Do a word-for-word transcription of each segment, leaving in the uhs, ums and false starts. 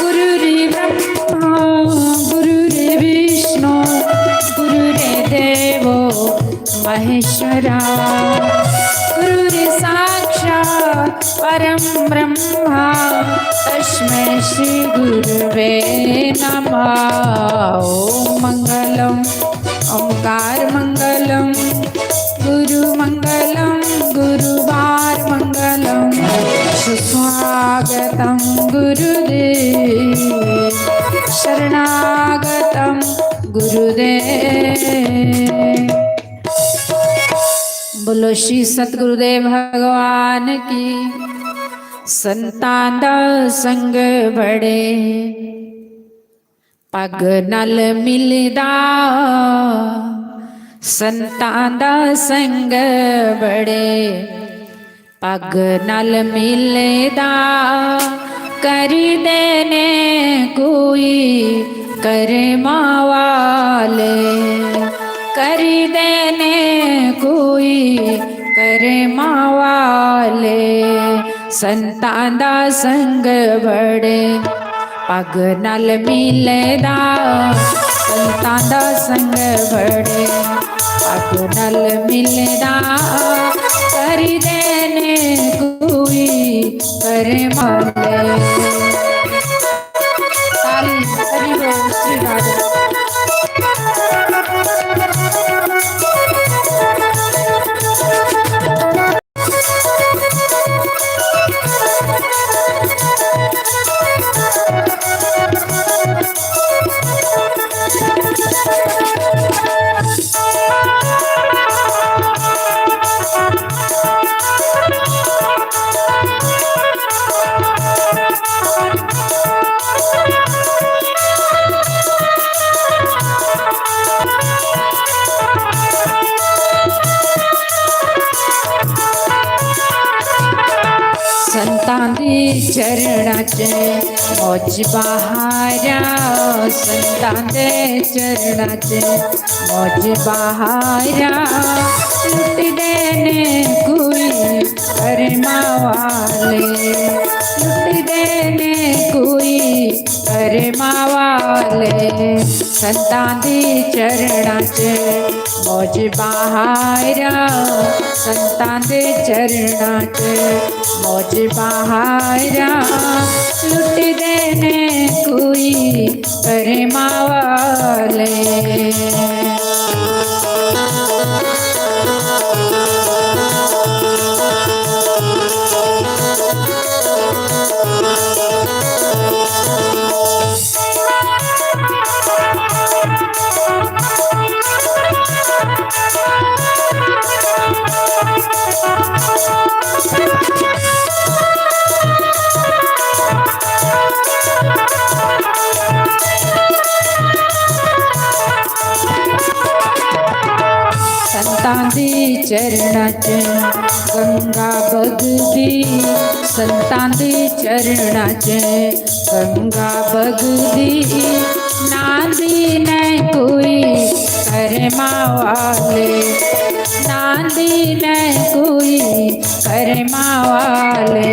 गुरुर्ब्रह्मा गुरुर्विष्णु गुरुर्देवो महेश्वरा। गुरुर्साक्षात् परं ब्रह्मा तस्मै श्री गुरुवे नमः। ॐ मङ्गलं ओंकार मङ्गलं गुरु मङ्गलं गुरुवार मङ्गलं सुस्वागतं गुरुदेव शरणागतं गुरुदेव। बोलो श्री सतगुरुदेव भगवान की। संतां दा संग बड़े पग नल मिलदा, संतां दा संग बड़े पग नल मिलदा। करी देने कोई कर्मा वाले, करी देने कोई कर्मा वाले। संतां दा संग बड़े पग नल मिलदा, संतां दा संग बड़े पग नल मिलदा। करी देने कोई कर्मा वाले। ताली, हरि बोल, श्री राधे। संतां दे चरणा च मौज बहारां, संतां दे चरणा च मौज बहारां। लुटदे ने कोई कर्मा वाले, लुटदे ने कोई कर्मा वाले। संतां दे चरणा च मौज बहारां, संतां दे चरणा च मौज बहारां। लुटदे ने कोई कर्मा वाले। संतां दे चरणा च गंगा बगदी, संतां दे चरणा च गंगा बगदी। नांदी न कोई कर्मा वाले, नांदी न कोई कर्मा वाले।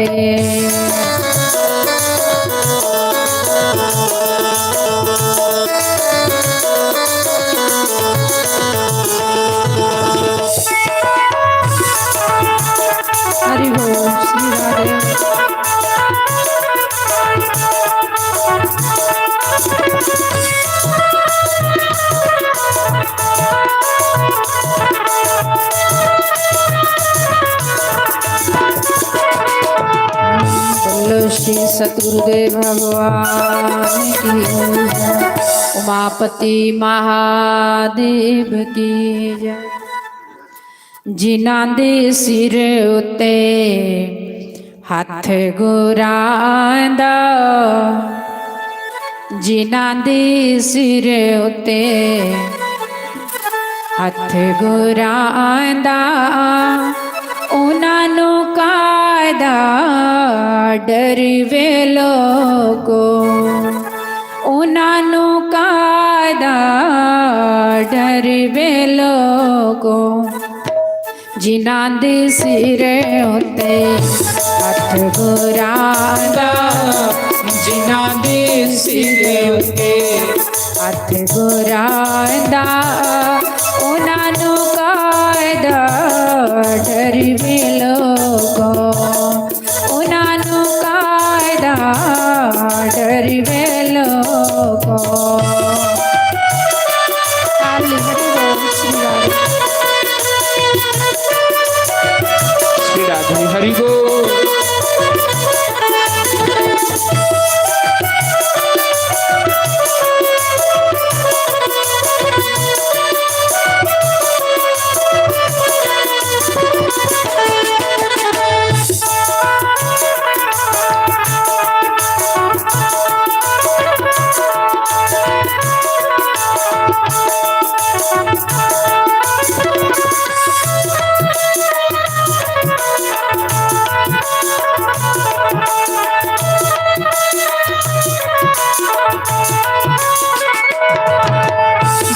हरि बोल, श्री राधे। बोलो श्री सतगुरुदेव भगवान की जय। उमापति महादेव की जय। जिन्हां दे सिर उत्ते हत्थ गुरां दा, ਜਿਨ੍ਹਾਂ ਦੇ ਸਿਰ ਉੱਤੇ ਹੱਥ ਗੁਰਾਂ ਦਾ, ਉਹਨਾਂ ਨੂੰ ਕਾਹਦਾ ਡਰ ਵੇ ਲੋਕੋ, ਉਹਨਾਂ ਨੂੰ ਕਾਹਦਾ ਡਰ ਵੇ ਲੋਕੋ। ਜਿਨ੍ਹਾਂ ਦੇ ਸਿਰ ਉੱਤੇ ਹੱਥ ਗੁਰਾਂ ਦਾ, ਜਿਨ੍ਹਾਂ ਦੇ ਸਿਰ ਉੱਤੇ ਹੱਥ ਗੁਰਾਂ ਦਾ, ਉਹਨਾਂ ਨੂੰ ਕਾਹਦਾ ਡਰ ਵੇ ਲੋਕੋ, ਉਹਨਾਂ ਨੂੰ ਕਾਹਦਾ ਡਰ ਵੇ ਲੋਕੋ। ਹਾਲੇ ਮੇਰੇ ਸ਼੍ਰੀ ਰਾਧੇ। श्री राधे हरि बोल।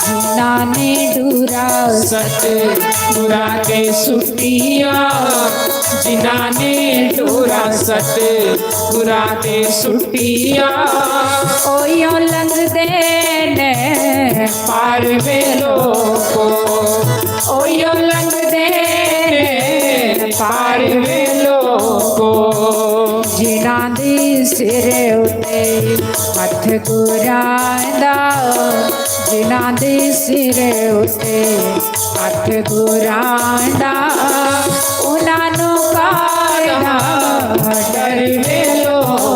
जिन्ना ने डोरा सतगुरा ते सुटिया, जिन्ना ने डोरा सतगुरा ते सुटिया, ओयो लंघदे ने पार वे लोको, ओयो लंघदे ने पार वे लोको। जिन्ना दे सिर उत्ते हत्थ गुरां दा, जिन्ना दे सिर उत्ते हत्थ गुरां दा, उन्हां नू कायदा डर वे लोको।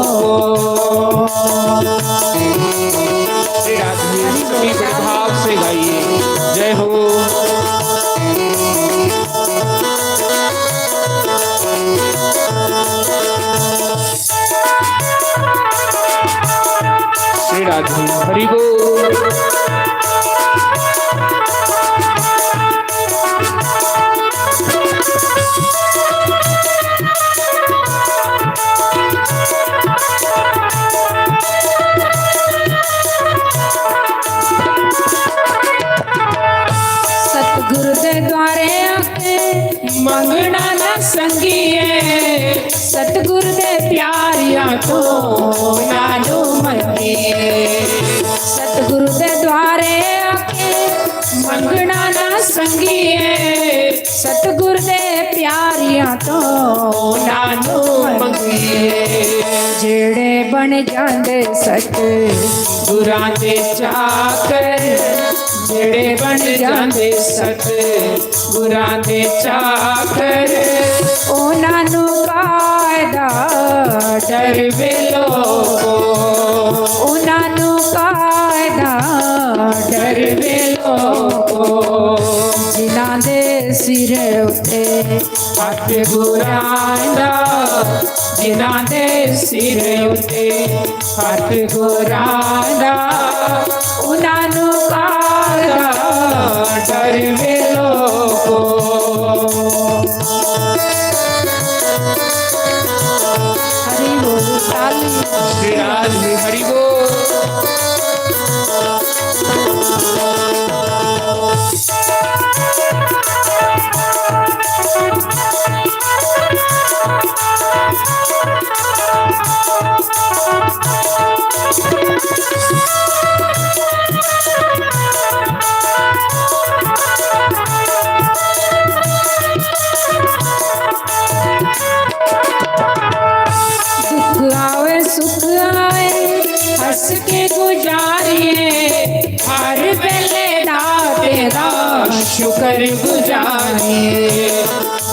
श्री राधे, सभी बड़े भाव से गाइए। जय हो। श्री राधे हरि बोल। सतगुरु दे द्वारे आके मंगना ना संगिए, सतगुरु दे प्यारियां तो ना जो मंगिए। सतगुरु दे द्वारे आके मंगना ना संगिए, सतगुरु दे प्यारियां तो ना जो मंगिए। जेड़े बन जांदे सतगुरां दे चाकर, जेड़े बन जांदे सतगुरां दे चाकर, उन्हां नू कायदा डर वे लोको, उन्हां नू कायदा डर वे लोको। जिन्हां दे सिर उत्ते हत्थ गुरां दा, जिन्हां दे सिर उत्ते हत्थ गुरां दा, उन्हां नू कायदा डर वे लोको। हरि बोल, ताली। श्री राधे हरि बोल। दुख आवे सुख आवे, हंस के गुजारिए, हर वेले दा तेरा शुक्र गुजारिए।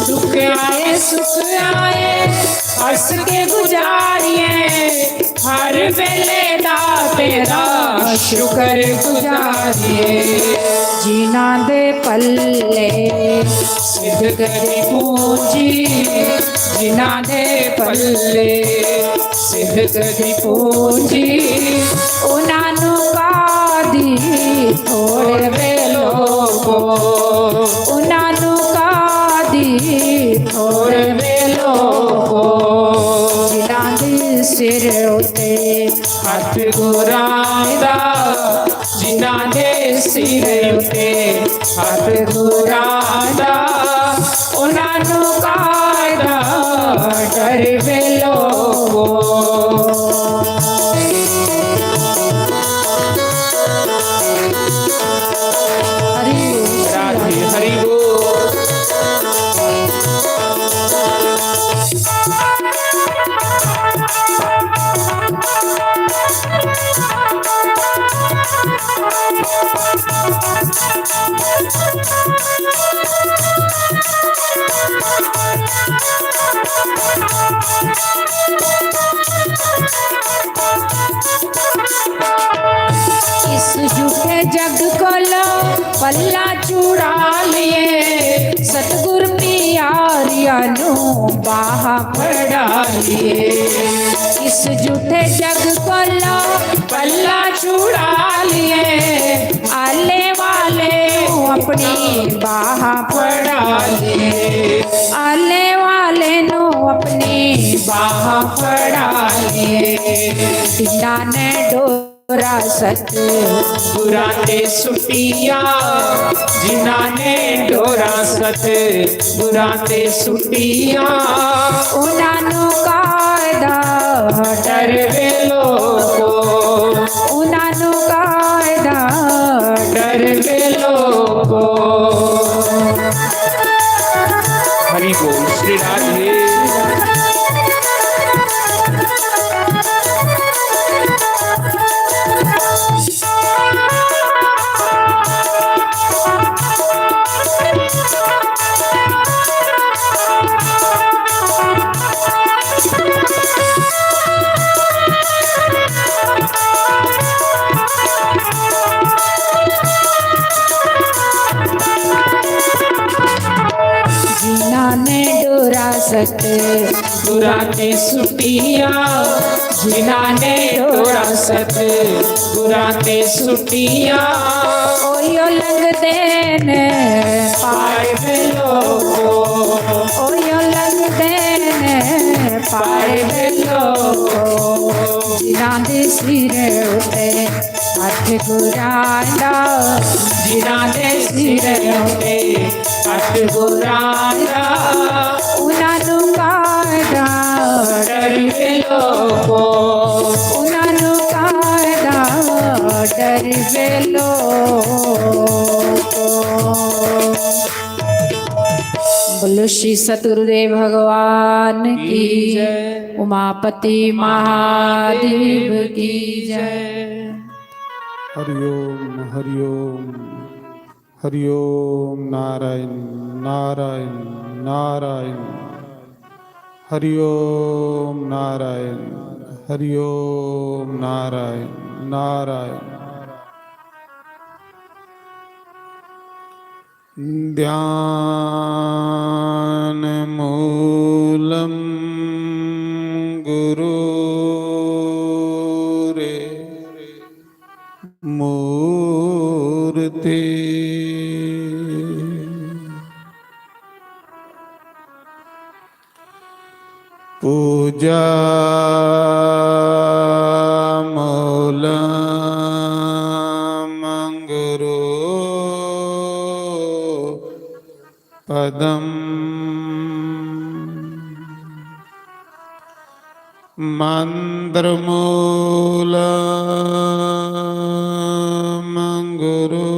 दुख आए सुख आए, हंस के गुजारिए, हर वेले दा तेरा शुक्र गुजारिए। जिन्हां दे पल्ले सिद्ध करी पूंजी, जिन्हां दे पल्ले सिद्ध करी पूंजी, उन्हां ਉਹਨਾਂ ਨੂੰ ਕਾਦੀ ਥੋੜ ਵੇ ਲੋਕੋ, ਜਿਨ੍ਹਾਂ ਦੇ ਸਿਰ ਉਤੇ ਹੱਥ ਗੁਰਾਂ ਦਾ, ਜਿਨ੍ਹਾਂ ਦੇ ਸਿਰ ਉਤੇ ਹੱਥ ਗੁਰਾਂ ਦਾ, ਉਹਨਾਂ ਨੂੰ ਕਾਹਦਾ ਡਰ ਵੇ ਲੋਕੋ। हरि बोल। राधे हरि बोल। इस झूठे जग कोलो पल्ला छुड़ा लिए, सतगुर प्यारिया नू बाह फड़ा लिए। इस झूठे जग कोलो पल्ला छुड़ा लिए, आले वाले नू अपनी बाह फड़ा लिए, आले वाले नू अपनी बाह फड़ा लिए। जिन्ना ने डोरा सत गुरां ते सुटिया, जिन्ना ने डोरा सत गुरां ते सुटिया, उन्हां नू कायदा डर वे लोको, उन्हां नू कायदा डर वे लोको। हरि बोल श्री राधे। जिन्ना ने डोरा सत गुरां ते सुटिया, जिन्ना ने डोरा सत गुरां ते सुटिया, ओयो लंघदे ने पार वे लोको, ओयो लंघदे ने पार वे लोको। जिन्ना दे सिर उते हत्थ गुरां दा, जिन्ना दे सिर उते हत्थ गुरां दा, उन्हां नू कायदा डर वे लोको, उन्हां नू कायदा डर वे लोको। बोलो श्री सतगुरुदेव भगवान की जय। उमापति महादेव की जय। हरिओम, हरिओम, हरिओम, नारायण, नारायण, नारायण। हरिओम, नारायण, हरिओम, नारायण, नारायण। ध्यानमूलं गुरोरे मूर्ति। पूजा मूलं गुरु पदम। मंत्र मूलं गुरुर्वाक्यम।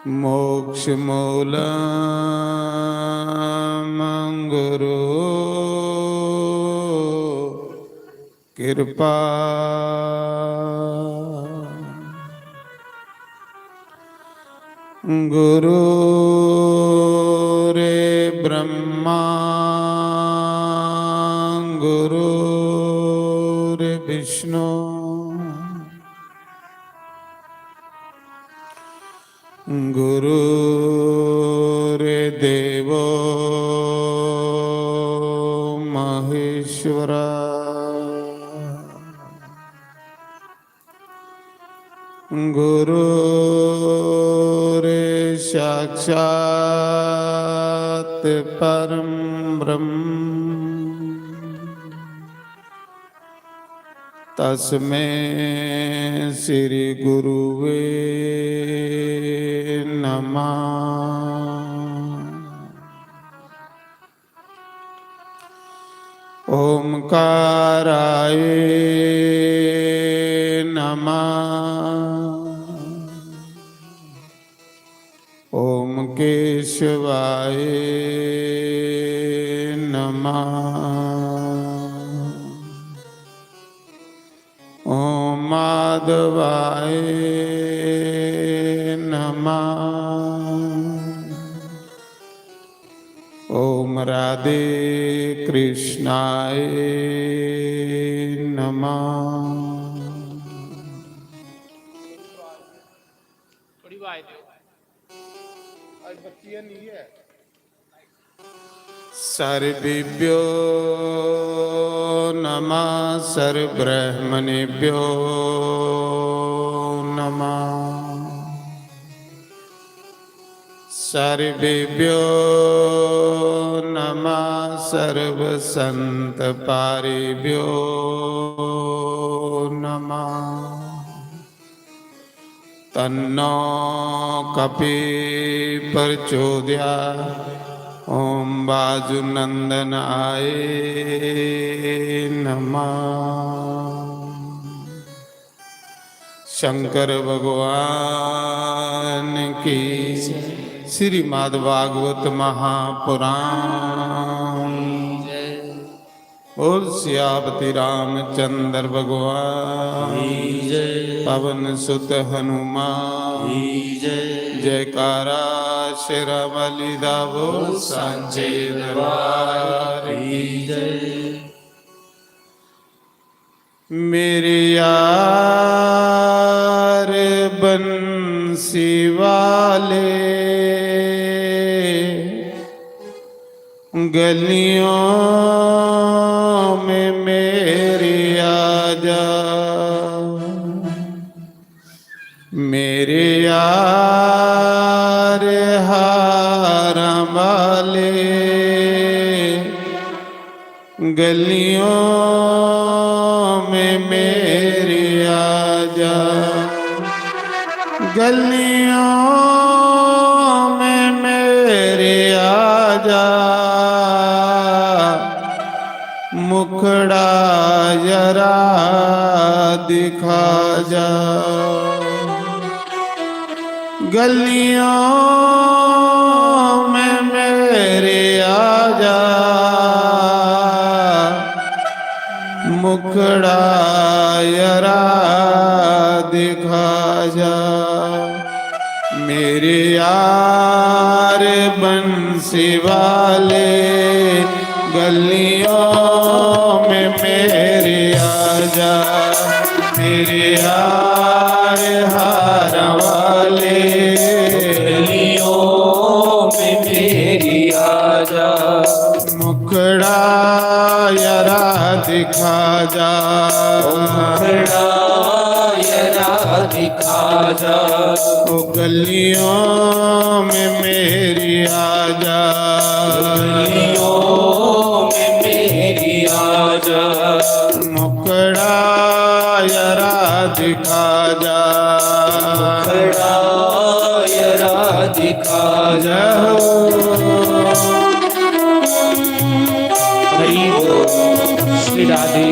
मोक्ष मूलं गुरु कृपा। गुरुरे ब्रह्मा गुरुरे विष्णु गुरुरे देवो महेश्वरा। गुरुर्साक्षात् परं ब्रह्म, तस्मै श्री गुरुवे नमः। ओंकाराय नमः। ओम केशवाय नमः। ओम माधवाय नमः। ओम राधे कृष्णाय नमः। थोड़ी आवाज दो। आज बत्ती नहीं है। सर्वेभ्यो नमः, सर्वब्राह्मणेभ्यो नमः, सर्वेभ्यो नमः, सर्वसंत पारिभ्यो नमः। तन्नो कपि प्रचोदया। ओम वाजुनंदनाय नमः। शंकर भगवान की। श्रीमद् भागवत महापुराण। बोल सियापति रामचंद्र भगवान की जय। पवन सुत हनुमान की जय। जयकारा शेरां वाली दा बोल सांचे दरबार की जय। मेरे यार बंसी वाले, गलियों में मेरे आजा। मेरे यार हारां वाले, गलियों में मेरे आजा, गलियों में मेरे आजा, मुखड़ा जरा दिखा जा। गलियों में मेरे आजा, मुखड़ा जरा दिखा जा। मेरे यार बंसी वाले, गलियों में मेरे आजा। मेरे यार हारां वाले, गलियों में मेरी आजा। मुखड़ा जरा दिखा जा। मुखड़ा जरा दिखा जा। ओ गलियों में मेरी आजा। गलियों में मेरी आजा। मुखड़ा जरा दिखा जा। मुखड़ा जरा दिखा जा। हरि बोल। श्री राधे।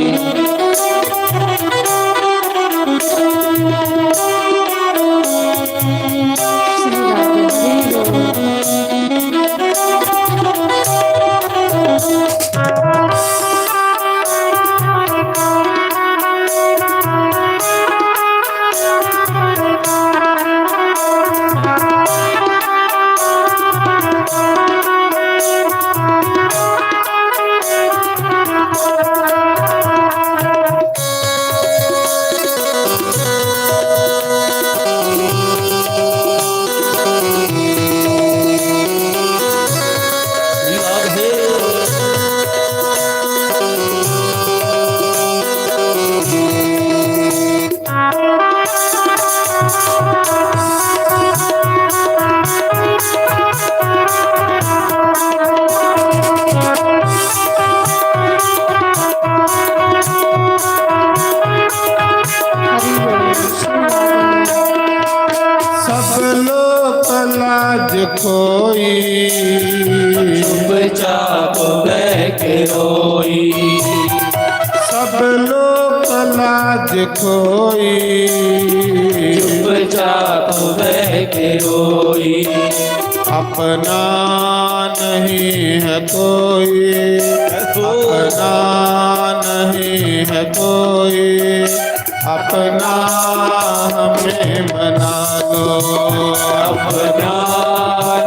खोई, चुपचाप बह के रोई। अपना नहीं है कोई, अपना नहीं है कोई, अपना हमें बना लो। अपना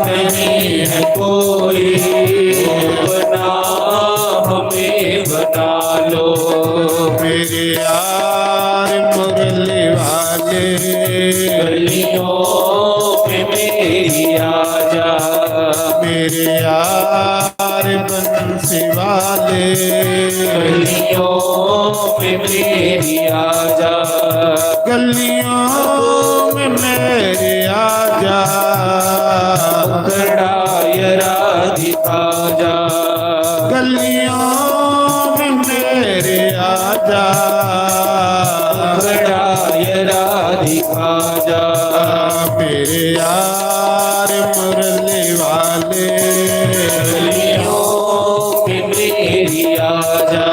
नहीं है कोई, अपना हमें बना लो। मेरे यार मुरली वाले, गलियों में मेरी आजा। मेरे यार बंसी वाले, गलियों में मेरी आजा। गलियों में मेरी आजा। खड़ा यरा दिखा जा। गलियों में मेरे आजा। खड़ा यरा दिखा जा। मेरे यार मुरली वाले, गलियों में मेरी आजा।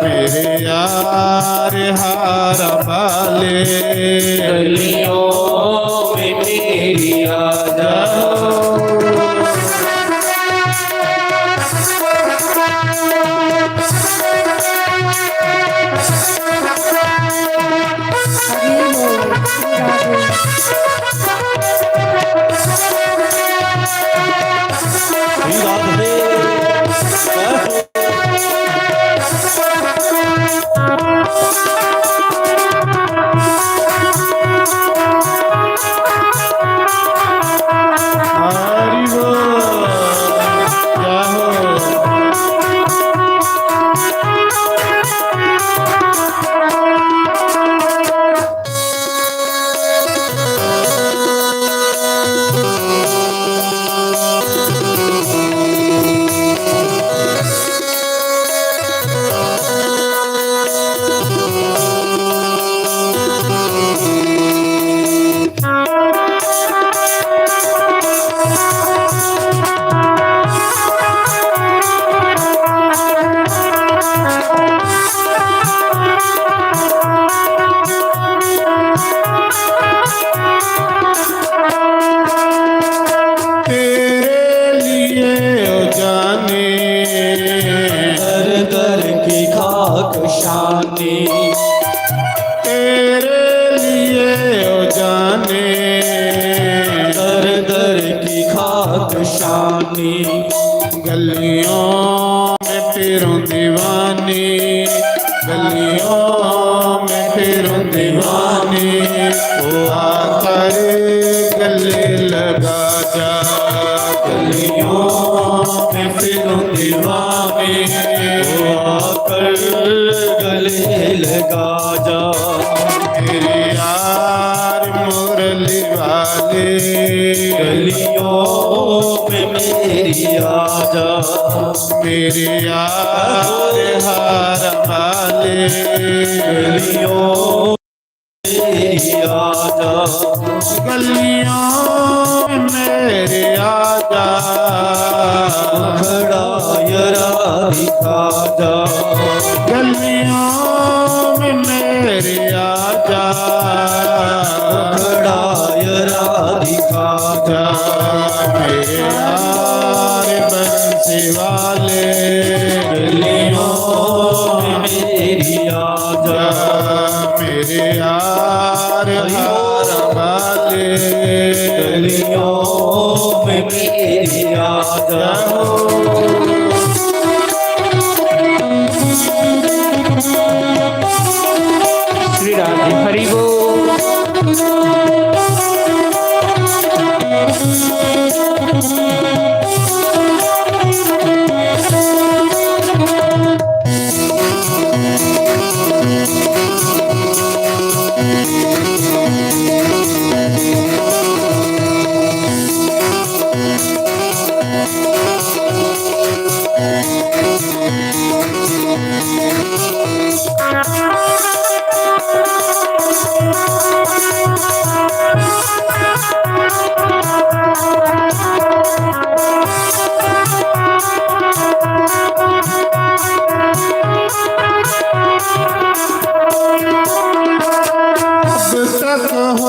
मेरे यार हार वाले, गलियों में मेरी आजा। तेरे लिए ओ जाने, दर दर की खाक शानी। तेरे लिए ओ जाने, दर दर की खाक शानी। गलियों में फिरूं दीवानी, गलियों में फिरूं दीवानी। ओ आकर गले लगा जा। गलियों में फिरूं दीवानी, ओ आकर गले लगा जा। मेरे यार मुरली वाले, गलियों में मेरी आजा। मेरे यार हार वाले, गलियों में मेरी आजा। गलियों में मेरे आजा। खड़ा यरा दिखा जा। गलियों में मेरे आजा। खड़ा यरा दिखा जा। मेरे यार बंसी वाले, गलियों में मेरी आजा। मेरे यार हार वाले, गलियों में मेरी आजा। श्री राम जी हरि बोल।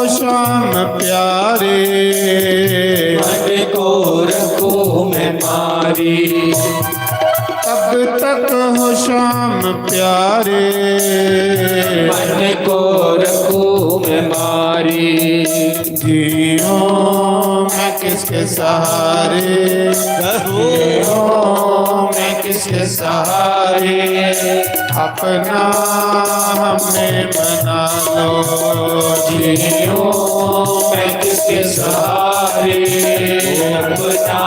शाम प्यारे, मन को रखूं मैं मारी। तब तक हो शाम प्यारे, मन को रखूं मैं मारी। जीऊं मैं किसके सहारे, जीऊं मैं किसके सहारे, अपना हमें बना लो। जीऊं मैं किसके सहारे, अपना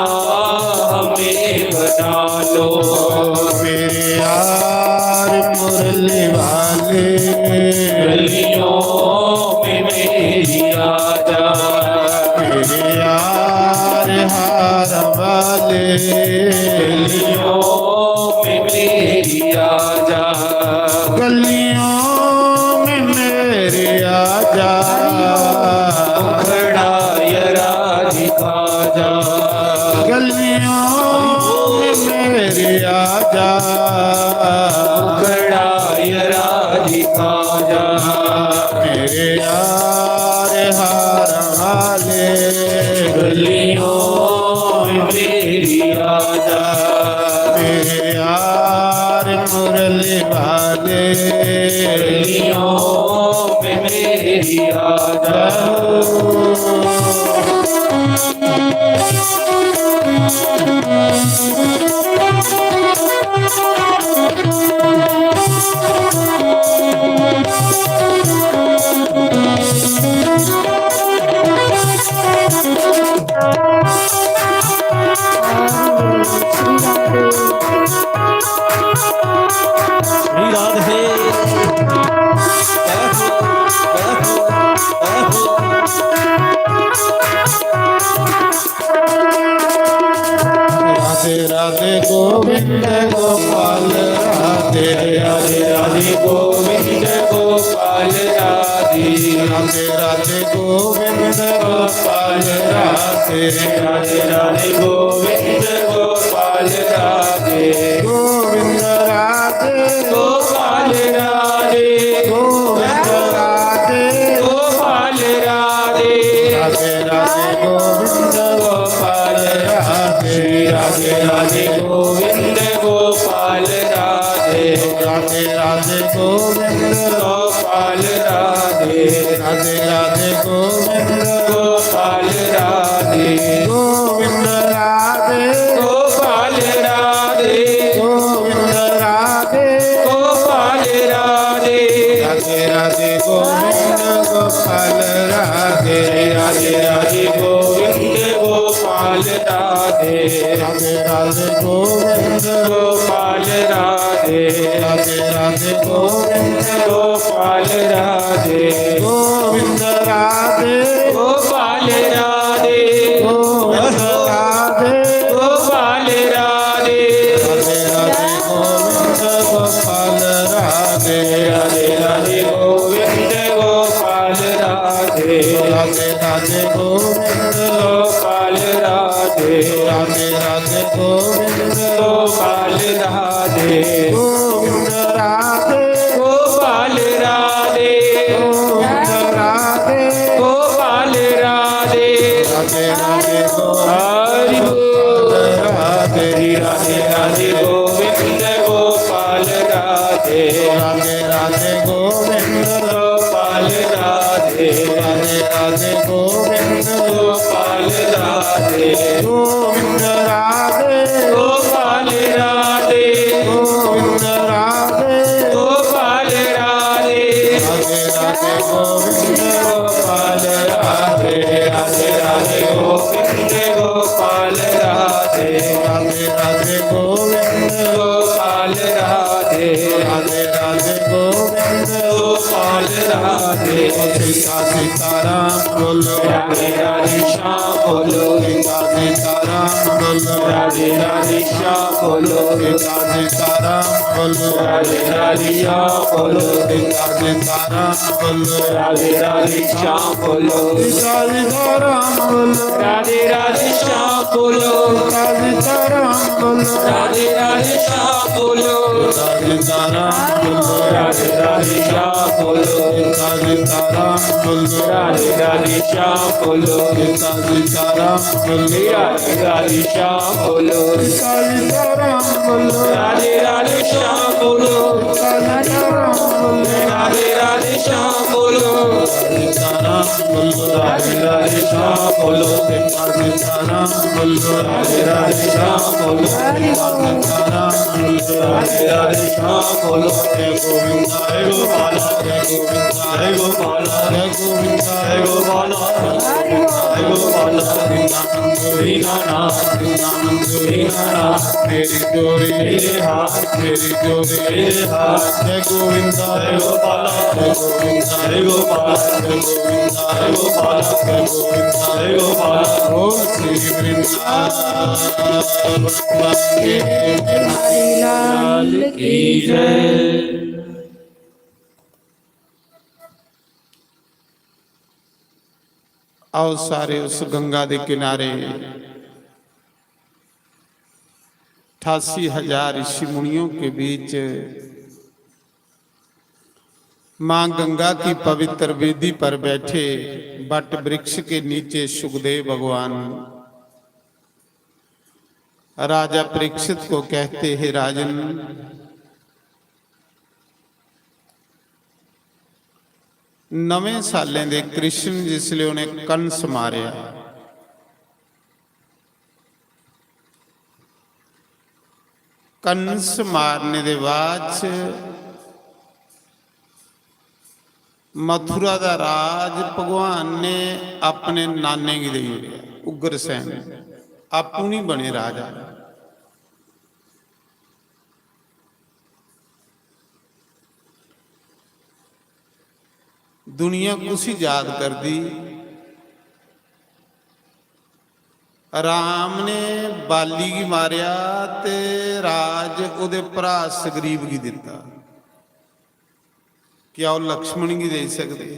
हमें बना लो। मेरे यार मुरली वाले, गलियों में मेरी आजा। मेरे यार हार वाले, गलियों में मेरी आजा। गलियों में मेरी आजा। मुखड़ा जरा दिखा जा। गलियों में मेरी आजा। मुखड़ा जरा दिखा जा। मेरे यार हार वाले, गलियों में मेरी आजा। मेरे यार मुरली वाले, गलियों में मेरी आजा। श्री राधे। राधे राधे गोविंद गोपाल राधे। राधे राधे गोविंद गोपाल राधे। राधे राधे गोविंद गोपाल राधे। राधे राधे गोविंद गोपाल राधे। गोविंद राधे। गोपाल राधे। गोविंद राधे। गोपाल राधे। राधे राधे गोविंद गोपाल राधे। राधे राधे गोविंद गोपाल राधे। राधे राधे गोविंद गोपाल राधे। राधे राधे गोविंद गोपाल राधे। गोविंद राधे। गोपाल राधे। गोविंद राधे। गोपाल राधे। राधे राधे गोविंद गोपाल राधे। राधे राधे गोविंद गोपाल राधे। राधे राधे गोविंद गोपाल राधे। राधे राधे गोविंद गोपाल राधे। गोविंद राधे। गोपाल राधे। गोविंद राधे। गोपाल राधे। राधे राधे गोविंद गोपाल राधे। राधे राधे गोविंद गोपाल राधे। राधे राधे गोविंद गोपाल राधे। राधे राधे गोविंद गोपाल राधे। गोविंद राधे। गोपाल राधे। गोविंद राधे। गोपाल राधे। राधे राधे गोविंद हरि बोल। राधे। राधे राधे गोविंद गोपाल राधे। राधे राधे गोविंद गोपाल राधे। राधे राधे गोविंद गोपाल राधे। गोविंद राधे। गोपाल राधे। गोविंद राधे। गोपाल राधे। राधे राधे गोविंद गोपाल राधे। राधे राधे गोविंद गोपाल राधे। राधे राधे गोविंद गोपाल राधे। राधे राधे गोविंद गोपाल राधे। सीता सीताराम बोलो। राधे राधे श्याम बोलो। सीता सीताराम बोलो। राधे राधे श्याम बोलो। सीता सीताराम बोलो। राधे राधे श्याम बोलो। सीता सीताराम बोलो। राधे राधे श्याम बोलो। सीता सीताराम बोलो। राधे राधे श्याम बोलो। सीता सीताराम बोलो। राधे राधे श्याम बोलो। सीता सीताराम राधे राधे श्याम बोलो, सीता सीताराम बोलो। राधे राधे श्याम बोलो, सीता सीताराम बोलो। राधे राधे श्याम बोलो, सीता सीताराम बोलो। राधे राधे श्याम बोलो, सीता सीताराम बोलो। राधे राधे श्याम बोलो, सीता सीताराम बोलो। राधे राधे श्याम बोलो, सीता सीताराम बोलो। राधे राधे श्याम बोलो, सीता सीताराम बोलो। राधे राधे श्याम बोलो, जय गोविंद, जय गोपाल, जय गोविंद, जय गोपाल, जय गोविंद, जय गोपाल, जय गोपाल, वृंदावन गौरी नाना, वृंदावन गौरी नाना, मेरी डोरी मेरे हाथ, मेरी डोरी मेरे हाथ, जय गोविंद, जय गोपाल, जय गोविंद, जय गोपाल, जय गोविंद, जय गोपाल, जय गोविंद, जय गोपाल, ओम श्री वृंदावन लाल की जय। आओ सारे उस गंगा के किनारे, अठासी हजार ऋषि मुनियों के बीच माँ गंगा की पवित्र वेदी पर बैठे वट वृक्ष के नीचे सुखदेव भगवान राजा परीक्षित को कहते, हे राजन, नवें सालें दे कृष्ण जिसले उ'नें कंस मारेआ, कंस मारने दे बाद च मथुरा दा राज भगवान ने अपने नाने गी देई ओड़ेआ, उग्रसेन आपूं नहीं बने राजा। दुनिया कुसी याद करदी? राम ने बाली गी मारेआ ते राज ओह्दे भरा सुग्रीव गी दित्ता। क्या ओह् लक्ष्मण गी देई सकदे?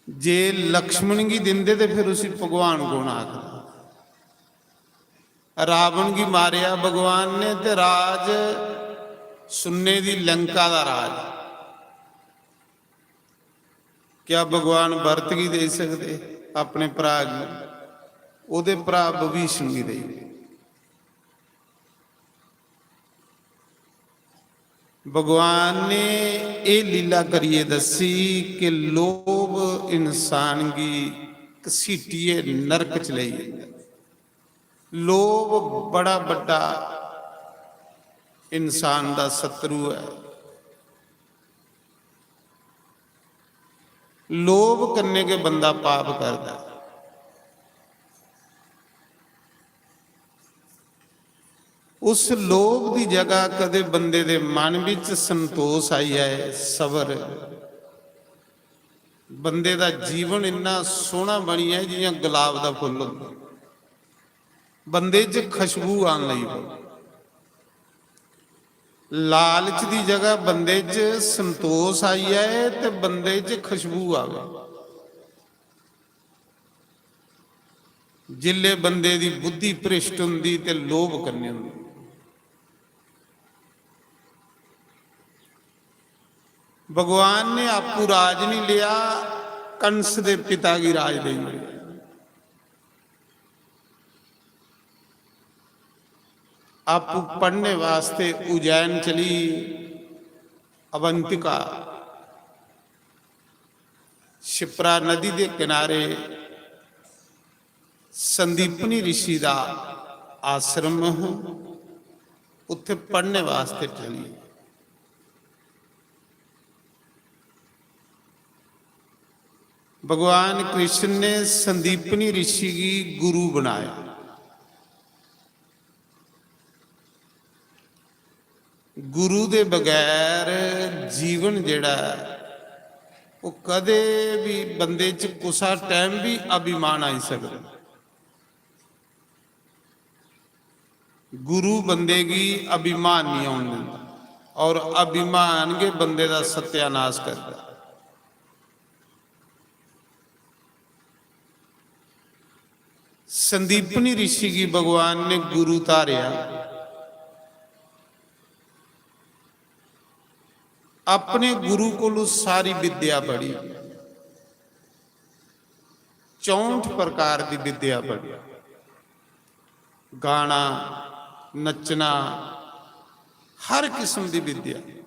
जे लक्ष्मण गी दिंदे ते फिर उसी भगवान कौन आखदा? रावण गी मारेआ भगवान ने ते राज सुन्ने दी लंका दा राज। क्या भगवान भरत गी देई सकदे अपने भ्रा गी? ओह्दे भ्रा विभीषण गी देई। भगवान ने एह् लीला करियै दस्सी कि लोभ इंसान गी घसीटियै नरक च लेई जंदा। लोभ बड़ा बड्डा इंसान दा शत्रु ऐ। लोभ कन्नै गै बंदा पाप करदा। उस लोभ दी जगह कदे बंदे दे मन बिच संतोष आई जाए, सबर, बंदे दा जीवन इन्ना सोहना बनी जाए जियां गुलाब दा फुल्ल होंदा, बंदे च खुशबू आन लगी पवे। लालच दी जगह बंदे च संतोष आई जाए ते बंदे च खुशबू आवे। जिल्ले बंदे दी बुद्धि भ्रष्ट होंदी ते लोभ कन्नै होंदी। भगवान ने आपू राज नहीं लिया, कंस दे पिता गी राज देई ओड़ेआ। आपू पढ़ने वास्ते उज्जैन चली, अवंतिका, शिप्रा नदी दे किनारे संदीपनी ऋषि दा आश्रम हा, उत्थे पढ़ने वास्ते चली। भगवान कृष्ण ने संदीपनी ऋषि गी गुरु बनाया। गुरु दे बगैर जीवन जेह्ड़ा ऐ, ओह् कदे भी बंदे च कुसा टाइम भी अभिमान आई सकदा। गुरु बंदे गी अभिमान नहीं आन दिंदा, और अभिमान गै बंदे दा सत्यानाश करदा। संदीपनी ऋषि गी भगवान ने गुरु धारेआ। अपने गुरु कोलू सारी विद्या पढ़ी, चौंठ प्रकार दी विद्या पढ़ी, गाना, नच्चना, हर किस्म दी विद्या।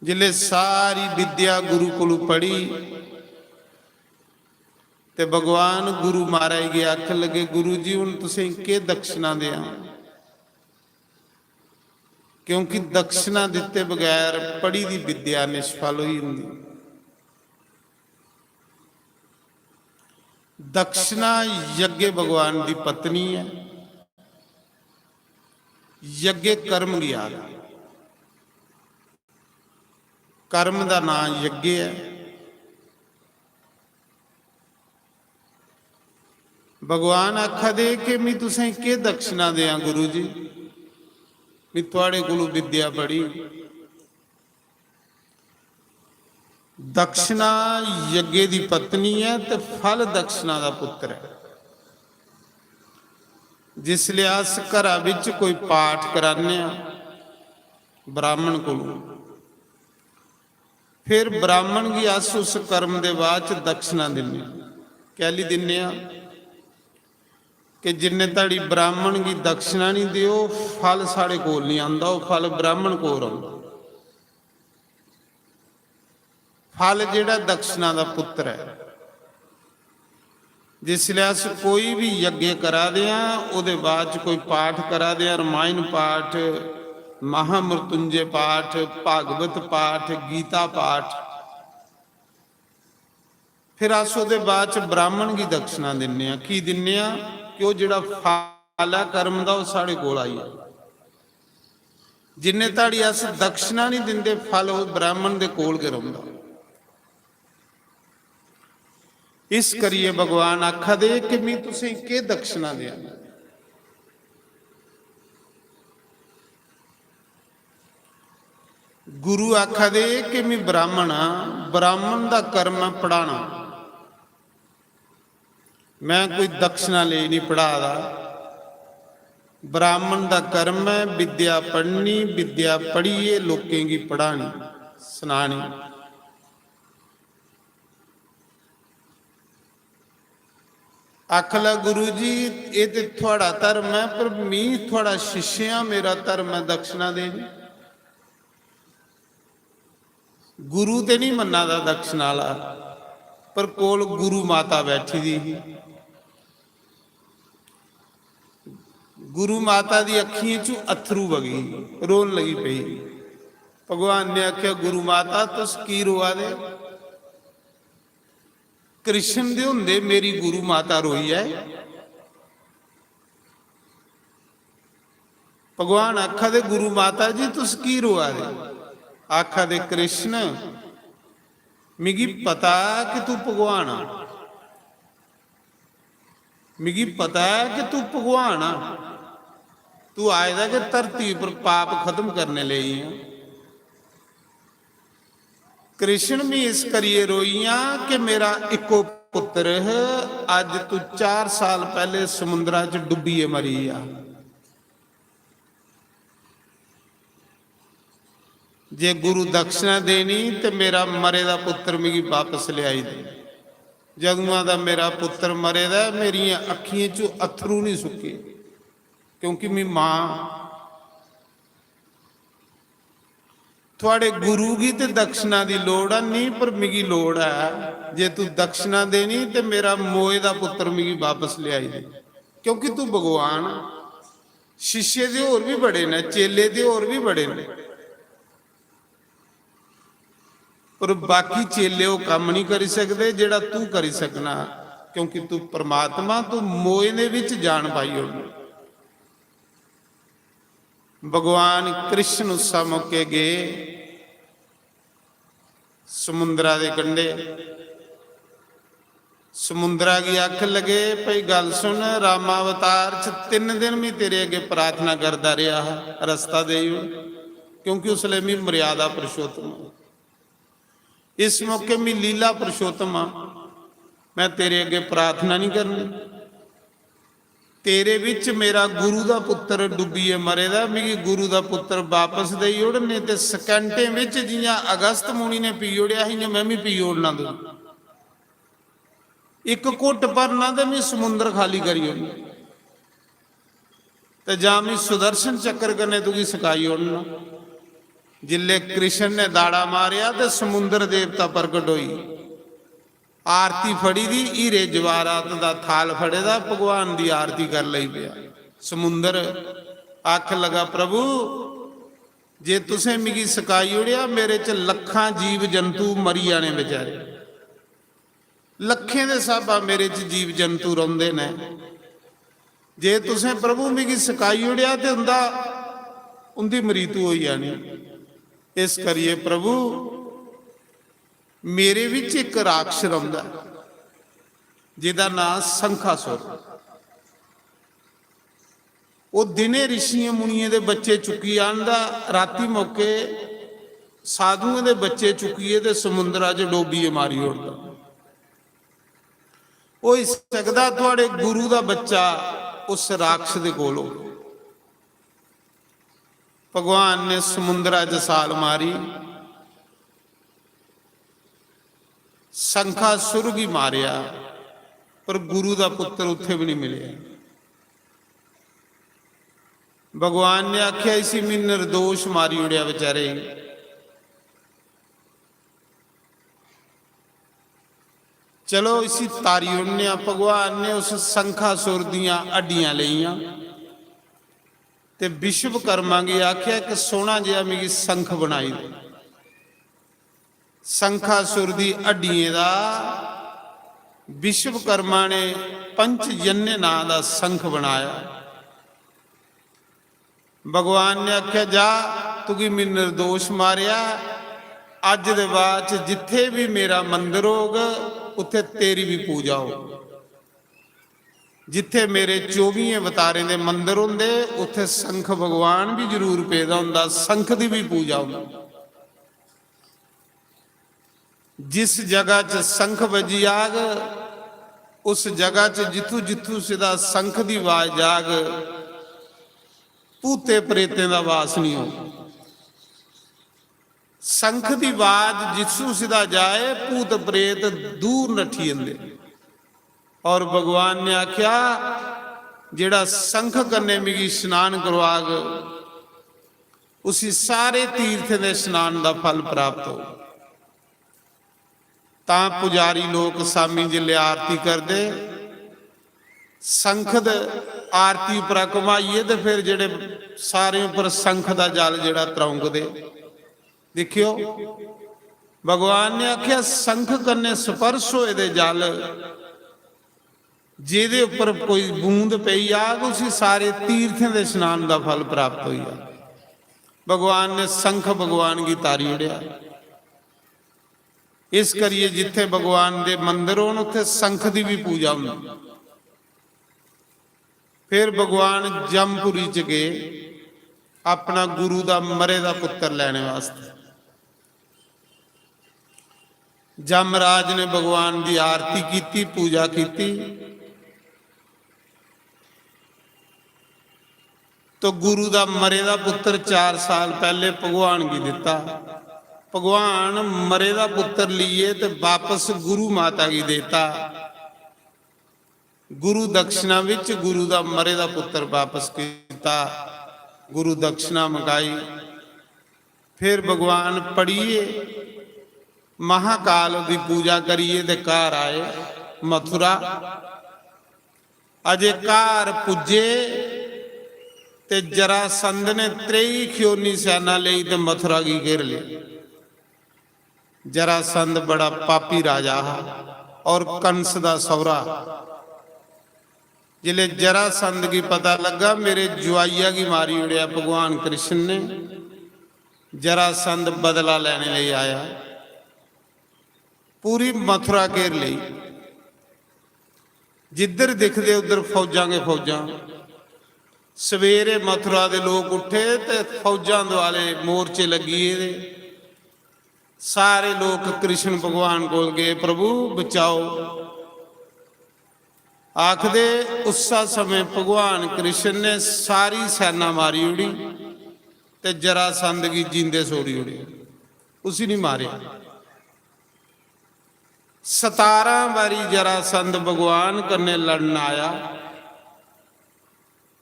जिसले सारी विद्या गुरु कोलू पढ़ी, ते भगवान गुरु महाराज गी आखन लगे, "गुरु जी, हुन तुसें केह् दक्षिणा देआं?" क्योंकि दक्षिणा दित्ते बगैर पढ़ी दी विद्या निष्फल होई जंदी। दक्षिणा यज्ञ भगवान दी पत्नी ऐ। यज्ञ कर्म गी आखदे। कर्म दा नां यज्ञ ऐ। भगवान आखा दे कि "मी तुसें केह् दक्षिणा देआं गुरु जी? मी थुआढ़े कोलू विद्या पढ़ी।" दक्षिणा यज्ञ दी पत्नी ऐ ते फल दक्षिणा दा पुत्र ऐ। जिसलै अस घरा बिच कोई पाठ कराने आं ब्राह्मण कोलू, फिर ब्राह्मण गी अस उस कर्म दे बाद च दक्षिणा दिन्ने आं। कैली दिन्ने आं? कि जिन्ने धड़ी ब्राह्मण गी दक्षिणा नहीं देओ, फल साढ़े कोल नहीं आंदा, ओह् फल ब्राह्मण कोल औंदा। फल जेह्ड़ा दक्षिणा दा पुत्र ऐ। जिसलै अस कोई भी यज्ञ करा दे आं, ओह्दे बाद च कोई पाठ करा दे आं, रामायण पाठ, महामृत्युंजय पाठ, भागवत पाठ, गीता पाठ, फिर अस ओह्दे बाद च ब्राह्मण गी दक्षिणा दिन्ने आं। की दिन्ने आं? कि ओह् जेह्ड़ा फल ऐ कर्म दा, ओह् साढ़े कोल आई जाए। जिन्ने धड़ी अस दक्षिणा नहीं दिंदे, फल ओह् ब्राह्मण दे कोल गै रौंह्दा। इस करियै भगवान आखा दे कि "मी तुसें केह् दक्षिणा देआं?" गुरु आखा दे कि "मी ब्राह्मण आं, ब्राह्मण दा कर्म ऐ पढ़ाना, मैं कोई दक्षिणा लेई नहीं पढ़ा दा। ब्राह्मण दा कर्म ऐ विद्या पढ़नी, विद्या पढ़ियै लोकें गी पढ़ानी, सनानी।" आखला, "गुरु जी, एह् ते थुआढ़ा धर्म ऐ, पर मी थुआढ़ा शिष्य आं, मेरा धर्म ऐ दक्षिणा देनी।" गुरु ते नहीं मन्ना दा दक्षिणा आह्ला, पर कोल गुरु माता बैठी दी ही। गुरु माता दी अक्खियें चों अत्थरू बगी, रोन लगी पई। भगवान ने आखेआ, "गुरु माता, तुस की रोआ दे?" कृष्ण दे होंदे मेरी गुरु माता रोई ऐ। भगवान आखा दे, "गुरु माता जी, तुस की रोआ दे?" आखा दे, "कृष्ण, मिगी पता कि तू भगवान आ, मिगी पता ऐ कि तू भगवान आ, तू आए दा कि धरती पर पाप खत्म करने लेई आ।" कृष्ण, मी इस करियै रोई आं कि मेरा इक्को पुत्र ह, अज्ज तू चार साल पैह्ले समुंदरा च डुब्बियै मरी गेआ। जे गुरु दक्षिणा देनी ते मेरा मरे दा पुत्र मिगी बापस लेआई दे। जदुआं दा मेरा पुत्र मरे दा ऐ, मेरियें अक्खियें चों अत्थरू नहीं सुक्के, क्योंकि मी मां थुआढ़े गुरु गी ते दक्षिणा दी लोड़ ऐ नहीं, पर मिगी लोड़ ऐ। जे तू दक्षिणा देनी ते मेरा मोए दा पुत्र मिगी बापस लेआई दे, क्योंकि तू भगवान आ। शिष्य ते होर भी बड़े न, चेले ते होर भी बड़े न, पर बाकी चेले ओह् कम्म नहीं करी सकदे जेह्ड़ा तू करी सकना, क्योंकि तू परमात्मा, तू मोए दे बिच जान पाई ओड़नी। भगवान कृष्ण उस मौके गए समुंदरा दे कंढे, समुंदरा गी आखन लगे, "भई गल्ल सुन, रामावतार च तिन्न दिन में तेरे अग्गे प्रार्थना करदा रेहा हा, रस्ता देई ओड़, क्योंकि उसलै में मर्यादा पुरुषोत्तम आं। इस मौके में लीला पुरुषोत्तम आं, मैं तेरे अग्गे प्रार्थना नहीं करनी।" तेरे बिच मेरा गुरु दा पुत्तर डुब्बियै मरे दा, मिगी गुरु दा पुत्तर वापस देई ओड़, नेईं ते सकैंटें बिच जि'यां अगस्त मुनि ने पी ओड़ेआ हा, इ'यां में बी पी ओड़ना तू। इक घुट्ट भरना ते में समुंदर खाली करी ओड़ना, ते जां में सुदर्शन चक्कर कन्नै तुगी सकाई ओड़ना। जिल्लै कृष्ण ने दाड़ा मारेआ ते समुंदर देवता प्रगट होई, आरती फड़ी दी, हीरे जवाहरात दा थाल फड़े दा, भगवान दी आरती कर लई पेआ। समुंदर आख लगा, "प्रभु, जे तुसें मिगी सकाई ओड़ेआ, मेरे च लक्खां जीव जंतु मरी जाने बेचारे, लक्खें दे स्हाबा मेरे च जीव जंतु रौंह्दे न। जे तुसें प्रभु मिगी सकाई ओड़ेआ ते उं'दा, उं'दी मृत्यु होई जानी। इस करियै प्रभु, मेरे बिच इक राक्षस रौंह्दा ऐ, जेह्दा नांऽ संखासुर। ओह् दिनें ऋषियें मुनियें दे बच्चे चुक्की आह्नदा, रातीं मौके साधुएं दे बच्चे चुक्कियै ते समुंदरा च डोबियै मारी ओड़दा। होई सकदा थुआड़े गुरु दा बच्चा उस राक्षस दे कोल हो।" भगवान ने समुंदरा च साल मारी, संखासुर गी मारेआ, पर गुरु दा पुत्तर उत्थै बी नहीं मिलेआ। भगवान ने आखेआ, "इसी में निर्दोष मारी ओड़ेआ बेचारे गी। चलो इसी तारी ओड़ने आं।" भगवान ने उस संखासुर दियां हड्डियां लेइयां ते विश्वकर्मा गी आखेआ, "इक सोहना जेहा मिगी संख बनाई दे।" संखासुर दी हड्डियें दा विश्वकर्मा ने पंचजन्य नां दा संख बनाया। भगवान ने आखेआ, "जा, तुगी में निर्दोष मारेआ, अज्ज दे बाद च जित्थे बी मेरा मंदर होग, उत्थे तेरी बी पूजा होग। जित्थे मेरे चौबियें अवतारें दे मंदर होंदे, उत्थे संख भगवान बी जरूर पेदा होंदा, संख दी बी पूजा होंदी।" जिस जगह च संख बजी जाग, उस जगह च जित्थू जित्थू सिदा संख दी आवाज जाग, भूते प्रेतें दा वास नहीं होग। संख दी आवाज जित्थू सिदा जाए, भूत प्रेत दूर नठी जंदे। और भगवान ने आख्या, "जेड़ा संख कन्ने मिगी स्नान करवाग, उसी सारे तीर्थें दे स्नान दा फल प्राप्त हो।" तां पुजारी लोक सामी जिसलै आरती करदे, संख दे आरती उप्परा घुमाइयै ते फिर जेह्ड़े सारें उप्पर संख दा जल जेह्ड़ा त्रौंकदे। दिक्खेओ, भगवान ने आखेआ, संख कन्नै स्पर्श होए दे जल जेह्दे उप्पर कोई बूंद पेई जाग, उसी सारे तीर्थें दे स्नान दा फल प्राप्त होई जाग। भगवान ने संख भगवान गी तारी ओड़ेआ। इस करियै जित्थै भगवान दे मंदर होन, उत्थै संख दी बी पूजा होंदी। फिर भगवान जमपुरी च गे अपना गुरु दा मरे दा पुत्तर लैने वास्तै। जमराज ने भगवान दी आरती कीती, पूजा कीती, तो गुरु दा मरे दा पुत्तर चार साल पैहले भगवान गी दिता। भगवान मरे दा पुत्तर लिए ते वापस गुरु माता गी देता। गुरु दक्षिणा विच गुरु दा मरे दा पुत्तर वापस कीता, गुरु दक्षिणा मंगाई। फिर भगवान पढ़िए महाकाल दी पूजा करिए ते घर आए मथुरा। अजे घर पुज्जे ते जरासंध ने त्रेई ख्योनी सैना लेई ते मथुरा गी घेर लिया। जरासंध बड़ा पापी राजा हा और कंस दा सौरा। जिसले जरासंध गी पता लगा, मेरे जुआइया गी मारी ओड़ेआ भगवान कृष्ण ने, जरासंध बदला लैने लेई आया। पूरी मथुरा घेर लेई, जिद्धर दिखदे उद्धर फौजां गै फौजां। सवेरे मथुरा दे लोक उठे ते फौजां दुआले मोर्चे लग्गी गेदे। सारे लोक कृष्ण भगवान कोल गए, "प्रभु बचाओ।" आखदे, उस्सै समें भगवान कृष्ण ने सारी सैना मारी ओड़ी ते जरासंध गी जींदे छोड़ी ओड़ेआ, उसी नहीं मारेआ। सतारां बारी जरासंध भगवान कन्नै लड़न आया।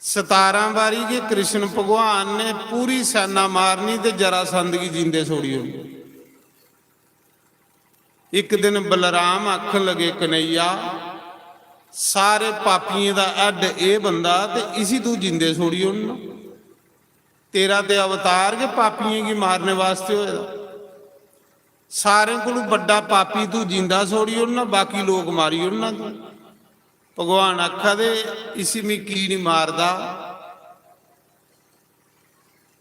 सतारां बारी गै कृष्ण भगवान ने पूरी सैना मारनी ते जरासंध गी जींदे छोड़ी ओड़ना। इक दिन बलराम आखन लगे, "कन्हैया, सारे पापियें दा हैड एह् बंदा ते इसी तू जींदे छोड़ी ओड़ना। तेरा ते अवतार गै पापियें गी मारने वास्ते होए दा। सारें कोलू बड्डा पापी तू जींदा छोड़ी ओड़ना, बाकी लोक मारी ओड़ना तू।" भगवान आखा दे, "इसी मी की निं मारदा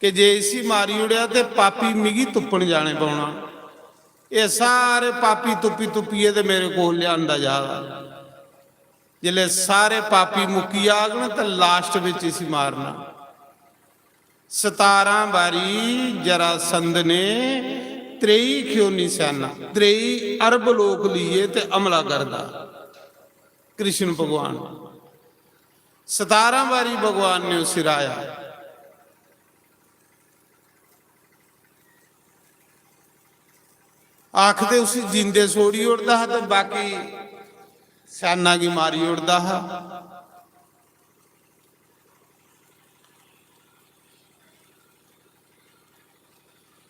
कि जे इसी मारी ओड़ेआ ते पापी मिगी तुप्पन जाने पौना। एह् सारे पापी तुप्पी तुप्पियै ते मेरे कोल लेआंदा जा दा। जिसलै सारे पापी मुक्की जागन ते लास्ट बिच इसी मारना।" सतारां बारी जरासंध ने त्रेई खियोनी सैना, त्रेई अरब लोक लिए ते हमला करदा कृष्ण भगवान। सतारां बारी भगवान ने उसी राया। आखदे उसी जींदे छोड़ी ओड़दा हा ते बाकी सैना गी मारी ओड़दा हा।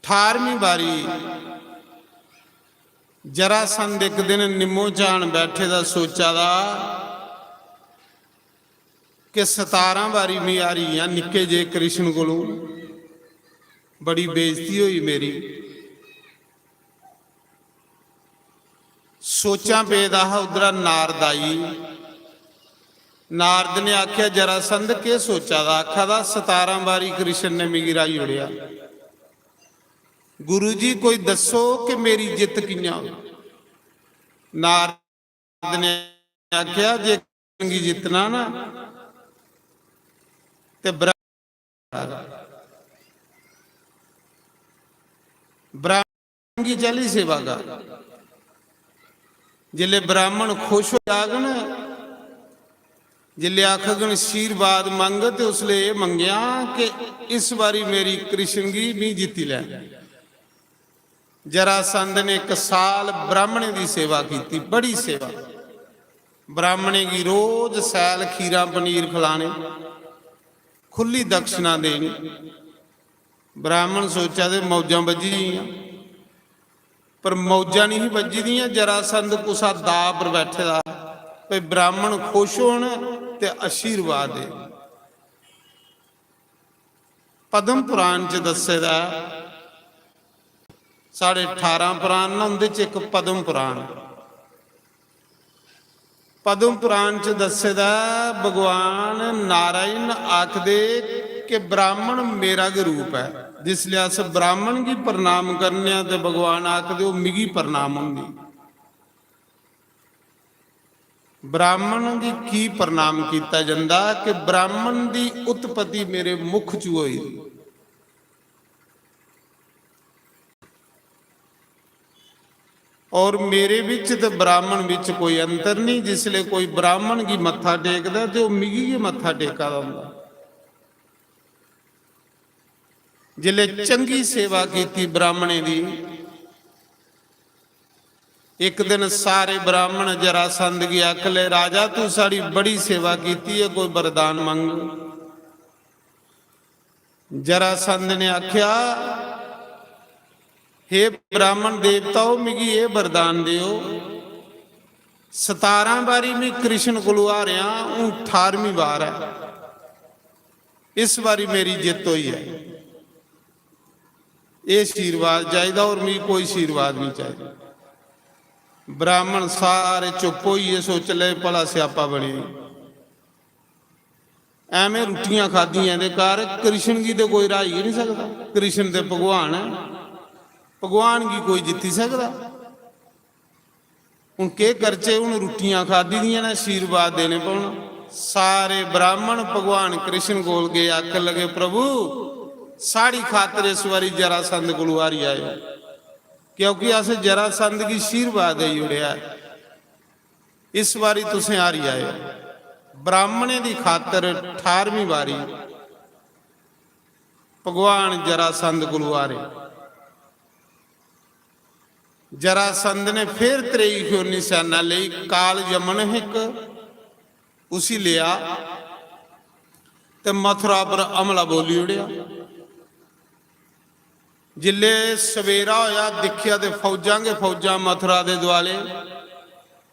अठारहवीं बारी जरासंध इक दिन निम्मो झान बैठे दा सोचा दा कि सतारां बारी में हारी आं निक्के जे कृष्ण कोलू, बड़ी बेइज्जती होई मेरी। सोचां पेदा हा उद्धरा नारद आई। नारद ने आखेआ, "जरासंध केह् सोचा दा?" आखा दा, "सतारां बारी कृष्ण ने मिगी र्हाई ओड़ेआ। गुरु जी, कोई दस्सो कि मेरी जित्त कि'यां होई?" नारद ने आखेआ, "जे कृष्ण गी जित्तना ना ते ब्राह्मण, ब्राह्मण गी चाल्ली सेवा कर।" जिसले ब्राह्मण खुश हो जागन, जिसले आखगन, "आशीर्वाद मंग," ते उसले एह् मंगेआ कि इस बारी मेरी कृष्ण गी मी जित्ती लै। जरासंध ने इक साल ब्राह्मणें दी सेवा कीती, बड़ी सेवा। ब्राह्मणें गी रोज सैल, खीरा, पनीर खलाने, खु'ल्ली दक्षिणा देनी। ब्राह्मण सोचा दे, "मौजां बज्झी गेइयां," पर मौजां निं ही बज्झी दियां। जरासंध कुसा दाऽ पर बैठे दा हा, भई ब्राह्मण खुश होन ते आशीर्वाद देन। पद्म पुराण च दस्से दा ऐ, साढ़े ठारां पुराण न, उं'दे च इक पद्म पुराण। पद्म पुराण च दस्से दा ऐ, भगवान नारायण आखदे कि ब्राह्मण मेरा गै रूप ऐ। जिसलै अस ब्राह्मण गी प्रणाम करने आं ते भगवान आखदे, "ओह् मिगी प्रणाम होंदी।" ब्राह्मण गी की प्रणाम कीता जंदा कि ब्राह्मण दी उत्पत्ति मेरे मुख च होई। और मेरे बिच ते ब्राह्मण बिच कोई अंतर नहीं। जिसले कोई ब्राह्मण गी मत्था टेकदा ते ओह् मिगी गै मत्था टेका दा होंदा। जिसले चंगी सेवा कीती ब्राह्मणें दी, इक दिन सारे ब्राह्मण जरासंध गी आखन लगे, "राजा, तू साढ़ी बड़ी सेवा कीती है, कोई वरदान मंग।" जरासंध ने आख्या, "हे ब्राह्मण देवताओ, मिगी एह् वरदान देओ, सतारां बारी में कृष्ण कोलू हारेआ, हून ठारहवीं बार ऐ, इस बारी मेरी जित्त होई ऐ, एह् आशीर्वाद चाहिदा, होर मिगी कोई आशीर्वाद नहीं चाहिदा।" ब्राह्मण सारे चुप होइयै सोच ले, भला स्यापा बनी। ऐवें रुट्टियां खाद्धियां दे घर कृष्ण गी ते कोई र्हाई गै नहीं सकदा। कृष्ण ते भगवान ऐ, भगवान गी कोई जित्ती सकदा? हून केह् करचै, हून रुट्टियां खाद्धी दियां न, आशीर्वाद देने पौन। सारे ब्राह्मण भगवान कृष्ण कोल गे, आखन लगे, "प्रभु, साढ़ी खातर इस बारी जरासंध कोलू हारी आयो, क्योंकि अस जरासंध गी आशीर्वाद देई ओड़ेआ ऐ।" इस बारी तुसें हारी आए ओ। ब्राह्मणें दी खातर ठारमीं बारी भगवान जरासंध कोलू हारे। जरासंध ने फिर त्रेई योनि सैना लेई, काल यमन इक, उसी लेआ ते मथुरा पर हमला बोली ओड़ेआ। जिल्ले सवेरा होया, दिक्खेआ ते फौजां गै फौजां मथुरा दे दुआले।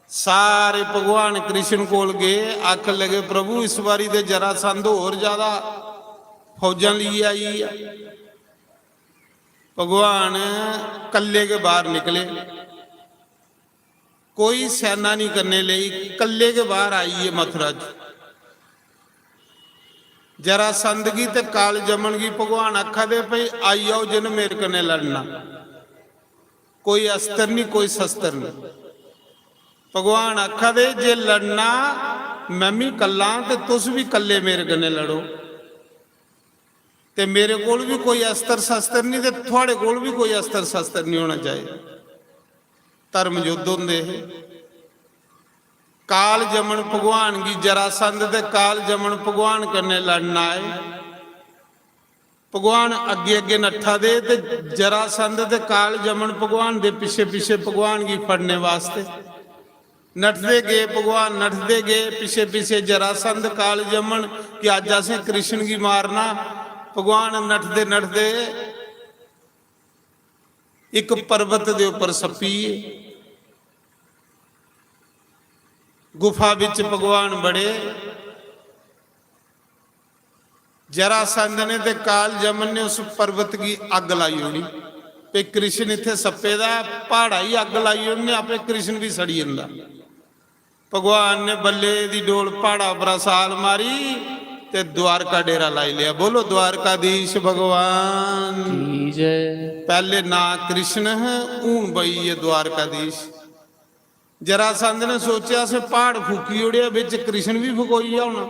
सारे भगवान कृष्ण कोल गे, आखन लगे, "प्रभु, इस बारी ते जरासंध होर ज्यादा फौजां लेइयै आई ऐ।" भगवान कल्ले गै बाहर निकले, कोई सैना नहीं करने लेई, कल्ले गै बाहर आई ऐ मथुरा च। जरासंध गी ते काल जमन गी भगवान आखा दे, "भई आई आओ जिन मेरे कन्नै लड़ना।" कोई अस्त्र नहीं, कोई शस्त्र नहीं। भगवान आखा दे, "जे लड़ना, मैं मी कल्ला ते तुस भी कल्ले मेरे कन्नै लड़ो। ते मेरे कोल भी कोई अस्त्र शस्त्र नहीं ते थुआड़े कोल भी कोई अस्त्र शस्त्र नहीं होना चाहिए।" धर्म युद्ध होंदे हे। काल जमन भगवान गी जरासंध ते काल जमन भगवान कन्नै लड़न आए। भगवान अग्गे अग्गे नट्ठा दे ते जरासंध ते काल जमन भगवान दे पिछे पिछे भगवान गी फड़ने वास्ते नठदे गे। भगवान नठदे गे, पिछे पिछे जरासंध, काल जमन कि अज्ज असें कृष्ण गी मारना। भगवान नठदे नठदे इक पर्वत दे उप्पर सप्पी गे। गुफा बिच भगवान बड़े। जरासंध ने ते काल जमन ने उस पर्वत गी अग्ग लाई ओड़ी। ते कृष्ण इत्थै सप्पे दा ऐ, प्हाड़ा गी अग्ग लाई ओड़ने, आपे कृष्ण बी सड़ी जंदा। भगवान ने बल्ले दी डोल प्हाड़ा पर छाल मारी ते द्वारका डेरा लाई लिया। बोलो द्वारकाधीश भगवान की जय। पैह्ले नां कृष्ण है, हून बई है द्वारकाधीश। जरासंध ने सोचेआ, "असें प्हाड़ फूकी ओड़ेआ, बिच कृष्ण बी फकोई गेआ होना।"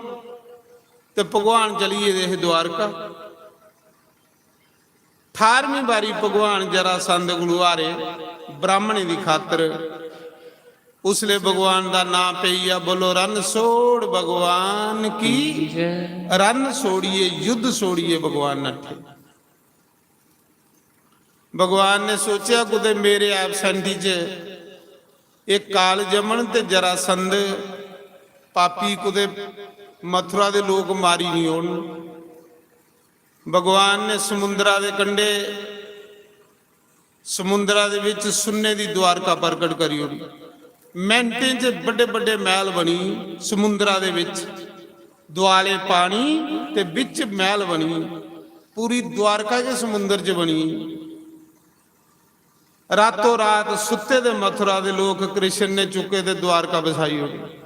ते भगवान चली गेदे हे द्वारका। ठारमीं बारी भगवान जरासंध कोलू हारे ब्राह्मणें दी खातर। उसले भगवान दा नां पेई गेआ, बोलो, "रन सोड़ भगवान की।" जय। रन सोड़िए, युद्ध सोड़िए भगवान नट्ठे। भगवान ने सोचेआ, "कुतै मेरे absent च एह् काल जमन ते जरासंध पापी कुतै मथुरा दे लोक मारी निं ओड़न।" भगवान ने समुंदरा दे कंढे, समुंदरा दे विच सुन्ने दी द्वारका प्रकट करी ओड़ी। मिंटें च बड्डे बड्डे मैह्ल बनी समुंदरा दे विच, दुआले पानी ते बिच मैह्ल बनी। पूरी द्वारका गै समुंदर च बनी। रातों रात सुत्ते दे मथुरा दे लोक कृष्ण ने चुक्के ते द्वारका बसाई ओड़ी।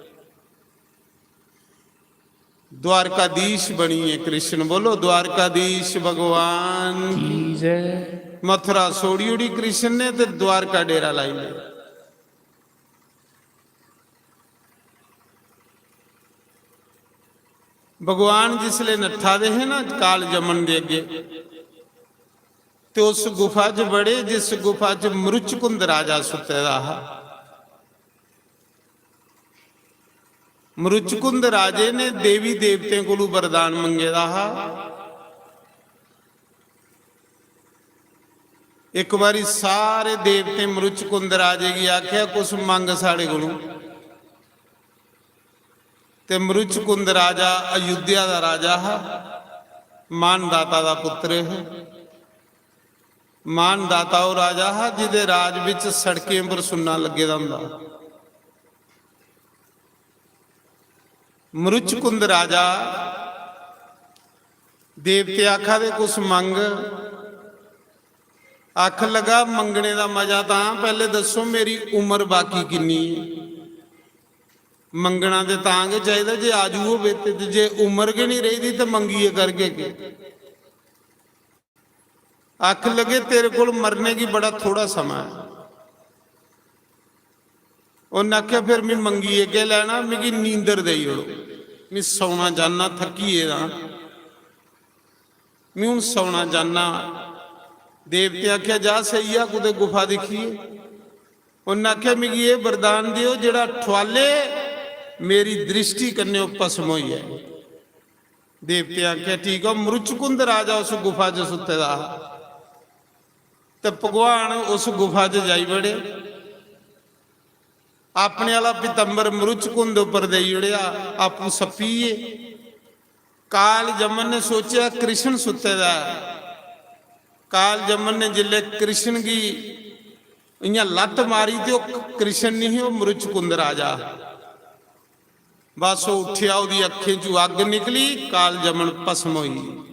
द्वारकाधीश बनिए कृष्ण, बोलो द्वारकाधीश भगवान की जय। मथुरा छोड़ी ओड़ी कृष्ण ने ते द्वारका डेरा लाई लिया। भगवान जिसले नट्ठा दे हे ना काल जमन दे अगे, ते उस गुफा च बड़े जिस गुफा च मरुचकुंद राजा सुत्ते दा हा। मरुचकुंद राजे ने देवी देवतें कोलू वरदान मंगे दा हा। एक बारी सारे देवतें मरुचकुंद राजे गी आख्या, "कुछ मंग साढ़े कोलू।" ते मरुचकुंद राजा अयोध्या दा राजा हा, मानदाता दा पुत्र है। मानदाता ओह् राजा हा जिदे राज बिच सड़कें पर सुन्ना लग्गे दा होंदा। मरुचकुंद राजा, देवते आखा दे, "कुछ मंग।" आखन लगा, "मंगने दा मजा तां, पैह्ले दस्सो मेरी उम्र बाकी किन्नी ऐ?" मंगना ते तां गै चाहिदा जे आजू होवे ते, ते जे उम्र गै नहीं रेही दी ते मंगियै करगे केह्? आखन लगे, "तेरे कोल मरने गी बड़ा थोड़ा समां ऐ।" उन्नै आखेआ, "फिर मी मंगियै केह् लैना, मिगी नींदर देई ओड़ो, मी सौना चाह्न्नां, थक्की गेदा आं, मी हून सौना चाह्न्नां।" देवतें आखेआ, "जा सेई जा कुतै गुफा दिक्खियै।" उन्नै आखेआ, "मिगी एह् वरदान देओ जेह्ड़ा ठुआले मेरी दृष्टि कन्नै ओह् भस्म होई ऐ। देवतें आखेआ, "ठीक ऐ।" मरुचकुंद राजा उस गुफा च सुत्ते दा हा ते भगवान उस गुफा च जाई बड़े, अपने आह्ला पीतंबर मरुचकुंद उप्पर देई ओड़ेआ, आपूं सप्पी गे। काल जमन ने सोचेआ, "कृष्ण सुत्ते दा ऐ।" काल जमन ने जिसलै कृष्ण गी इ'यां लत्त मारी ते ओह् कृष्ण निं ही, ओह् मरुचकुंद राजा। बस ओह् उट्ठेआ, ओह्दी अक्खें चू अग्ग निकली, काल जमन भस्म होई।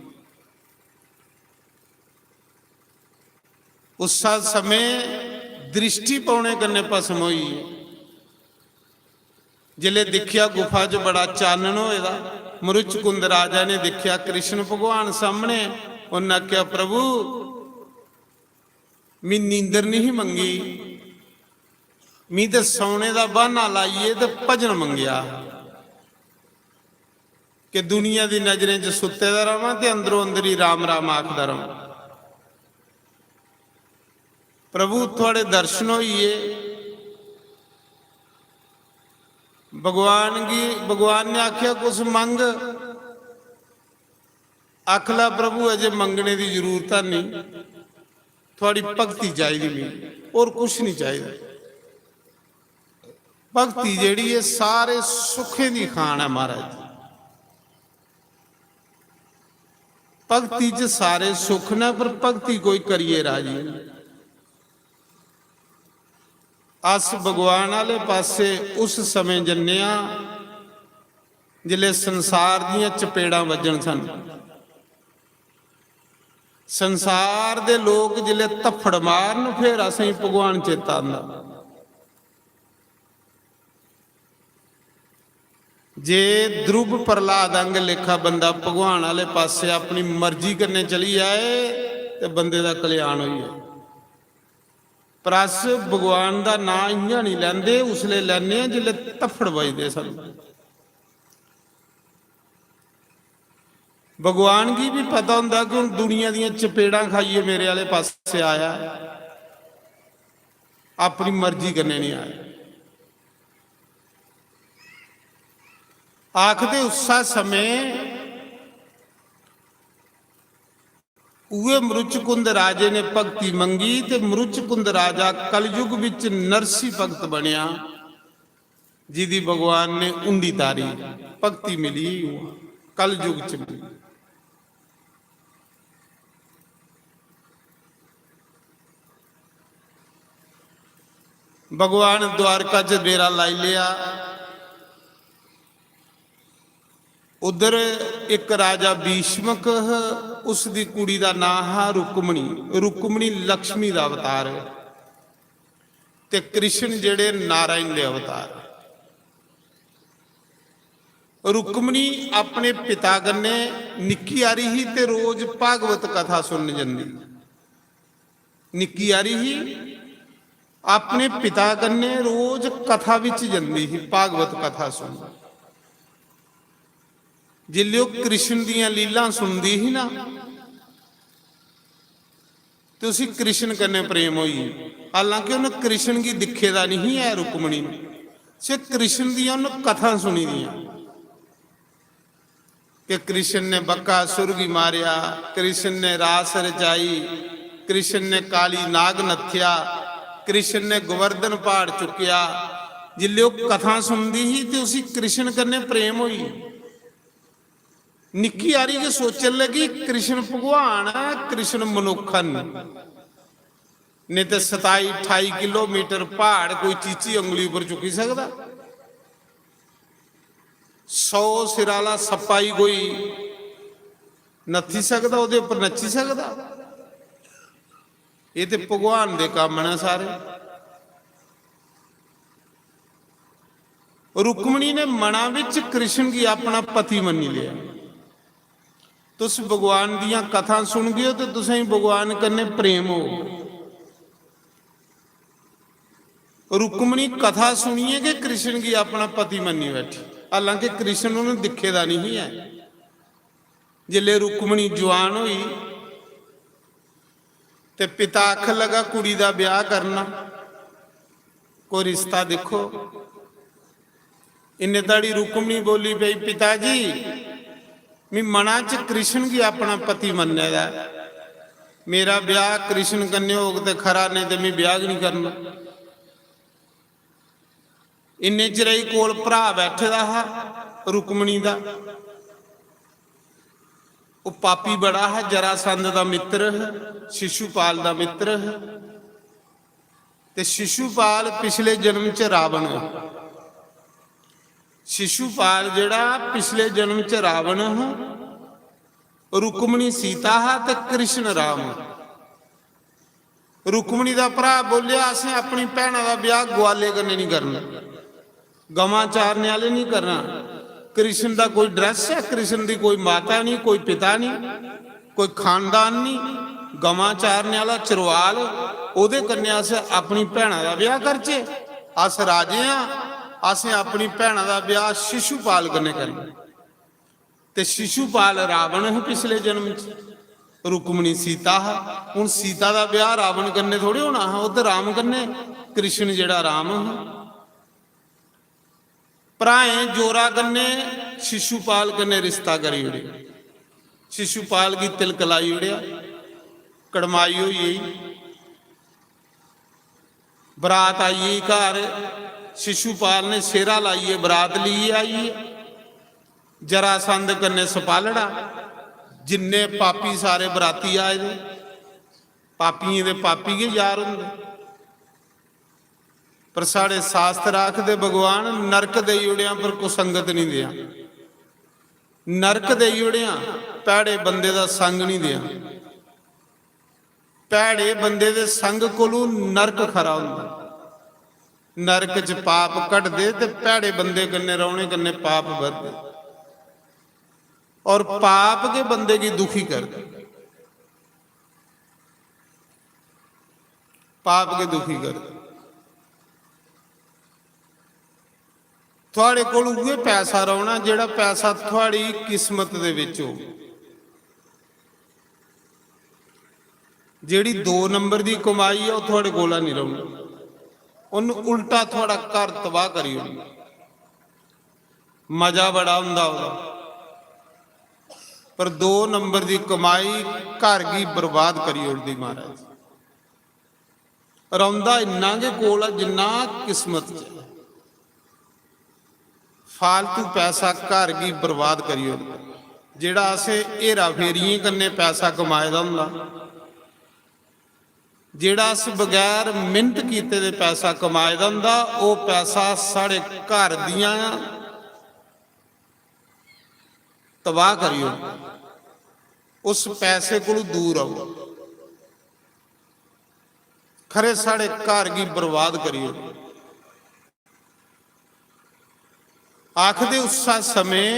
उस्सै समें दृष्टि पौने कन्नै भस्म होई। जिसलै दिक्खेआ गुफा च बड़ा चानन होए दा, मरुचकुंद राजा ने दिक्खेआ कृष्ण भगवान सामने, उन्नै आखेआ, "प्रभु, मी नींदर नहीं मंगी, मी ते सौने दा बहाना लाइयै ते भजन मंगेआ कि दुनिया दी नजरें च सुत्ते दा रवां ते अंदरों अंदर ही राम राम आखदा रवां।" प्रभु, थुआड़े दर्शन होई गे। भगवान गी, भगवान ने आखेआ, "कुछ मंग।" आखला, "प्रभु, अजें मंगने दी जरूरत है नहीं, थुआड़ी भक्ति चाहिदी मिगी, होर कुछ नहीं चाहिदा।" भक्ति जेह्ड़ी ऐ, सारे सुखें दी खान ऐ, महाराज। भक्ति च सारे सुख न, पर भक्ति कोई करियै राजी नहीं। अस भगवान आह्ले पासै उस समें जन्ने आं, जिसलै संसार दियां चपेड़ां बज्जन सन। संसार दे लोक जिसलै धफ्फड़ मारन, फिर असेंगी भगवान चेता आंदा। जे ध्रुव प्रहलाद आंगर लेखा बंदा भगवान आह्ले पासै अपनी मर्जी कन्नै चली जाए, ते बंदे दा कल्याण होई जाए। पर अस भगवान दा नांऽ इ'यां निं लैंदे, उसलै लैन्ने आं जिसलै धफ्फड़ बजदे सानूं। भगवान गी बी पता होंदा कि हून दुनिया दियां चपेड़ां खाइयै मेरे आह्ले पासै आया ऐ, अपनी मर्जी कन्नै निं आया। आखदे उस्सै समें उ'ऐ मरुचकुंद राजे ने भक्ति मंगी ते मरुचकुंद राजा कलयुग बिच नरसी भक्त बनेआ, जिदी भगवान ने उंडी तारी। भक्ति मिली उ'आं कलयुग च मिली। भगवान द्वारका च डेरा लाई लेआ। उद्धर इक राजा भीष्मक ह, उसदी कुड़ी दा नांऽ हा रुक्मणी। रुक्मणी लक्ष्मी दा अवतार ऐ ते कृष्ण जेह्ड़े नारायण दे अवतार। रुक्मणी अपने पिता कन्नै निक्की हारी ही ते रोज भागवत कथा सुनन जंदी। निक्की हारी ही, अपने पिता कन्नै रोज कथा बिच जंदी ही, भागवत कथा सुन। जिसलै ओह् कृष्ण दियां लीलां सुनदी ही ना, ते उसी कृष्ण कन्नै प्रेम होई। हालांकि उन्नै कृष्ण गी दिक्खे दा नहीं ऐ रुक्मणी ने, सिर्फ कृष्ण दियां उन्नै कथां सुनी दियां कि कृष्ण ने बकासुर गी मारेआ, कृष्ण ने रास रचाई, कृष्ण ने काली नाग नत्थेआ, कृष्ण ने गोवर्धन पहाड़ चुक्केआ। जिसलै ओह् कथां सुनदी ही ते उसी कृष्ण कन्नै प्रेम होई। निक्की हारी गै सोचन लगी, कृष्ण भगवान ऐ, कृष्ण मनुक्ख न। नेईं ते सताई ठाई किलोमीटर प्हाड़ कोई चीची उंगली उप्पर चुक्की सकदा? सौ सिर आह्ला सप्पा गी कोई नत्थी सकदा, ओह्दे उप्पर नच्ची सकदा? एह् ते भगवान दे कम्म न सारे। रुक्मणी ने मना बिच कृष्ण गी अपना पति मन्नी लेआ। तुस भगवान दियां कथां सुनगे ओ ते तुसेंगी भगवान कन्नै प्रेम होग। रुक्मणी कथा सुनियै गै कृष्ण गी अपना पति मन्नी बैठी, हालांकि कृष्ण उन्हें दिक्खे दा नहीं ऐ। जिसलै रुक्मणी जुआन होई ते पिता आखन लगा, "कुड़ी दा ब्याह करना, कोई रिश्ता दिक्खो।" इन्ने धड़ी रुक्मणी बोली पई, "पिता जी, मी मना च कृष्ण गी अपना पति मन्ने दा ऐ। मेरा ब्याह कृष्ण कन्नै होग ते खरा, नेईं ते मी ब्याह गै निं करना।" इन्ने चिरै गी कोल भ्राऽ बैठे दा हा रुक्मणी दा। ओह् पापी बड़ा हा, जरासंध दा मित्र हा, शिशुपाल दा मित्र हा। ते शिशुपाल पिछले जन्म च रावण हा। शिशुपाल जेह्ड़ा पिछले जन्म च रावण हा, रुक्मणी सीता हा ते कृष्ण राम हा। रुक्मणी दा भ्राऽ बोलेआ, "असें अपनी भैना दा ब्याह ग्वाले कन्नै निं करना, गवां चारने आह्ले निं करना। कृष्ण दा कोई ड्रैस ऐ, कृष्ण दी कोई माता निं, कोई पिता निं, कोई खानदान निं, गवां चारने आह्ला चरवाल, ओह्दे कन्नै अस अपनी भैना दा ब्याह करचै? अस राजे आं, असें अपनी भैना दा ब्याह शिशुपाल कन्नै करना।" ते शिशुपाल रावण हा पिछले जन्म च, रुक्मणी सीता हा। हुन सीता दा ब्याह रावण कन्नै थोड़े होना हा, ओह् ते राम कन्नै, कृष्ण जेह्ड़ा राम हा। भ्राएं जोरा कन्नै शिशुपाल कन्नै रिश्ता करी ओड़ेआ। शिशुपाल गी तिलक लाई ओड़ेआ, कड़माई होई गेई। बरात आई गेई घर, शिशुपाल ने सेह्रा लाइयै बरात लेइयै आई ऐ। जरासंध कन्नै सपालड़ा, जिन्ने पापी सारे बराती आए दे, पापियें दे पापी गै यार होंदे। पर साढ़े शास्त्र आखदे, "भगवान, नरक देई ओड़ेआं पर कुसंगत निं देआं, नरक देई ओड़ेआं, भैड़े बंदे दा संग निं देआं।" भैड़े बंदे दे संग कोलू नरक खरा होंदा। नरक च पाप घटदे ते भैड़े बंदे कन्नै रौह्ने कन्नै पाप बधदे। और पाप गै बंदे गी दुखी करदा, पाप गै दुखी करदा। थुआड़े कोल उ'ऐ पैसा रौह्ना जेह्ड़ा पैसा थुआड़ी किस्मत दे बिच हो। जेह्ड़ी दो नंबर दी कमाई ऐ, ओह् थुआड़े कोला निं रौह्नी। उन्न उल्टा थुआड़ा घर तबाह करी ओड़ना। मजा बड़ा होंदा ओह्दा, पर दो नंबर दी कमाई घर गी बर्बाद करी ओड़दी महाराज। रौंदा इन्ना गै कोल ऐ जिन्ना किस्मत च ऐ। फालतू पैसा घर गी बर्बाद करी ओड़दा। जेह्ड़ा असें हेरा फेरियें कन्नै पैसा कमाए दा होंदा, जेह्ड़ा अस बगैर मेह्नत कीते दे पैसा कमाए दा होंदा, ओह् पैसा साढ़े घर दियां तबाह करी ओड़दा। उस पैसे कोलू दूर र'वो। खरे साढ़े घर गी बर्बाद करी ओड़ो। आखदे उस्सै समें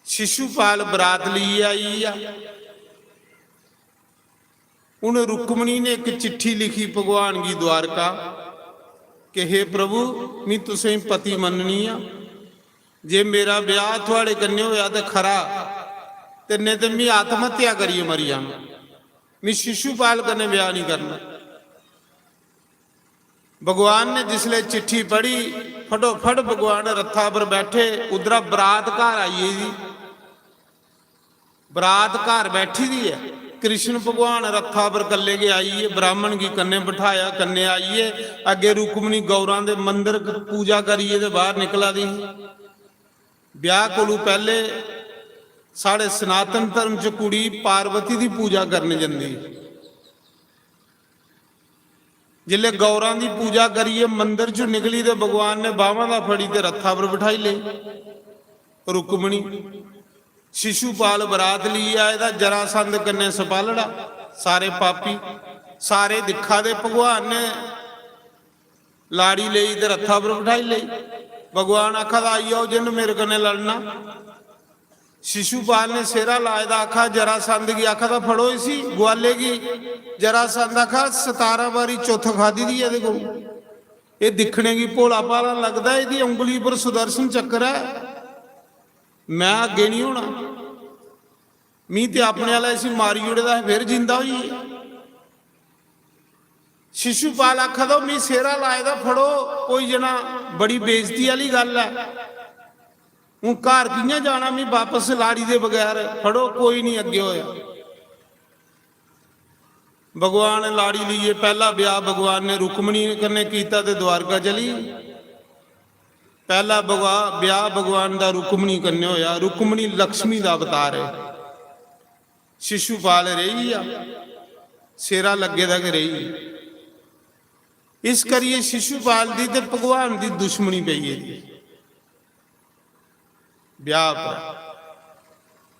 शिशुपाल बरात लेइयै आई आ। उन रुक्मणी ने इक चिट्ठी लिखी भगवान गी द्वारका कि हे प्रभु, मी तुसें पति मन्ननी आ, जे मेरा ब्याह थुआड़े कन्नै होया ते खरा, ते नेईं ते मी आत्महत्या करियै मरी जाना। मी शिशुपाल कन्नै ब्याह नहीं करना। भगवान ने जिसले चिट्ठी पढ़ी, फटोफट भगवान रथा पर बैठे, उद्धरा बरात घर आई गेई। बरात घर बैठी दी ऐ, कृष्ण भगवान रथा पर कल्ले गै आइयै, ब्राह्मण गी कन्नै बठाया, कन्नै आइयै अग्गें रुक्मणी गौरां दे मंदर च पूजा करियै ते बाहर निकला दी ही। ब्याह कोलू पैहले साढ़े सनातन धर्म च कुड़ी पार्वती दी पूजा करने जंदी। जिसले गौरां दी पूजा करियै मंदर चों निकली ते भगवान ने बाह्मां दा फड़ी ते रथा पर बठाई लेई रुक्मणी। शिशुपाल बरात लेइयै आए दा, जरासंध कन्नै सपालड़ा, सारे पापी, सारे दिक्खा दे भगवान ने लाड़ी लेई ते रथा पर बठाई लेई। भगवान आखा दा, "आई जाओ जिन्न मेरे कन्नै लड़ना।" शिशुपाल ने सेह्रा लाए दा, आखा जरासंध गी, आखा दा, "फड़ो इसी ग्वाले गी।" जरासंध आखा, "सतारां बारी चुत्थ खादी दी ऐ एह्दे कोल, एह् दिक्खने गी भोला भाला लगदा ऐ, एह्दी उंगली पर सुदर्शन चक्र ऐ, में अग्गें निं होना, मी ते अपने आह्ला इसी मारी ओड़े दा हा, फिर जिंदा होई गेआ।" शिशुपाल आखा दा, "मी सेरा लाए दा, फड़ो कोई जना।" बड़ी बेइज्जती आह्ली गल्ल ऐ। हून घर कि'यां जाना मी बापस लाड़ी दे बगैर? फड़ो, कोई निं अग्गें होएआ। भगवान लाड़ी लेइयै, पैह्ला ब्याह् भगवान ने रुक्मणी कन्नै कीता ते द्वारका चली। पैह्ला भगवा-, ब्याह् भगवान दा रुक्मणी कन्नै होएआ। रुक्मणी लक्ष्मी दा अवतार ऐ। शिशुपाल रेही गेआ, सेरा लग्गे दा गै रेही गेआ। इस करियै शिशुपाल दी ते भगवान दी दुश्मनी पेई गेदी ब्याह् पर।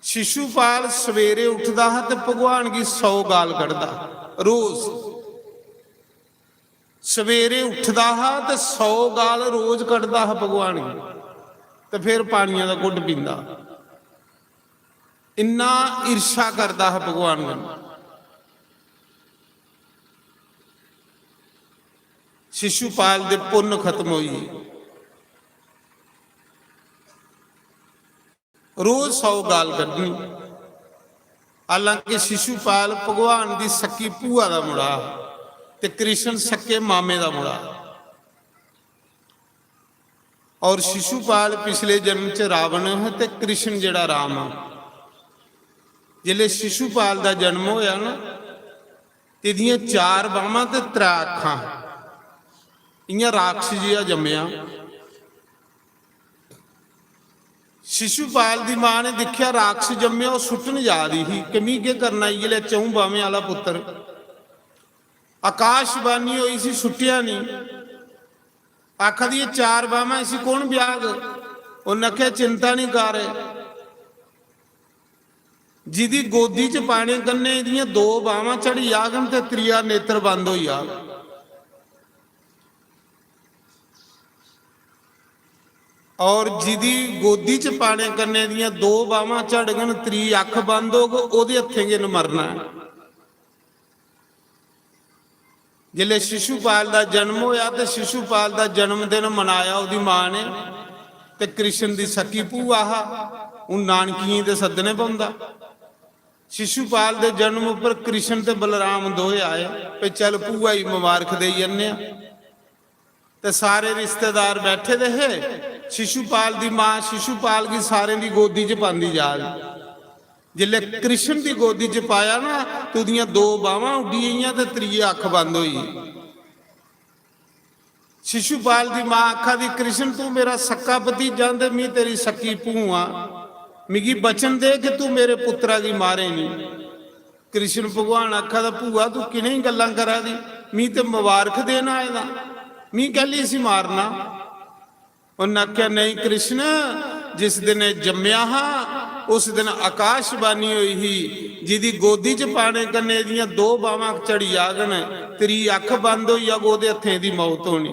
शिशुपाल सवेरे उठदा हा ते भगवान गी सौ गाल कढदा हा, रोज। सवेरे उठदा हा ते सौ गाल रोज कढदा हा भगवान गी, ते फिर पानिया दा घुट पींदा। इन्ना ईर्ष्या करदा हा भगवान कन्नै। शिशुपाल दे पुन्न खत्म होई गे। रोज सौ गाल कड्ढनी। हालांकि शिशुपाल भगवान दी सक्की भूआ दा मुड़ा हा ते कृष्ण सक्के मामे दा मुड़ा हा। और शिशुपाल पिछले जन्म च रावण हा ते कृष्ण जेड़ा राम हा। जिसले शिशुपाल दा जन्म होया ना, ते एदियां चार बाहमां ते त्रै अक्खां। इयां राक्षस जिहा जम्मेआ। शिशुपाल दी मां ने दिक्खेआ राक्षस जम्मेआ, ओह् सुट्टन जा दी ही कि मी केह् करना, इ'यै लेहा च'ऊं बाह्में आह्ला पुत्तर। आकाशवाणी होई, इसी सुट्टेआ निं। आखा दी, "एह् चार बाह्मां, इसी कौन ब्याह्ग?" उन्न आखेआ, "चिंता निं कर, जिदी गोदी च पाने कन्नै एह्दियां दो बाह्मां झड़ी जाङन ते त्रीया नेत्र बंद होई जाग।" और जिदी गोदी च पाने कन्नै दियां दो बाह्मां झड़गन, त्री अक्ख बंद होग, ओह्दे हत्थें गै इन्न मरना ऐ। जिसलै शिशुपाल दा जन्म होया ते शिशुपाल दा जन्मदिन मनाया ओह्दी मां ने, ते कृष्ण दी सक्की भूआ हा, हून नानकियें गी ते सद्दने पौंदा। शिशुपाल दे जन्म उप्पर कृष्ण ते बलराम दोए आए, "भई चल, भूआ गी मबारख देई जन्ने आं।" ते सारे रिश्तेदार बैठे दे हे। शिशुपाल दी मां शिशुपाल गी सारें दी गोदी च पांदी जा दी। जिसलै कृष्ण दी गोदी च पाया ना, ते ओह्दियां दो बाह्मां उड्डी गेइयां ते त्रीए अक्ख बंद होई गेई। शिशुपाल दी मां आखा दी, "कृष्ण, तू मेरा सक्का भतीजा ते मी तेरी सक्की भूआ, मिगी वचन दे कि तू मेरे पुत्तरा गी मारे निं।" कृष्ण भगवान आखा दा, "भूआ, तू किनेही गल्लां करा दी? मी ते मबारख देन आए दा, मी कैल्ली इसी मारना?" उन्न आखेआ, "नेईं कृष्ण, जिस दिन एह् जम्मेआ हा, उस दिन आकाशवाणी होई ही, जिदी गोदी च पाने कन्नै एह्दियां दो बाह्मां झड़ी जाङन, त्री अक्ख बंद होई जाग, ओह्दे हत्थें दी मौत होनी।"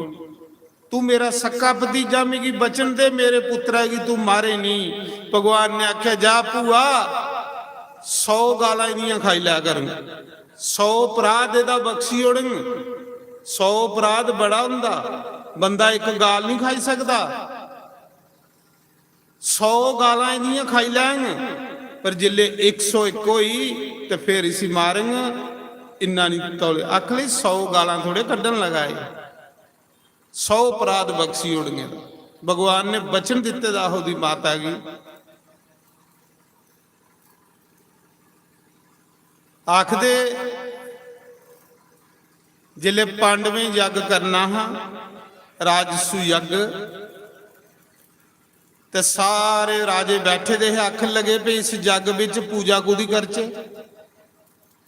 तू मेरा सक्का भतीजा, मिगी वचन दे, मेरे पुत्तरा गी तू मारे निं। भगवान ने आखेआ, "जा भूआ, सौ गालां एह्दियां खाई लै करङ, सौ अपराध एह्दा बख्शी ओड़ङ।" सौ अपराध बड़ा होंदा, बंदा इक गाल निं खाई सकदा। सौ गालां एह्दियां खाई लैङ, पर जिसलै इक सौ इक होई ते फिर इसी मारङ। इन्ना निं तौले आख, सौ गालां थोड़े कड्ढन लगा एह्। सौ अपराध बख्शी ओड़ङन। भगवान ने वचन दित्ते दा हा ओह्दी माता गी। आखदे, जिसलै पांडवें जग करना हा, राजसु यज्ञ, ते सारे राजे बैठे दे हे, आखन लगे, "भई इस जग बिच पूजा कोह्दी करचै?"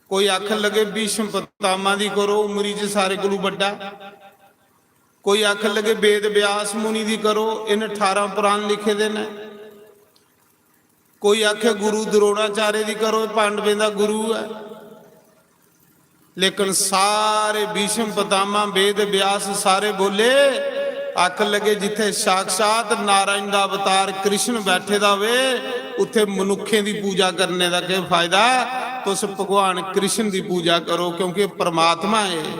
कोई आखन लगे, "भीष्म पितामह दी करो, उमरी च सारे कोलू बड्डा।" कोई आखन लगे, "वेद व्यास मुनि दी करो, इन्न ठारां पुराण लिखे दे न।" कोई आखे, "गुरु द्रोणाचार्य दी करो, पांडवें दा गुरु ऐ।" लेकिन सारे भीष्म पितामह, वेद व्यास सारे बोले, आखन लगे, "जित्थे साक्षात नारायण दा अवतार कृष्ण बैठे दा होवे, उत्थे मनुक्खें दी पूजा करने दा केह् फायदा? तुस भगवान कृष्ण दी पूजा करो, क्योंकि परमात्मा ऐ।"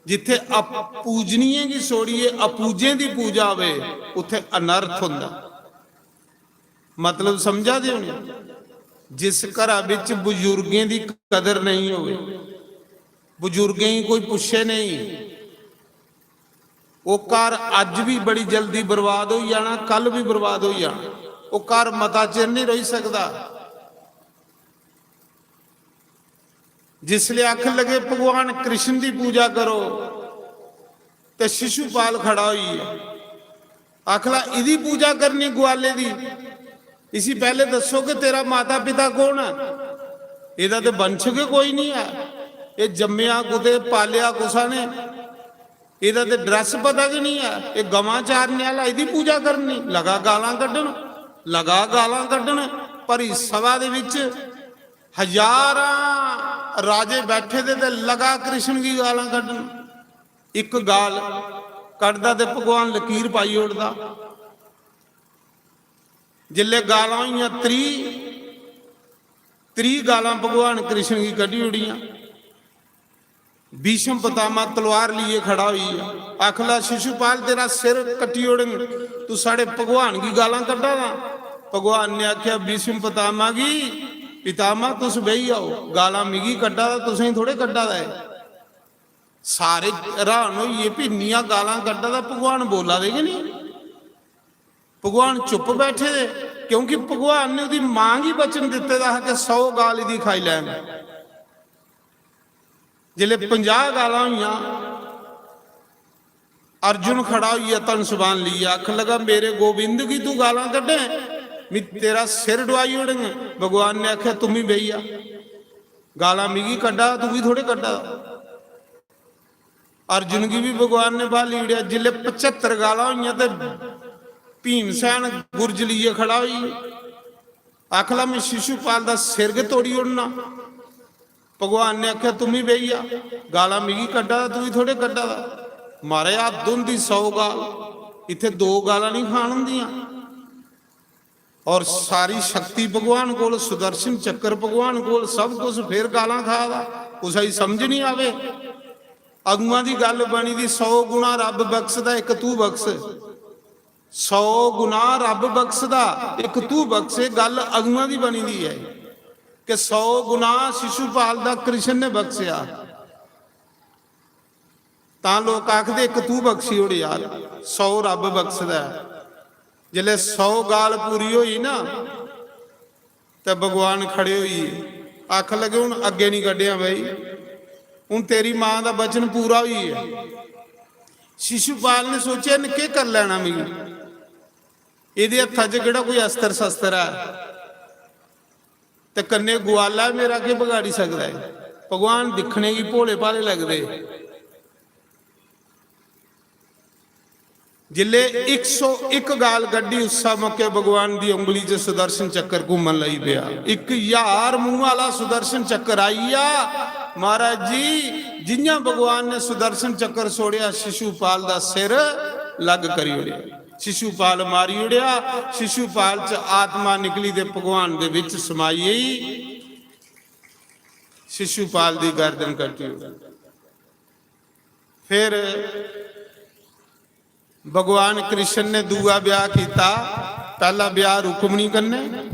जित्थे अपूजनीय गी छोड़ियै अपूजें दी पूजा होवे, उत्थे अनर्थ होंदा। मतलब समझा दे होने? जिस घरा बिच बुजुर्गें दी कदर नहीं होवे, बजुर्गें गी कोई पुच्छे नहीं। ओह् घर अज्ज बी बड़ी जल्दी बर्बाद होई जाना, कल बी बर्बाद होई जाना। ओह् घर मता चिर नहीं रेही सकदा। जिसले आखन लगे भगवान कृष्ण दी पूजा करो, ते शिशुपाल खड़ा होई गेआ, आखला, "इदी पूजा करनी ग्वाले दी? इसी पैह्ले दस्सो कि तेरा माता पिता कौन ऐ? एह्दा ते वंश गै कोई नहीं ऐ। एह् जम्मेआ कुतै, पालेआ कुसा ने, एह्दा ते ड्रैस पता गै नहीं ऐ। एह् गवां चारने आह्ला, इदी पूजा करनी?" लगा गालां कड्ढन, लगा गालां कड्ढन। भरी सभा दे विच हजारां राजे बैठे दे, ते लगा कृष्ण गी गालां कड्ढन। इक गाल कड्ढदा ते भगवान लकीर पाई ओड़दा। जिसलै गालां होइयां त्रीह्, त्रीह् गालां भगवान कृष्ण गी कड्ढी ओड़ियां। भीष्म पितामह तलवार लेइयै खड़ा होई गेआ, आखला, "शिशुपाल, तेरा सिर कट्टी ओड़ङ, तू साढ़े भगवान गी गालां कड्ढा दा?" भगवान ने आखेआ, "भीष्म पितामह गी, पितामह, तुस बेही जाओ, गालां मिगी कड्ढा दा, तुसेंगी थोड़े कड्ढा दा ऐ।" सारे हैरान होई गे, "भी इन्नियां गालां कड्ढा दा, भगवान बोला दे गै नहीं, भगवान चुप्प बैठे दे।" क्योंकि भगवान ने ओह्दी मां गी वचन दित्ते दा हा कि सौ गाल इदी खाई लैन। जिसलै पंजाह् गालां होइयां, अर्जुन खड़ा होइया, धनुष बाण लेइयै, आखन लगा, "मेरे गोविंद गी तू गालां कड्ढे, मी तेरा सिर डुआई ओड़ङ।" भगवान ने आखेआ, "तुम ही बेही जा, गालां मिगी कड्ढा, तुगी थोड़े कड्ढा दा।" अर्जुन गी बी भगवान ने ब्हाली ओड़ेआ। जिसलै पचत्तर गालां होइयां ते भीमसेन गुरज लेइयै खड़ा होई गेआ। आखला, "में शिशुपाल दा सिर गै तोड़ी ओड़ना।" भगवान ने आखेआ, "तुम ही बेही जा, गालां मिगी कड्ढा दा, तुगी थोड़े कड्ढा दा।" महाराज, हद्द होंदी, सौ गाल, इत्थै दो गालां नहीं खान होंदियां। और सारी शक्ति भगवान कोल, सुदर्शन चक्कर भगवान कोल, सब कुछ, फिर गालां खा दा, कुसै गी समझ नहीं आवे। अगुआं दी गल्ल बनी दी, "सौ गुणा रब बख्शदा, इक तू बख्श।" सौ गुणा रब बख्शदा, इक तू बख्शे, गल्ल अगुआं दी बनी दी है कि सौ गुणा शिशुपाल दा कृष्ण ने बख्शेआ। तां लोक आखदे, "इक तू बख्शी ओड़ यार, सौ रब बख्शदा ऐ।" जिसलै सौ गाल पूरी होई ना, ते भगवान खड़े होई गे, आखन लगे, "हुन अग्गें नहीं कड्ढेआ भाई, हुन तेरी मां दा वचन पूरा होई गेआ।" शिशुपाल ने सोचेआ, "इन्न केह् करी लैना मिगी? एह्दे हत्था च केह्ड़ा कोई अस्त्र शस्त्र ऐ, ते कन्नै गुआला ऐ, मेरा केह् बगाड़ी सकदा ऐ?" भगवान दिक्खने गी भोले भाले लगदे। जिसलै इक सौ इक गाल कड्ढी, उस्सै मौके भगवान दी उंगली च सुदर्शन चक्कर घूमन लगी पेआ। इक ज्हार मूंह आह्ला सुदर्शन चक्कर आई गेआ। महाराज जी, जि'यां भगवान ने सुदर्शन चक्कर छोड़ेआ, शिशुपाल दा सिर लग करी ओड़ेआ, शिशुपाल मारी ओड़ेआ। शिशुपाल च आत्मा निकली ते भगवान दे बिच समाई गेई। शिशुपाल दी गर्दन कट्टी ओड़ी। फिर भगवान कृष्ण ने दूआ ब्याह कीता। पैह्ला ब्याह रुक्मणी कन्नै,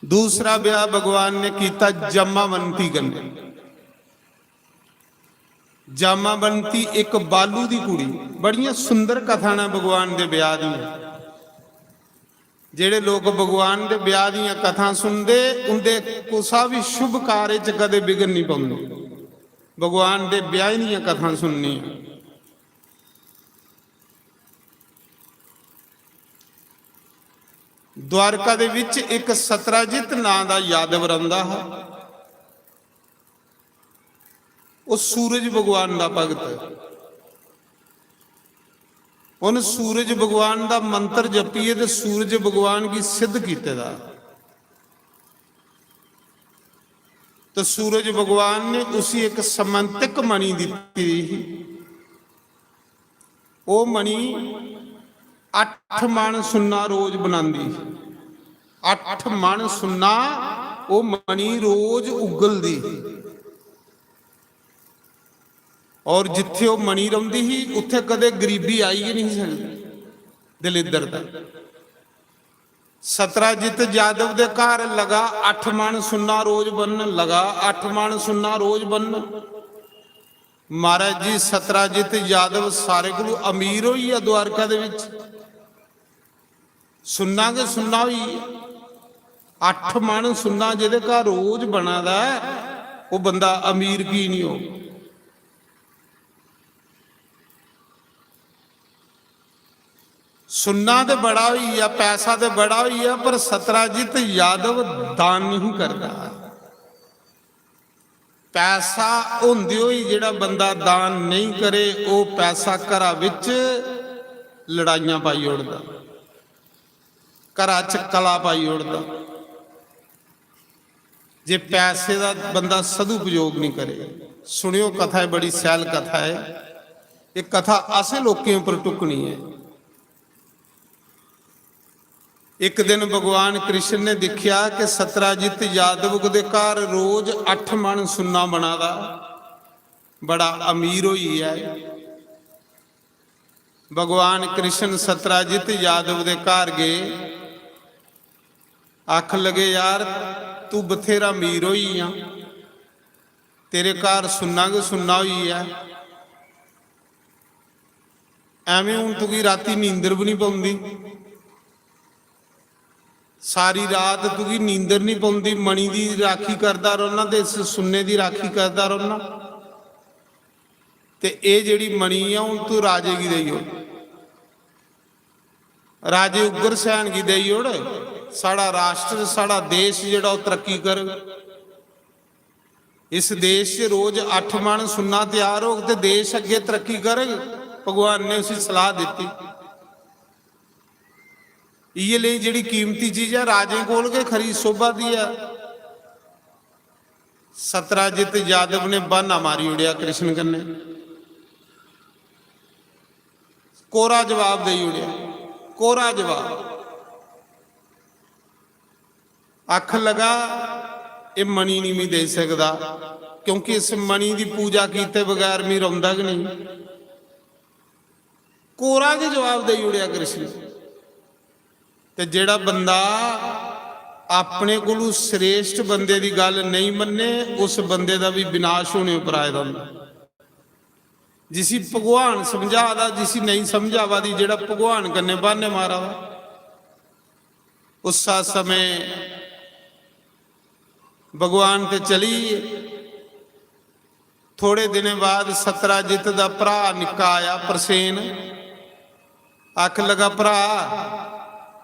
दूसरा ब्याह भगवान ने कीता जामावंती कन्नै। जामावंती इक बालू दी कुड़ी। बड़ियां सुंदर कथा न भगवान दे ब्याह दियां। जेह्ड़े लोक भगवान दे ब्याह दियां कथां सुनदे, उंदे कुसा बी शुभ कार्य च कदें विघ्न नहीं पौंदे। भगवान दे ब्याह दियां कथां सुननियां। द्वारका दे विच इक सत्राजित नां दा यादव रौंह्दा हा। ओह् सूरज भगवान दा भगत ऐ। उन्न सूरज भगवान दा मंत्र जपियै ते सूरज भगवान गी सिद्ध कीते दा। ते सूरज भगवान ने उसी इक समंतक मणि दित्ती दी ही। ओह् मणि अट्ठ मण सुन्ना रोज बनांदी ही। अट्ठ मण सुन्ना ओह् मणि रोज उगलदी ही। और जित्थे ओह् मणि रौंह्दी ही, उत्थे कदें गरीबी आई गै नहीं सकदी, दलिद्दरता। सतराजित यादव दे घर लगा अठ मण सुन्ना रोज बनन, लगा अठ मण सुन्ना रोज बनन। महाराज जी, सतराजित यादव सारे कोलू अमीर होई गेआ द्वारका दे विच। सुन्ना गै सुन्ना होई गेआ। अठ मण सुन्ना जेह्दे घर रोज बना दा ऐ, ओह् बंदा अमीर की नहीं हो? सुन्ना ते बड़ा होई गेआ, पैसा ते बड़ा होई गेआ, पर सतराजित यादव दान नहीं करदा। पैसा होंदे होई जेह्ड़ा बंदा दान नहीं करे, ओह् पैसा घरा विच लड़ाइयां पाई ओड़दा, घरा च कला पाई ओड़दा। जे पैसे दा बंदा सदुपयोग नहीं करे, सुनियो कथा है, बड़ी सैल कथा है। ये कथा असें लोकें उप्पर टुकनी है। एक दिन भगवान कृष्ण ने दिखया कि सतराजित यादव दे घर रोज अठ मण सुन्ना बना दा, बड़ा अमीर होई गेआ है। भगवान कृष्ण सतराजित यादव दे घर गए, आखन लगे, "यार, तू बथेरा अमीर होई गेआ, तेरे घर सुन्ना गै सुन्ना होई गेआ, एवें हून तुगी राती नींदर भी नहीं पौंदी, सारी रात तुगी नींदर नहीं पौंदी, मणि दी राखी करदा रौह्ना ते इस सुन्ने दी राखी करदा रौह्ना, ते एह् जेह्ड़ी मणि ऐ, हून तू राजे गी देई ओड़, राजे उग्रसेन गी देई ओड़, साढ़ा राष्ट्र, साढ़ा देश जेह्ड़ा ओह् तरक्की करग।" इस देश च रोज अठ मण सुन्ना त्यार होग ते देश अग्गे तरक्की करग। भगवान ने उसी सलाह दित्ती। इयै लेई जेह्ड़ी कीमती चीज ऐ, राजें कोल गै खरी शोभा दी ऐ। सतराजित यादव ने ब्हाना मारी ओड़ेआ कृष्ण कन्नै, कोरा जवाब देई ओड़ेआ, कोरा जवाब। आखन लगा, "एह् मणि नहीं मी देई सकदा, क्योंकि इस मणि दी पूजा कीते बगैर मी रौंह्दा गै नहीं।" कोरा गै जवाब देई ओड़ेआ कृष्ण। ते जेह्ड़ा बंदा अपने कोलू श्रेष्ठ बंदे दी गल्ल नहीं मन्ने, उस बंदे दा भी विनाश होने उप्पर आए दा होंदा। जिसी भगवान समझा दा, जिसी नहीं समझ आवा दी, जेह्ड़ा भगवान कन्नै ब्हाने मारा दा, उस समय भगवान ते चली गे। थोड़े दिनें बाद सतराजित दा भ्राऽ निक्का आया, प्रसेन। आखन लगा, "भ्राऽ,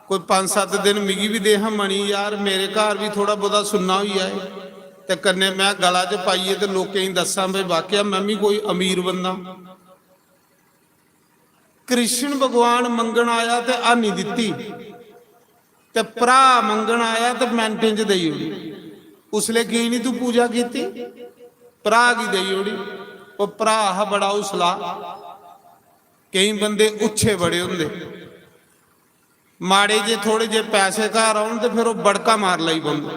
कोई पंज सत्त दिन मिगी बी दे हां मणि यार, मेरे घर बी थोड़ा बहुता सुन्ना होई जाए, ते कन्नै में गला च पाइयै ते लोकें गी दस्सां भई वाकया में बी कोई अमीर बंदा।" कृष्ण भगवान मंगन आया ते हानि दित्ती, ते भ्राऽ मंगन आया ते मैंटें च देई ओड़ी। उसलै की निं तू पूजा कीती? भ्राऽ गी देई ओड़ी। ओह् भ्राऽ हा बड़ा उसला। केईं बंदे उच्छे बड़े होंदे, माड़े जे थोड़े जे पैसे घर औन ते फिर ओह् बड़का मार लाई पौंदे।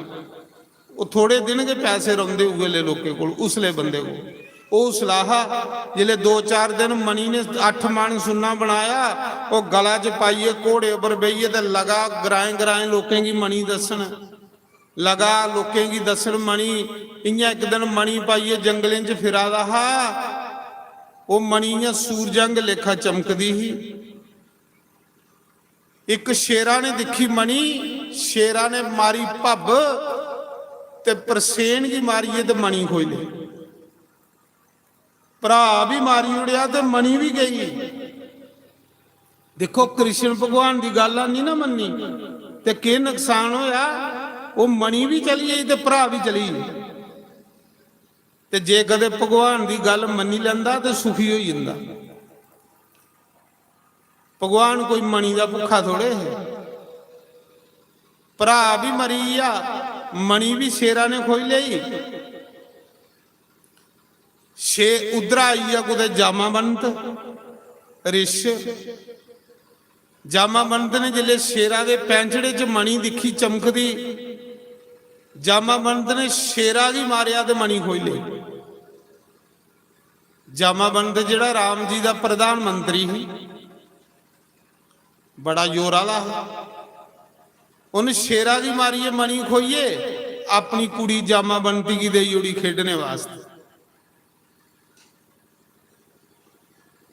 ओह् थोड़े दिन गै पैसे रौंह्दे उ'ऐ ले लोकें कोल, उसले बंदे कोल। ओह् उसला हा, जिसले दो चार दिन मणि ने, अट्ठ मण सुन्ना बनाया, ओह् गला च पाइयै घोड़े उप्पर बेहियै ते लगा ग्राएं ग्राएं लोकें गी मणि दस्सन, लगा लोकें गी दस्सन मणि। इ'यां इक दिन मणि पाइयै जंगलें च फिरा दा हा, ओह् मणि इ'यां सूरजां आंह्गर लेखा चमकदी ही। इक शेरा ने दिक्खी मणि, शेरा ने मारी भब्ब ते प्रसेन गी मारियै ते मणि खोई लेई। भ्राऽ बी मारी ओड़ेआ ते मणि बी गेई। दिक्खो, कृष्ण भगवान दी गल्ल निं ना मन्नी ते केह् नकसान होआ? ओह् मणि बी चली गेई ते भ्राऽ बी चली गेई। ते जे कदें भगवान दी गल्ल मन्नी लैंदा ते सुखी होई जंदा। भगवान कोई मणि दा भुक्खा थोड़े हे। भ्राऽ बी मरी गेआ, मणि बी शेरा ने खोई लेई। शे-, उद्धरा आई गेआ कुतै जामाबंत रिश। जामाबंत ने जिसलै शेरा दे पैंचड़े च मणि दिक्खी चमकदी, जामाबंत ने शेरा गी मारेआ ते मणि खोई लेई। जामाबंत जेह्ड़ा राम जी दा प्रधानमंत्री ही, बड़ा जोर आह्ला हा। उन शेरा गी मारियै मणि खोइयै अपनी कुड़ी जामावंती गी देई ओड़ी खेडने वास्तै।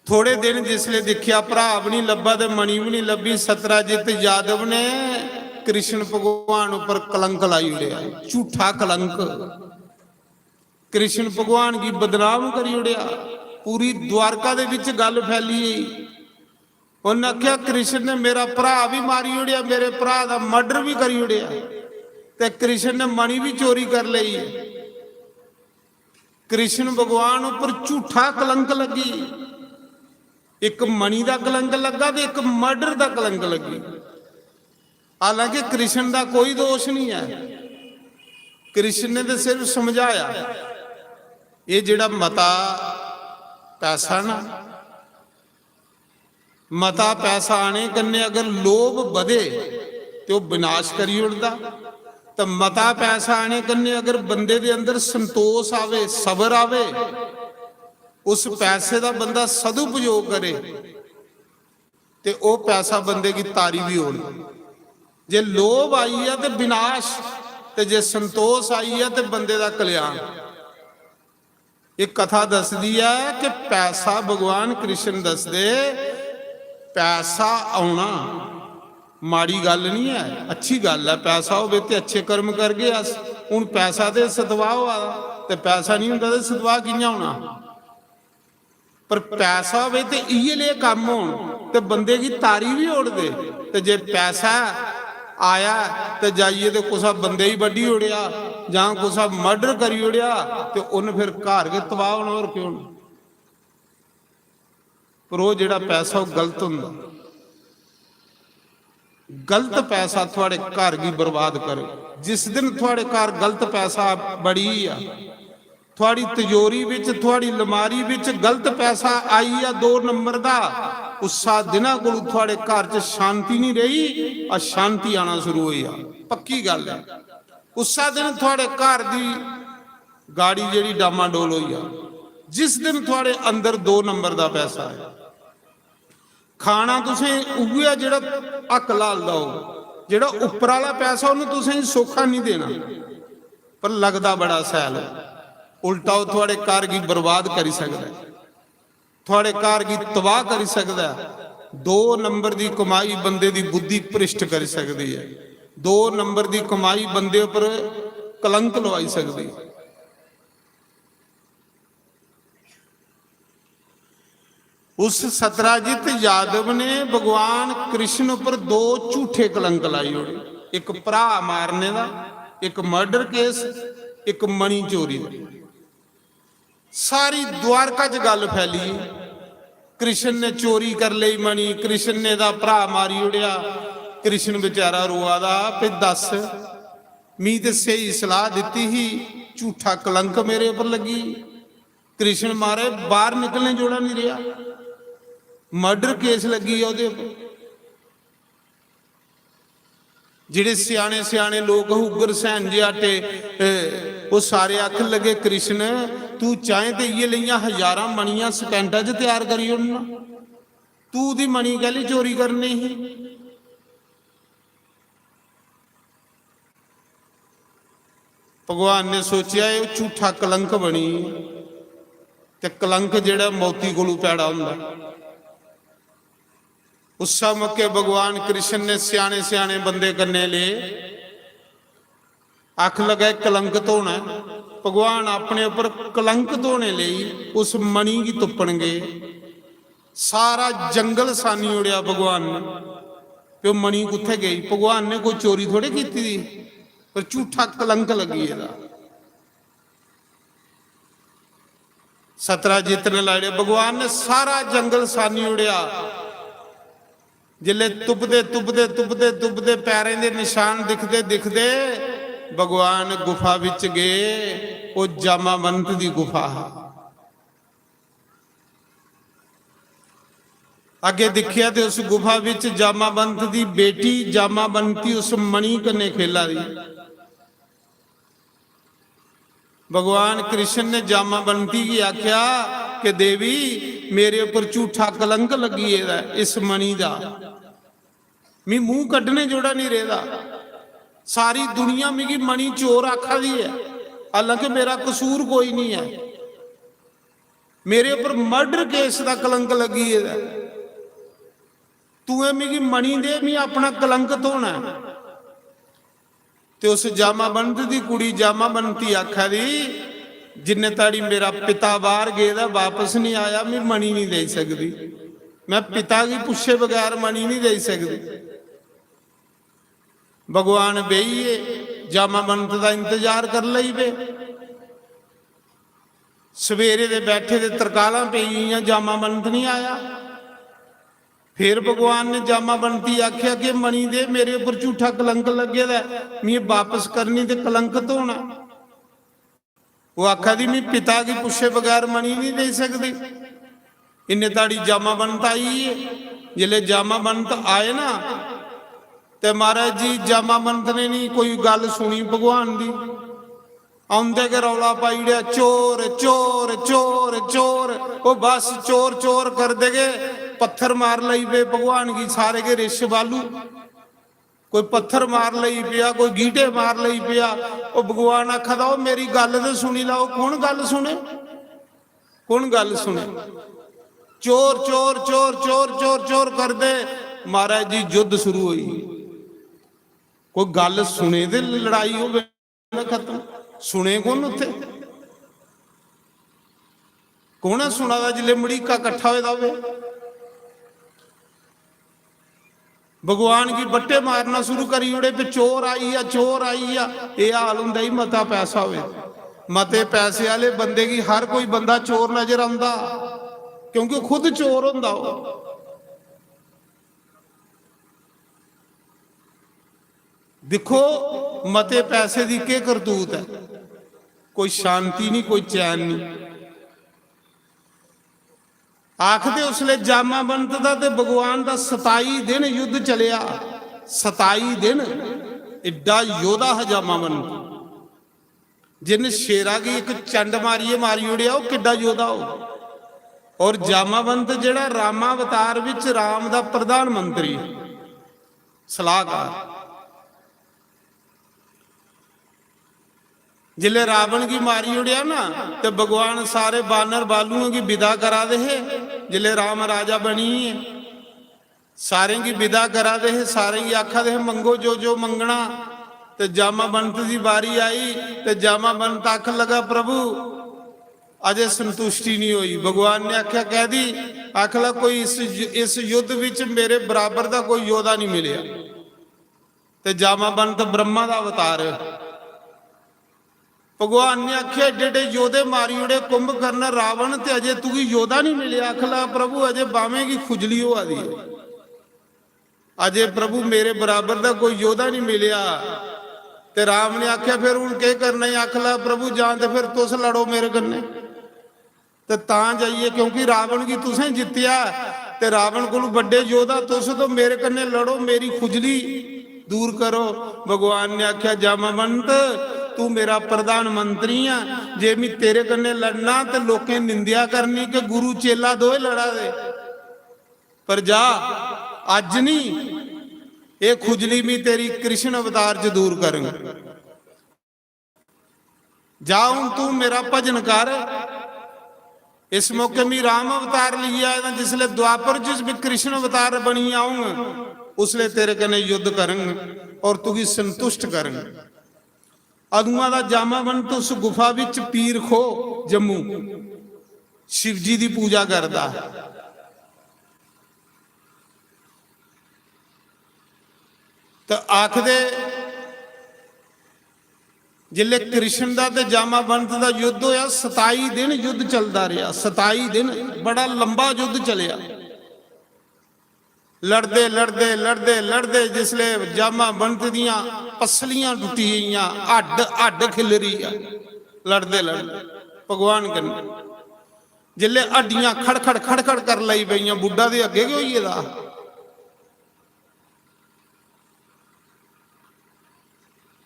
थोड़े दिन जिसले दिक्खेआ भ्रा भी नहीं लब्भा ते मणि भी नहीं लब्भी, सत्राजित यादव ने कृष्ण भगवान उपर कलंक लाई ओड़ेआ, झूठा कलंक। कृष्ण भगवान गी बदनाम करी ओड़ेआ। पूरी द्वारका दे विच गल फैली गई। उन्हें आख्या, कृष्ण ने मेरा भ्रा भी मारी ओड़ेआ, मेरे भ्रा दा मर्डर भी करी ओड़ेआ, ते कृष्ण ने मणि भी चोरी कर ली। कृष्ण भगवान उपर झूठा कलंक लगी। एक मणि दा कलंक लगा ते एक मर्डर दा कलंक लगी। हालांकि कृष्ण दा कोई दोष नहीं है, कृष्ण ने तो सिर्फ समझाया। ये जेड़ा मता पैसा ना, मता पैसा आने कन्नै अगर लोभ बधे ते ओह विनाश करी ओड़दा, ते मता पैसा आने कन्नै अगर बंदे दे अंदर संतोष आवे, सबर आवे, उस पैसे दा बंदा सदुपयोग करे, ते ओह पैसा बंदे गी तारी भी ओड़दा। जे लोभ आई गेआ ते विनाश, ते जे संतोष आई गेआ ते बंदे दा कल्याण। एक कथा दसदी है कि पैसा, भगवान कृष्ण दसदे, पैसा औना माड़ी गल्ल नहीं है, अच्छी गल्ल है। पैसा होवे ते अच्छे कर्म करगे अस। हुन पैसा ते सतवाह होआ दा, ते पैसा नहीं हुंदा ते सतवाह कि'यां होना? पर पैसा होवे ते इ'यै लेह कम्म होन ते बंदे गी तारी बी ओड़दे। ते जे पैसा आया ते जाइयै ते कुसै बंदे गी बड्ढी ओड़ेआ जां कुसै मर्डर करी ओड़ेआ ते उन्न फिर घर गै तबाह होना, होर केह् होना? पर ओह् जेह्ड़ा पैसा ओह् गलत होंदा। गलत पैसा थुआड़े घर गी बर्बाद करे। जिस दिन थुआड़े घर गलत पैसा बड़ी गेआ, थुआड़ी तिजोरी बिच, थुआड़ी लमारी बिच गलत पैसा आई गेआ दो नंबर दा, उस्सा दिना कोलू थुआड़े घर च शांति नहीं रेही, अशांति आना शुरू होई जा। पक्की गल्ल है। उस्सा दिन थुआड़े घर दी गाड़ी जेह्ड़ी डामाडोल होई जा, जिस दिन थुआड़े अंदर दो नंबर दा पैसा आया। खाना तुसें उ'ऐ जेह्ड़ा हक्क लाल दा हो, जेह्ड़ा उप्पर आह्ला पैसा उन्नै तुसें गी सौखा निं देना, पर लगदा बड़ा सैल हो। उल्टा ओह् थुआड़े घर गी बर्बाद करी सकदा ऐ, थुआड़े घर गी तबाह करी सकदा ऐ। दो नंबर दी कमाई बंदे दी बुद्धि भ्रिष्ट करी सकदी ऐ, दो नंबर दी कमाई बंदे उप्पर कलंक लवाई सकदी ऐ। उस सत्राजित यादव ने भगवान कृष्ण पर दो झूठे कलंक लाई ओड़े, एक भरा मारने दा, एक मर्डर केस, एक मणि चोरी दा। सारी द्वारका च गल्ल फैली। कृष्ण ने चोरी कर लेई मणि, कृष्ण ने दा भरा मारी ओड़ेआ। कृष्ण बेचारा रोआ दा, "फिर दस, मी ते स्हेई सलाह दित्ती ही, झूठा कलंक मेरे उप्पर लग्गी।" कृष्ण महाराज बाहर निकलने जोड़ा नहीं रहा, मर्डर केस लग्गी है ओहदे उप्पर। जेड़े स्याने स्याने लोग उग्र सैन जे आटे, ए, ओह सारे आखन लगे, "कृष्ण, तू चाहे ते इये लेइयां हजारां मणियां सकैंटा च तैयार करी ओड़ना, तू ओहदी मणि कैली चोरी करनी ही?" भगवान ने सोचेआ, "एह् झूठा कलंक बनी, ते कलंक जेह्ड़ा मौती कोलू पैदा होंदा।" उस्सै मौके भगवान कृष्ण ने स्याने स्याने बंदे कन्ने ले, अख लगा, "कलंक धोना ऐ।" भगवान अपने उप्पर कलंक धोने लेई उस मणि गी तुप्पन गे। सारा जंगल सानी ओड़ेआ भगवान ने। ते ओह् मणि कुत्थै गेई? भगवान ने कोई चोरी थोड़े कीती दी, पर झूठा कलंक लग्गी गेदा। सतराजित ने लाड़े भगवान ने सारा जंगल सानी ओड़ेआ। जिसले तुपदे, तुपदे, तुपदे, तुपदे पैरें दे निशान दिखदे, दिखदे भगवान गुफा विच गए। ओह जामावंत दी गुफा हा। अगे दिखिया ते उस गुफा विच जामावंत दी बेटी जामावंती उस मणि कन्ने खेला दी। भगवान कृष्ण ने जामावंती गी आख्या कि देवी, मेरे उपर झूठा कलंक लगी गेदा ऐ इस मणि दा, मी मूंह कड्ढने जोड़ा नहीं रेहदा। सारी दुनिया मिगी मणि चोर आखा दी ऐ, हालांकि मेरा कसूर कोई नहीं ऐ। मेरे उप्पर मर्डर केस दा कलंक लग्गी गेदा ऐ। तूं एह् मिगी मणि दे, मी अपना कलंक धोना ऐ। ते उस जामाबंत दी कुड़ी जामाबंती आखा दी, "जिन्ने ताड़ी मेरा पिता बाहर गेदा, बापस नहीं आया, मी मणि नहीं देई सकदी। मैं पिता गी पुच्छे बगैर मणि नहीं देई सकदी।" भगवान बेहियै जामाबंत दा इंतजार कर लई पे। सवेरे दे बैठे दे तरकालां पेई गेइयां, जामाबंत नहीं आया। फिर भगवान ने जामाबंती आख्या कि "मणि दे, मेरे उप्पर झूठा कलंक लग्गे दा ऐ, मी बापस करनी ते कलंक धोना।" वो आखा दी, "मी पिता गी पुच्छे बगैर मणि नहीं देई सकदी।" इन्ने ताड़ी जामाबंत आई है। जिसले जामाबंत आए ना, ते महाराज जी, जामाबंत ने नहीं कोई गल सुनी भगवान दी। औंदे गै रौला पाई ओड़ेआ, "चोर, चोर, चोर, चोर।" वो बस चोर चोर करदे गै पत्थर मार लई पे भगवान गी, सारे गै रिछ बालू। कोई पत्थर मार लई पेआ, कोई गीटे मार लई पेआ। वो भगवान आखा दा, "ओ मेरी गल ते सुनी लैओ।" कौन गल सुने? कौन गल सुने? चोर चोर चोर चोर चोर चोर करदे, महाराज जी, युद्ध शुरू होई। कोई गल सुने ते लड़ाई होवे ना खत्म। सुने कौन उत्थे? कौन ऐ सुना दा जिसले मड़ीका कट्ठा होए दा होवे? भगवान गी बट्टे मारना शुरू करी ओड़े, "पे चोर आई आ, चोर आई आ।" ये हाल हुंदा ही मता पैसा होवे। मते पैसे आले बंदे गी हर कोई बंदा चोर नजर आंदा, क्योंकि खुद चोर हुंदा हो। दिक्खो, मते पैसे दी केह् करतूत ऐ, कोई शांति नहीं, कोई चैन नहीं। आखदे उसले जामाबंत दा ते भगवान दा सताई दिन युद्ध चलेआ। सताई दिन। एड्डा योद्धा हा जामाबंत। जिन शेरा गी इक चंड मारियै मारी ओड़ेआ, ओह् किड्डा योद्धा हो। और जामाबंत जेह्ड़ा रामावतार विच राम दा प्रधानमंत्री, सलाहकार, जिसले रावण गी मारी ओड़ेआ ना, ते भगवान सारे बानर बालुओं गी विदा करा दे हे। जिसले राम राजा बनी गे, सारें गी विदा करा दे हे, सारें गी आखा दे हे, "मंगो जो जो मंगना।" ते जामाबंत दी बारी आई, ते जामाबंत आखन लगा, "प्रभु, अजे संतुष्टि नहीं होई।" भगवान ने आख्या, "कैदी?" आखला, "कोई इस, इस युद्ध विच मेरे बराबर दा कोई योद्धा नहीं मिलेआ।" ते जामाबंत ब्रह्मा दा अवतार। भगवान ने आखेआ, "एड्डे एड्डे योधे मारी ओड़े कुंभकर्ण, रावण, ते अजे तुगी योधा नहीं मिलेआ।" आखन लगा, "प्रभु, अजे बाह्में गी खुजली होआ दी ऐ, अजे प्रभु मेरे बराबर दा कोई योधा नहीं मिलेआ।" ते राम ने आखेआ, "फिर हून केह् करना ऐ?" आखन लगा, "प्रभु, जां ते फिर तुस लड़ो मेरे कन्नै।" ते तां जाइयै, क्योंकि रावण गी तुसें जित्तेआ, ते रावण कोलू बड्डे योद्धा तुस, तो मेरे कन्नै लड़ो, मेरी खुजली दूर करो। भगवान ने आख्या, "जामवंत, तू मेरा प्रधानमंत्री आ, जे मैं तेरे कन्नै लड़ना ते लोकें निंदेआ करनी कि गुरु चेला दोए लड़ा दे। पर जा, अज्ज नहीं, एह् खुजली मैं तेरी कृष्ण अवतार च दूर करंग।" जा हून तू मेरा भजन कर। इस मौके मी राम अवतार लेइयै आए दा, जिसले द्वापर च भी कृष्ण अवतार बनी आऊं, उसले तेरे कन्नै युद्ध करंग और तुगी संतुष्ट करंग। अदुआं दा जामावंत उस गुफा विच पीर खो जम्मू शिव जी दी पूजा करदा। ते आखदे, जिसले कृष्ण दा ते जामावंत दा युद्ध होया, सताई दिन युद्ध चलदा रेहा। सताई दिन, बड़ा लंबा युद्ध चलेआ। लड़दे, लड़दे, लड़दे, लड़दे, जिसले जामावंत दियां पसलियां टुटी गेइयां, हड्ड, हड्ड खिल्लरी गेआ, लड़दे, लड़दे भगवान कन्नै। जिसले हड्डियां खड़खड़, खड़खड़ कर लगी पेइयां, बुड्ढा ते अग्गे गै होई गेदा हा।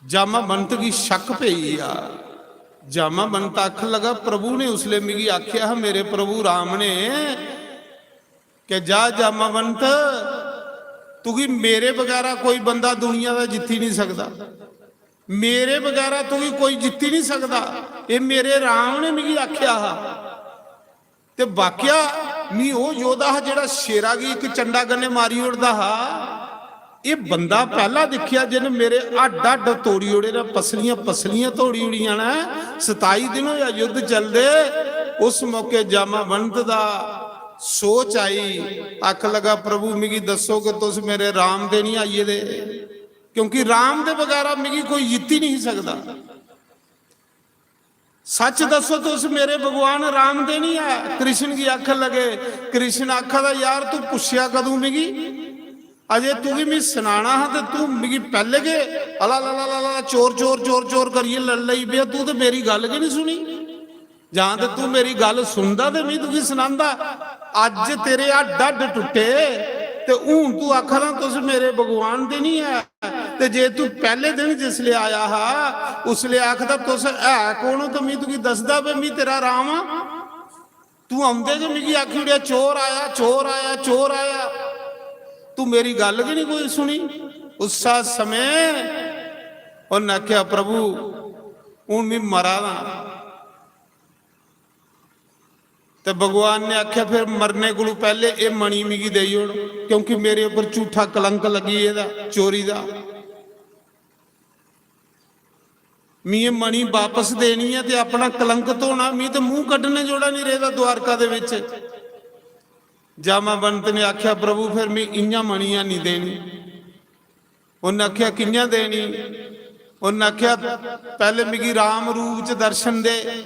जामावंत गी शक पेई गेआ। जामावंत आखन लगा, "प्रभु ने उसले मिगी आख्या हा, मेरे प्रभु राम ने, कि जा जामावंत, तुगी मेरे बगैरा कोई बंदा दुनिया दा जित्ती नहीं सकदा, मेरे बगैरा तुगी कोई जित्ती नहीं सकदा। एह् मेरे राम ने मिगी आखेआ हा। ते वाकया मी ओह् योद्धा हा जेह्ड़ा शेरा गी इक चंडा कन्नै मारी ओड़दा हा। एह् बंदा पैह्ला दिक्खेआ जिन्न मेरे हड्ड हड्ड तोड़ी ओड़े न, पसलियां पसलियां तोड़ी ओड़ियां न। सताई दिन होया युद्ध चलदे। उस मौके जामावंत दा सोच आई, आख लगा, "प्रभु, मिगी दस्सो कि तुस मेरे राम दे नहीं आई गेदे, क्योंकि राम दे बगैरा मिगी कोई जित्ती नहीं सकदा। सच दस्सो, तुस मेरे भगवान राम दे नहीं है।" कृष्ण गी आखन लगे। कृष्ण आखा दा, "यार, तू पुच्छेआ कदूं मिगी? अजे तुगी मी सनाना हा ते तू मिगी पैह्ले गै अला ला ला ला ला चोर चोर चोर चोर करियै लड़ लई पेआ। तू ते मेरी गल्ल गै नहीं सुनी। जां ते तू मेरी गल्ल सुनदा ते मी तुगी सनांदा। अज्ज तेरे हड्ड हड्ड टुट्टे ते हून तू आखा दा तुस मेरे भगवान दे नहीं है। ते जे तू पैह्ले दिन जिसले आया हा, उसले आखदा, 'तुस है कौन ओ?' ते मी तुगी दसदा, "बे, मी तेरा राम आं।" तू औंदे गै मिगी आखी ओड़ेआ, 'चोर आया, चोर आया, चोर आया।' तू मेरी गल्ल गै नहीं कोई सुनी। उस्सा समें उन्न आखेआ, "प्रभु, हून मी मरा दा।" ते भगवान ने आखेआ, "फिर मरने कोलू पैह्ले एह् मणि मिगी देई ओड़, क्योंकि मेरे उप्पर झूठा कलंक लग्गी गेदा चोरी दा। मी एह् मणि वापस देनी ऐ ते अपना कलंक धोना, मी ते मूंह कड्ढने जोड़ा नहीं रेह्दा द्वारका दे बिच।" जामावंत ने आखेआ, "प्रभु, फिर मी इ'यां मणि हैनी देनी।" उन्न आखेआ, "कि'यां देनी?" उन्न आखेआ, "पैह्ले मिगी राम रूप च दर्शन दे,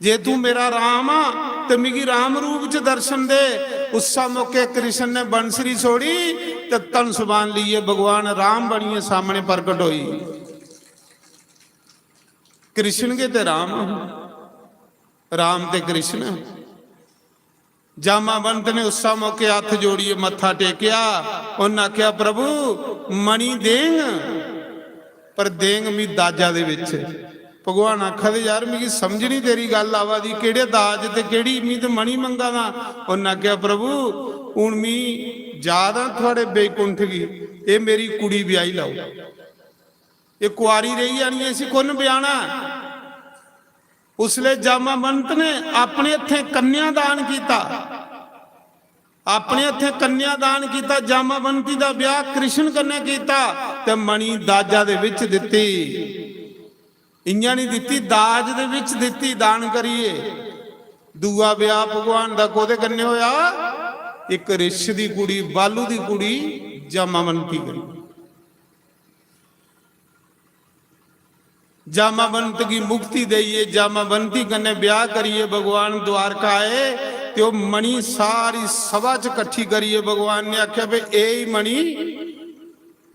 जे तू मेरा राम आ ते मिगी राम रूप च दर्शन दे।" उस्सा मौके कृष्ण ने बंसरी छोड़ी ते धनुष बाण लेइयै भगवान राम बनियै सामने प्रकट होई। कृष्ण गै ते राम, राम ते कृष्ण। जामावंत ने उस्सा मौके हत्थ जोड़ियै मत्था टेकेआ। उन्न आखेआ, "प्रभु, मणि देंग, पर देंग मी दाजा दे बिच।" भगवान आखा दे, "यार, मिगी समझ नहीं तेरी गल्ल आवा दी, केह्ड़े दाज ते केह्ड़ी, मी ते मणि मंगा दा।" उन्न आखेआ, "प्रभु, हून मी जा दा थुआड़े बैकुंठ गी, एह् मेरी कुड़ी ब्याही लैओ।" एह् कुआरी रेही जानी ऐ, इसी कु'न ब्याहना? उसले जामावंत ने अपने हत्थें कन्यादान कीता, अपने हत्थें कन्यादान कीता। जामावंती दा ब्याह कृष्ण कन्नै कीता ते मणि दाजा दे विच दित्ती। इयां नहीं दित्ती, दाज दे विच दित्ती दान करिए। दूआ ब्याह भगवान दा कोदे कन्नै होया? इक रिछ दी कुड़ी, बालू दी कुड़ी जामावंती कन्नै। जामावंत गी मुक्ति देइयै, जामावंती कन्नै ब्याह करियै भगवान द्वारका आए ते ओह् मणि सारी सभा च कट्ठी करियै भगवान ने आखेआ, "भई, एह् ही मणि,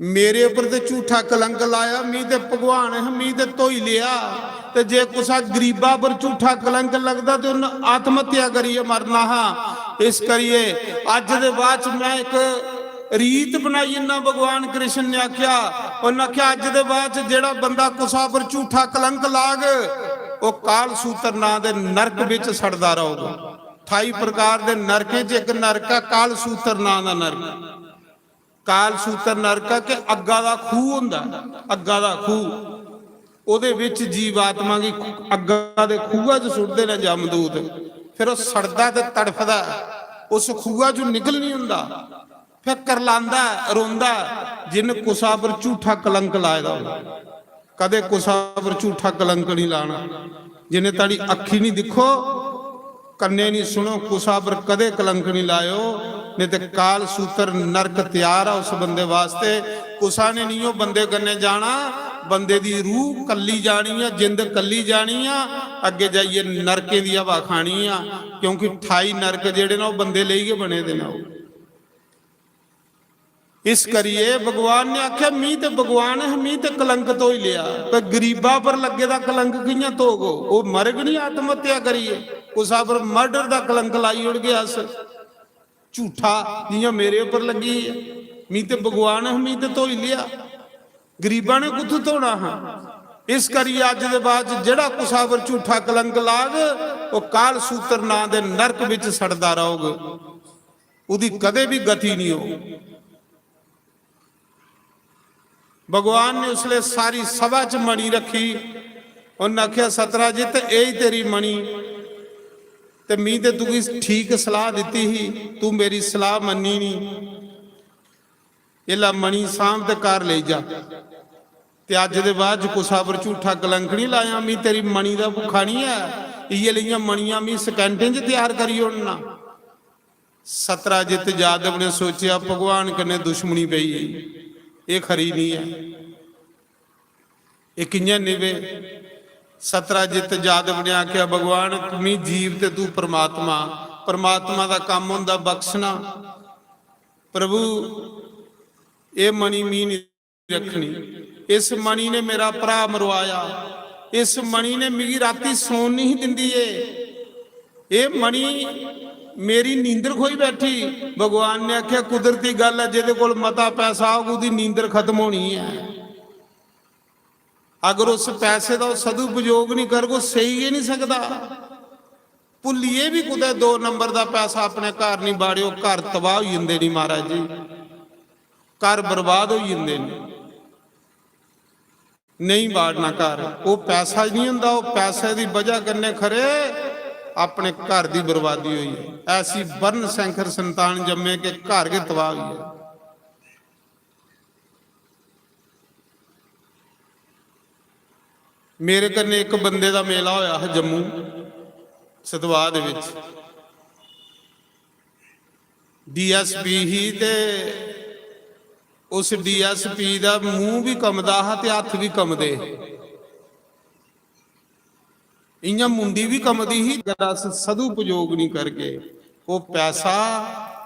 मेरे उप्पर ते झूठा कलंक लाया, मी ते भगवान हा, मी ते धोई लेआ। ते जे कुसै गरीबा पर झूठा कलंक लगदा ते उन्न आत्महत्या करियै मरना हा। इस करियै अज्ज दे बाद च मैं इक रीत बनाई जन्ना," भगवान कृष्ण ने आखेआ। उन्न आखेआ, "अज्ज दे बाद च जेह्ड़ा बंदा कुसा पर झूठा कलंक लाग, ओह् काल सूत्र नां दे नरक बिच सड़दा रौह्ग।" ठाई प्रकार दे नरकें च इक नरक ऐ काल सूत्र नां दा नरक। काल सूत्र नरक ऐ कि अग्गा दा खूह् होंदा, अग्गा दा खूह्, ओह्दे बिच जीवात्मा गी अग्गा दे खूहा च सुट्टदे न जमदूत। फिर ओह् सड़दा ते तड़फदा ऐ, उस खूहा चों निकल नहीं होंदा। फिर करलांदा ऐ, रोंदा ऐ, जिन्न कुसा पर झूठा कलंक लाए दा होऐ। कदे कुसा पर झूठा कलंक नहीं लाना। जिन्ने ताड़ी अक्खी नहीं दिक्खो, कन्ने नहीं सुनो, कुसा पर कदे कलंक नहीं लायो, नहीं ते काल सूत्र नरक तैयार है उस बंदे वास्ते। कुसा ने नहीं ओ बंदे कन्ने जाना, बंदे दी रूह कल्ली जानी है, जिंद कल्ली जानी है, अग्गे जाइए नरकें दी हवा खानी है, क्योंकि ठाई नरक जेड़े ना, ओह् बंदे लेई गै बने दे ना। ओह् इस करिए भगवान ने आखेआ, "मी ते भगवान है, मी ते कलंक धोई लेआ।" पर गरीबा पर लग्गे दा कलंक कि'यां धोग? ओह् मरग नहीं आत्महत्या करिए, कुसा पर मर्डर दा कलंक लाई ओड़गे अस झूठा, जि'यां मेरे उप्पर लग्गी है। "मी ते भगवान है, मी ते धोई लेआ।" गरीबा ने कुत्थू धोना हा? इस करिए अज्ज दे बाद च जेड़ा कुसा पर झूठा कलंक लाग, ओह् काल सूत्र नां दे नरक बिच सड़दा रौह्ग। ओह्दी कदे भी गति नहीं हो। भगवान ने उसले सारी सभा च मणि रखी। उन्हें आखेआ, "सतराजित, एही तेरी मणि, ते मी ते तुगी ठीक सलाह दित्ती ही, तू मेरी सलाह मन्नी नहीं। एह् लै मणि सांभ ते घर लेई जा, ते अज्ज दे बाद च कुसै पर झूठा कलंक नहीं लायां। मी तेरी मणि दा भुक्खा नहीं ऐ, इ'यै लेइयां मणियां मी सैकंडें च त्यार करी ओड़ना।" सतराजित यादव ने सोचेआ, "भगवान कन्नै दुश्मनी पेई गेई, एह् खरी निं ऐ, एह् कि'यां निभे?" सतराजित यादव ने आखेआ, "भगवान, मी जीव ते तू परमात्मा, परमात्मा दा कम्म होंदा बख्शना। प्रभु, एह् मणि मी निं रक्खनी। इस मणि ने मेरा भ्राऽ मरवाया, इस मणि ने मिगी रातीं सौन नहीं दिंदी। एह्, एह् मणि मेरी नींदर खोई बैठी।" भगवान ने आखेआ, "कुदरती गल्ल ऐ, जेह्दे कोल मता पैसा होग, ओह्दी नींदर खत्म होनी ऐ। अगर उस पैसे दा ओह् सदुपयोग नहीं करग, ओह् सेई गै नहीं सकदा। भुल्लियै बी कुतै दो नंबर दा पैसा अपने घर नहीं बाड़ेओ, घर तबाह होई जंदे न महाराज जी, घर बर्बाद होई जंदे न।" नहीं बाड़ना घर, ओह् पैसा नहीं होंदा, ओह् पैसे दी बजह कन्नै खरे अपने घर दी बर्बादी होई। ऐसी वर्ण सैंकर संतान जम्मे कि घर गै तबाह होई गेआ। मेरे कन्नै इक बंदे दा मेला होया हा जम्मू सतवाह दे विच। डीएसपी ही ते उस डीएसपी दा मूंह भी कंबदा हा ते हत्थ भी कंबदे। इ'यां मुंडी भी कंबदी ही। अगर अस सदुपयोग नहीं करगे, ओह् पैसा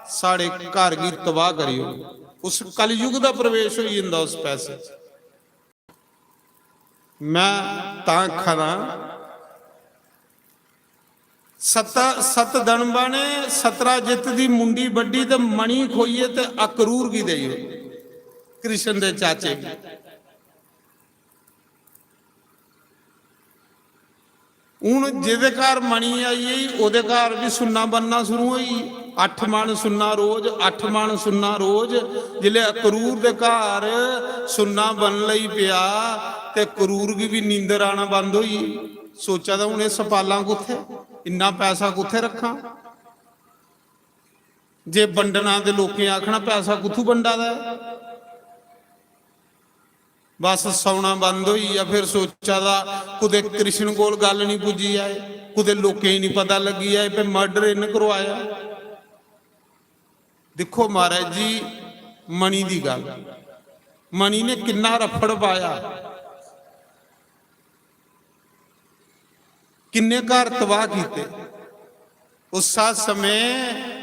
साढ़े घर गी तबाह करी ओड़ग। उस कलयुग दा प्रवेश होई जंदा उस पैसे च। मैं तां आखा दा, सत, सत दनबा ने सतराजित दी मुंडी बड्ढी ते मणि खोइयै ते अकरूर गी देई ओड़ी, कृष्ण दे चाचे गी। हुन जेह्दे घर मणि आई गेई, ओह्दे घर बी सुन्ना बनना शुरू होई। अट्ठ मण सुन्ना रोज, अट्ठ मण सुन्ना रोज। जिसलै अकरूर दे घर सुन्ना बनन लगी पेआ, ते अकरूर गी बी नींदर आना बंद होई गेई। सोचा दा, "हुन एह् सपालां कुत्थै, इन्ना पैसा कुत्थै रक्खां?" जे बंडना ते लोकें आखना, "पैसा कुत्थूं बंडा दा ऐ?" बस सौना बंद होई गेआ। फिर सोचा दा, कुतै कृष्ण कोल गल्ल नहीं पुज्जी जाए, कुतै लोकें गी नहीं पता लग्गी जाए, फिर मर्डर इन्न करवाया। दिक्खो महाराज जी, मणि दी गल्ल, मणि ने किन्ना रफड़ पाया, किन्ने घर तबाह कीते। उस समय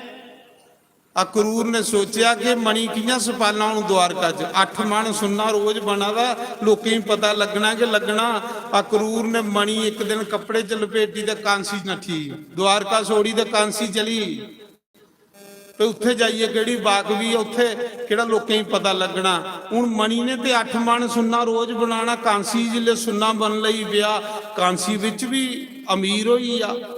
अकरूर ने सोचेआ कि मणि कि'यां सपालना। हून द्वारका च अट्ठ मण सुन्ना रोज बना दा, लोकें गी पता लग्गना गै लग्गना। अकरूर ने मणि इक दिन कपड़े च लपेटी ते कांसी नट्ठी, द्वारका छोड़ी ते कांसी चली। ते उत्थे जाइयै केह्ड़ी बाकवी ऐ, उत्थे केह्ड़ा लोकें गी पता लग्गना। हून मणि ने ते अट्ठ मण सुन्ना रोज बनाना, कांसी जिसलै सुन्ना बनन लगी पेआ, कांसी बिच बी अमीर होई गेआ।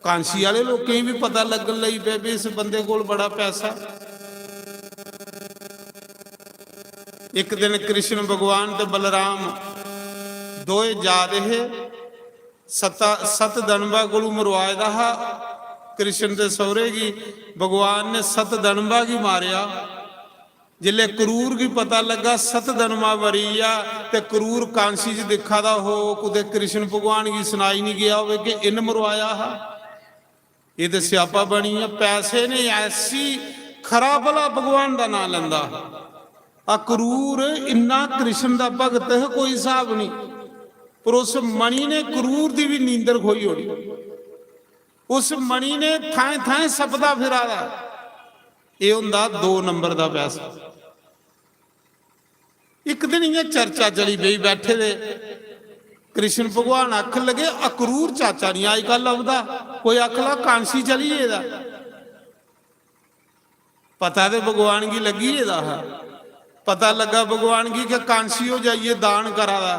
कांसी आह्ले लोकें गी बी पता लग्गन लगी पेआ भी इस बंदे कोल बड़ा पैसा। इक दिन कृष्ण भगवान ते बलराम दोए जा दे हे। सत, सत दनबा कोलू मरवाए दा हा कृष्ण दे सौरे गी। भगवान ने सत दनबा गी मारेआ। जिसलै क्रूर गी पता लग्गा सत दनबा मरी गेआ, ते क्रूर कांसी च दिक्खा दा हो, कुतै कृष्ण भगवान गी सनाई नहीं गया होवे कि इन मरवाया हा। एह् ते स्यापा बनी गेआ। पैसे ने ऐसी खरा भला भगवान दा नांऽ लैंदा हा। अक्रूर इन्ना कृष्ण दा भगत हा, कोई स्हाब नहीं। पर उस मणि ने क्रूर दी भी नींदर खोई ओड़ी। उस मणि ने थाएं थाएं सपदा फिरा दा। एह् होंदा दो नंबर दा पैसा। इक दिन इ'यां चर्चा चली पेई, बैठे दे कृष्ण भगवान आखन लगे, "अक्रूर चाचा नहीं अजकल लभदा।" कोई आखन लगा, "कांसी चली गेदा।" पता ते भगवान गी लग्गी गेदा हा। पता लग्गा भगवान गी कि कांसी ओह् जाइयै दान करा दा,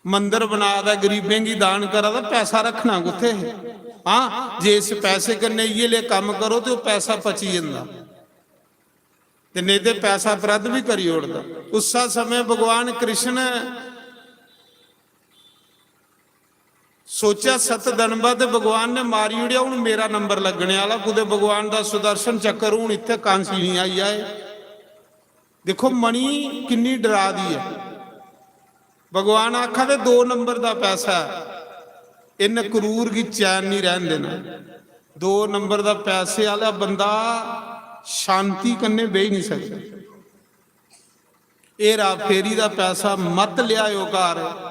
मंदर बना दा, गरीबें गी दान करा दा, पैसा रक्खना कुत्थै? हां, जे इस पैसे कन्नै इ'यै ले कम्म करो ते ओह् पैसा पची जंदा। ते नेईं ते पैसा उपलब्ध भी करी ओड़दा। उस्सा समें भगवान कृष्ण सोचेआ, सतदनबा ते भगवान ने मारी ओड़ेआ, हून मेरा नंबर लग्गने आह्ला। कुतै भगवान दा सुदर्शन चक्कर हून इत्थै कांसी निं आई जाए। दिक्खो, मणि किन्नी डरा दी ऐ। भगवान आखा दे, "दो नंबर दा पैसा ऐ, इन्न क्रूर गी चैन निं रैह्न देना।" दो नंबर दा पैसे आह्ला बंदा शांति कन्नै बेही निं सकदा। हेरा फेरी दा पैसा मत लेआएओ घर,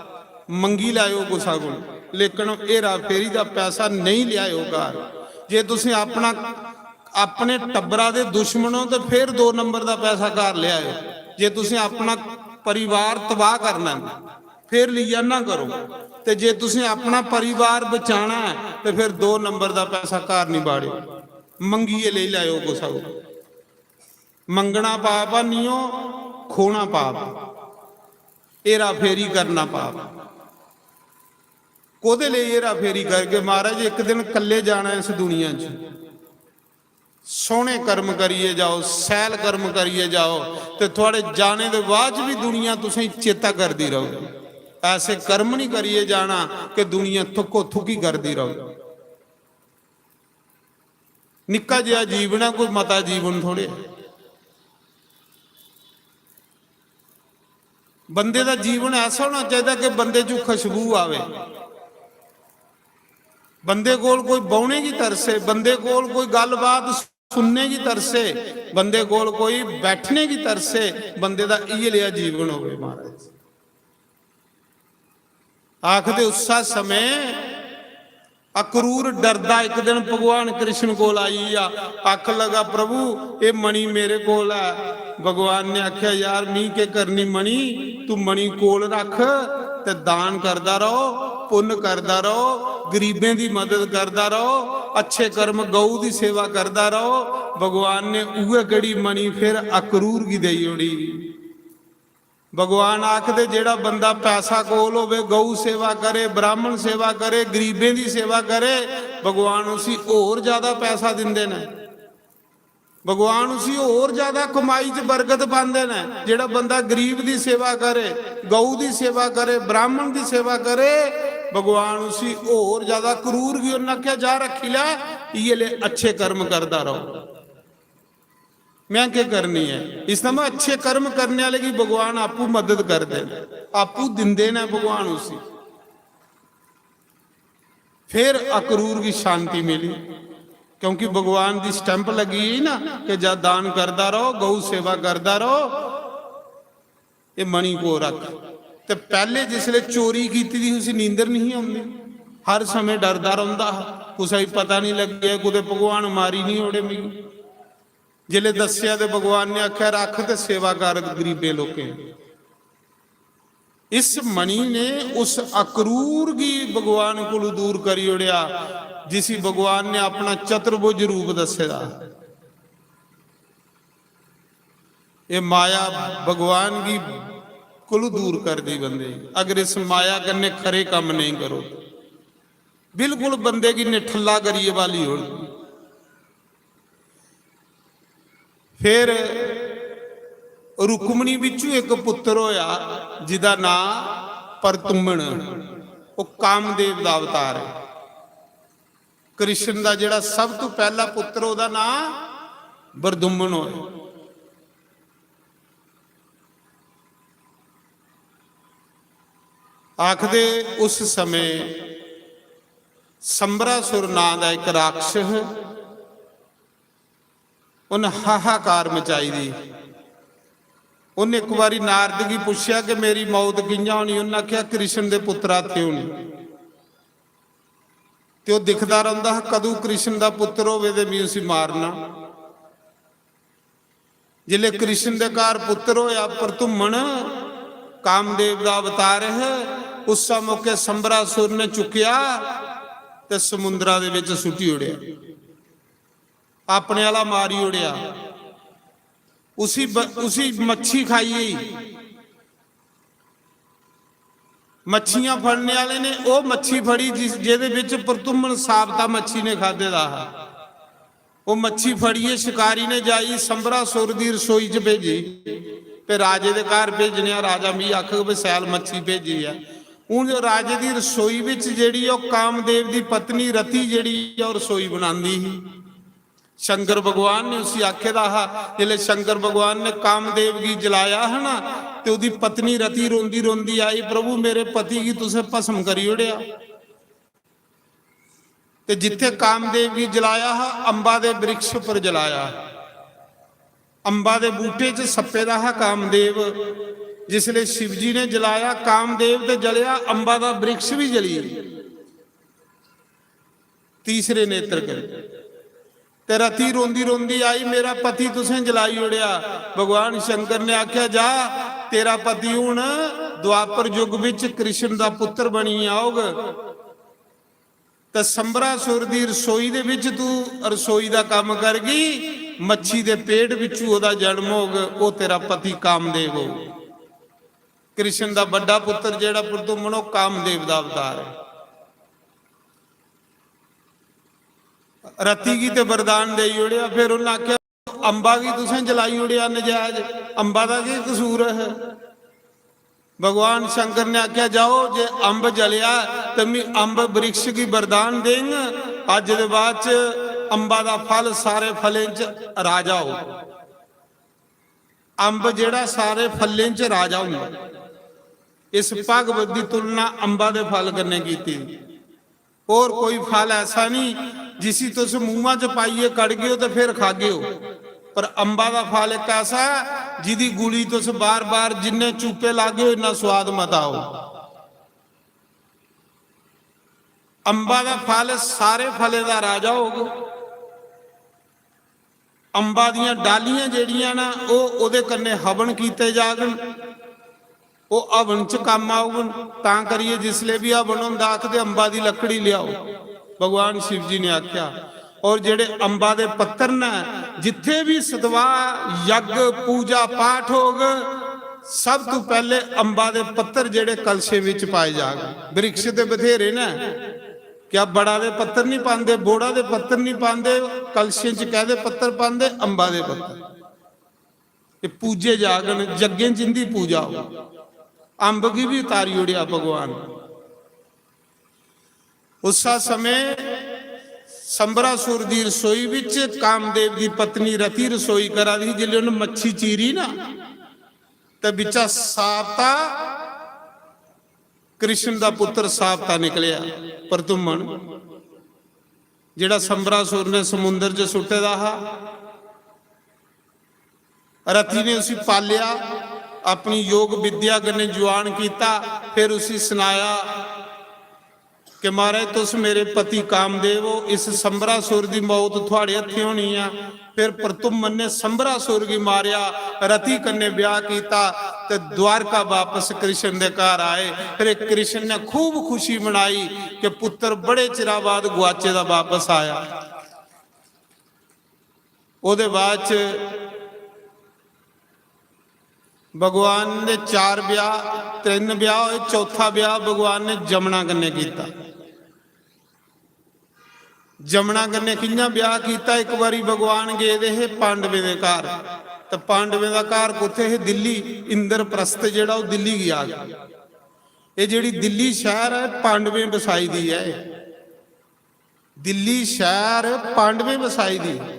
मंगी लैएओ कुसै कोल, लेकिन हेरा फेरी दा पैसा नेईं लेआएओ घर। जे तुसें अपना, अपने टब्बरा दे दुश्मन ओ, ते फिर दो नंबर दा पैसा घर लेआएओ। जे तुसें अपना परिवार तबाह करना ऐ, फिर लेई आना करो, ते जे तुसें अपना परिवार बचाना ऐ, ते फिर दो नंबर दा पैसा घर निं बाड़ेओ, मंगियै लेई लैएओ कुसै कोल। मंगना पाप ऐ नियो, खोना पाप ऐ, हेरा फेरी करना पाप ऐ। कोह्दे लेई हेरा फेरी करगे? महाराज, इक दिन कल्ले जाना इस दुनिया च। सोह्ने कर्म करियै जाओ, सैल कर्म करियै जाओ, ते थुआढ़े जाने दे बाद च बी दुनिया तुसेंगी चेता करदी रौह्ग। ऐसे कर्म निं करियै जाना कि दुनिया थुक्को थुक्की करदी रौह्ग। निक्का जेहा जीवन ऐ, कोई मता जीवन थोड़े ऐ। बंदे दा जीवन ऐसा होना चाहिदा कि बंदे चों खुशबू आवे, बंदे कोल कोई बौह्ने गी तरसे, बंदे कोल कोई गल्लबात सुनने गी तरसे, बंदे कोल कोई बैठने गी तरसे। बंदे दा इ'यै लेहा जीवन होवे, महाराज। आखदे, उस्सा समें अक्रूर डरदा इक दिन भगवान कृष्ण कोल आई गेआ, आखन लगा, "प्रभु, एह् मणि मेरे कोल ऐ।" भगवान ने आखेआ, "यार, मी केह् करनी मणि, तू मणि कोल रख ते दान करदा रहो, पुन्न करदा रहो, गरीबें दी मदद करदा रहो, अच्छे कर्म, गऊ दी सेवा करदा रहो।" भगवान ने उ'ऐ केह्ड़ी मणि फिर अक्रूर गी देई ओड़ी। भगवान आखदे, जेह्ड़ा बंदा पैसा कोल होवे, गऊ सेवा करे, ब्राह्मण सेवा करे, गरीबें दी सेवा करे, भगवान उसी होर ज्यादा पैसा दिंदे न, भगवान उसी होर ज्यादा कमाई च बरकत पांदे न। जेह्ड़ा बंदा गरीब दी सेवा करे, गऊ दी सेवा करे, ब्राह्मण दी सेवा करे, भगवान उसी होर ज्यादा। क्रूर गी उन्नै आखेआ, "जा रक्खी लै, इ'यै ले अच्छे कर्म करदा रहो।" मैं केह् करनी ऐ? इस थमां अच्छे कर्म करने आह्ले गी भगवान आपूं मदद करदे न, आपूं दिंदे न भगवान उसी। फिर अक्रूर गी शांति मिली, क्योंकि भगवान दी stamp लग्गी गेई ना कि जा दान करदा रहो, गौ सेवा करदा रहो, एह् मणि को रख। ते पैह्ले जिसलै चोरी कीती दी ही, उसी नींदर नहीं औंदी, हर समें डरदा रौंह्दा हा, कुसै गी पता नहीं लग्गेआ, कुतै भगवान मारी नहीं ओड़े मिगी। जिसलै दस्सेआ ते भगवान ने आखेआ, "रख ते सेवा कर गरीबें लोकें।" इस मणि ने उस अक्रूर गी भगवान कोलू दूर करी ओड़ेआ, जिसी भगवान ने अपना चतुर्भुज रूप दस्से दा। एह् माया भगवान गी कोलू दूर करदी बंदे गी, अगर इस माया कन्नै खरे कम्म नेईं करो। बिल्कुल बंदे गी निठल्ला करियै बाली ओड़दी। फिर रुक्मणी बिच्चू इक पुत्र होया, जिदा नां परतुम्मन, ओह् कामदेव दा अवतार ऐ। कृष्ण दा जेह्ड़ा सब तू पैह्ला पुत्र, ओह्दा नां बरदुम्मन होया। आखदे उस समें संबरासुर नां दा इक राक्षस, उन्न हाहाकार मचाई दी। उन्न इक बारी नारद गी पुच्छेआ कि मेरी मौत कि'यां होनी? उन्न आखेआ, "कृष्ण दे पुत्तरा हत्थे होनी।" ते ओह् दिखदा रौंह्दा हा, कदूं कृष्ण दा पुत्तर होवे ते मी उसी मारना। जिसलै कृष्ण दे घर पुत्तर होया परतुम्मन, कामदेव दा अवतार है, उस्सै मौके संबरासुर ने चुक्केआ ते समुंदरा दे बिच सुट्टी ओड़ेआ, अपने आह्ला मारी ओड़ेआ। उसी ब-, उसी मच्छी खाई गेई। मच्छियां फड़ने आह्ले ने ओह् मच्छी फड़ी जिस, जेह्दे बिच परतुम्मन साबता मच्छी ने खाद्धे दा हा। ओह् मच्छी फड़ियै शकारी ने जाई संबरासुर दी रसोई च भेजी। ते राजे दे घर भेजने आं, राजा मिगी आखग भी सैल मच्छी भेजी ऐ। हून जो राजे दी रसोई बिच जेह्ड़ी ओह् कामदेव दी पत्नी रति जेह्ड़ी ऐ ओह् रसोई बनांदी ही। शंकर भगवान ने उसी आखे दा हा, जिसलै शंकर भगवान ने कामदेव गी जलाया हा ना, ते ओह्दी पत्नी रति रोंदी रोंदी आई, "प्रभु, मेरे पति गी तुसें भस्म करी ओड़ेआ।" ते जित्थे कामदेव गी जलाया हा, अंबा दे वृक्ष पर जलाया। अंबा दे बूटे च सप्पे दा हा कामदेव। जिसले शिव जी ने जलाया, कामदेव ते जलेआ, अंबा दा वृक्ष भी जली। तीसरे नेत्र करी ते रति रोंदी रोंदी आई, "मेरा पति तुसें जलाई ओड़ेआ।" भगवान शंकर ने आख्या, "जा, तेरा पति हून द्वापर युग विच कृष्ण दा पुत्र बनियै औग।" ते संबरासुर दी रसोई दे विच तू रसोई दा कम्म करगी, मच्छी दे पेट विचू ओदा जन्म होग, ओह तेरा पति कामदेव होग। कृष्ण दा बड्डा पुत्र जेहड़ा प्रद्युम्न, ओह कामदेव दा अवतार है। रति गी ते वरदान देई ओड़ेआ, फिर उन्हें आखेआ, "अंबा गी तुसें जलाई ओड़ेआ नजायज, अंबा दा केह् कसूर है?" भगवान शंकर ने आखेआ, "जाओ, जे अंब जलेआ ते मी अंब वृक्ष गी वरदान देंग, अज्ज दे बाद च अंबा दा फल सारे फलें च राजा हो।" अंब जेहड़ा सारे फलें च राजा होंदा। इस भागवत दी तुलना अंबा दे फल कन्नै कीती। होर कोई फल ऐसा नहीं जिसी तुस मुंहा च पाइयै कड़गे ओ ते फिर खागे ओ, पर अंबा दा फल इक ऐसा ऐ जिदी गुली तुस बार-बार जिन्ने चूपे लागे ओ, इन्ना स्वाद मता हो। अंबा दा फल सारे फलें दा राजा होग। अंबा दियां डालियां जेह्ड़ियां ना, ओह् ओह्दे कन्नै हवन कीते जागन, ओह् हवन च कम्म औगन। तां करियै जिसलै बी हवन होंदा, आखदे, "अंबा दी लकड़ी लेआओ।" भगवान शिव जी ने आखेआ। और जेह्ड़े अंबा दे पत्तर न, जित्थै बी सतवाह, यज्ञ, पूजा पाठ होग, सब तू पैह्ले अंबा दे पत्तर जेह्ड़े कलशें बिच पाए जाग। वृक्ष ते बथेरे न, क्या बड़ा दे पत्तर नहीं पांदे, बोड़ा दे पत्तर नहीं पांदे, कलशें च कैह्दे पत्तर पांदे? अंबा दे पत्तर। ये पूजे जागन, यज्ञें च इंदी पूजा हो। अंब गी भी उतारी ओड़ेआ भगवान। उस समय संबरासुर दी रसोई विच कामदेव दी पत्नी रति रसोई करा दी ही। जिसलै उन्हें मच्छी चीरी ना, ते बिचा सापता कृष्ण दा पुत्र सापता निकलेआ, प्रद्युम्न, जेड़ा संबरासुर ने समुंदर च सुट्टे दा हा। रति ने उसी पालेआ, अपनी योग विद्या कन्नै जुआन कीता, फिर उसी सनाया कि "महाराज, तुस मेरे पति कामदेव हो, इस संबरासुर दी मौत थुआड़े हत्थें होनी ऐ।" फिर प्रद्युम्न ने संबरासुर गी मारेआ, रति कन्नै ब्याह कीता ते द्वारका वापस कृष्ण दे घर आए। फिर कृष्ण ने खूब खुशी मनाई कि पुत्र बड़े चिरा बाद गुआचे दा वापस आया। ओह्दे बाद च भगवान दे चार ब्याह, तिन्न ब्याह होए, चौथा ब्याह भगवान ने जमुना कन्नै कीता। जमुना कन्नै कि'यां ब्याह कीता? इक बारी भगवान गेदे हे पांडवें दे घर, ते पांडवें दा घर कुत्थै हे? दिल्ली। इंद्रप्रस्थ जेह्ड़ा, ओह् दिल्ली गेआ। एह् जेह्ड़ी दिल्ली शैह्र ऐ, पांडवें बसाई दी ऐ। दिल्ली शैह्र पांडवें बसाई दी।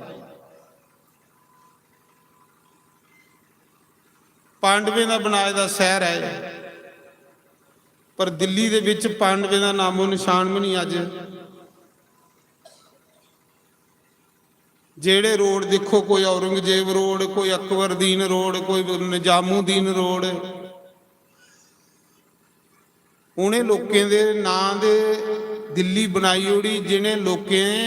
पांडवें दा बनाए दा शैह्र ऐ, पर दिल्ली दे बिच पांडवें दा नामो निशान बी नहीं अज्ज। जेह्ड़े रोड दिक्खो, कोई औरंगजेब रोड, कोई अकबरुद्दीन रोड, कोई निजामुद्दीन रोड, उ'नें लोकें दे नां दे दिल्ली बनाई ओड़ी, जि'नें लोकें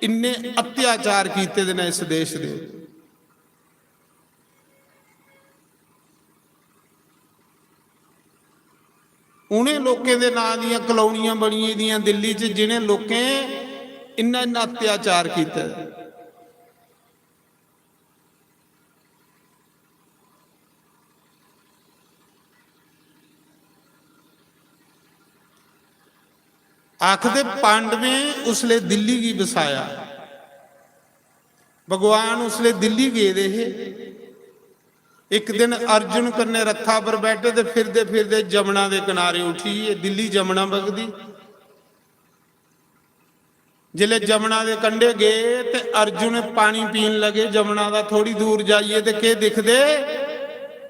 इन्ने अत्याचार कीते दे न इस देश दे। उ'नें लोकें दे नां दियां कॉलोनियां बनी दियां दिल्ली च, जि'नें लोकें इन्ना, इन्ना अत्याचार कीते दा। आखदे पांडवें उसले दिल्ली गी बसाया। भगवान उसले दिल्ली गेदे हे। इक दिन अर्जुन कन्नै रथा पर बैठे ते फिरदे फिरदे जमुना दे किनारे उठी गे। दिल्ली जमुना बगदी। जिसले जमुना दे कंढे गे ते अर्जुन पानी पीन लगे जमुना दा। थोड़ी दूर जाइए ते केह् दिखदे?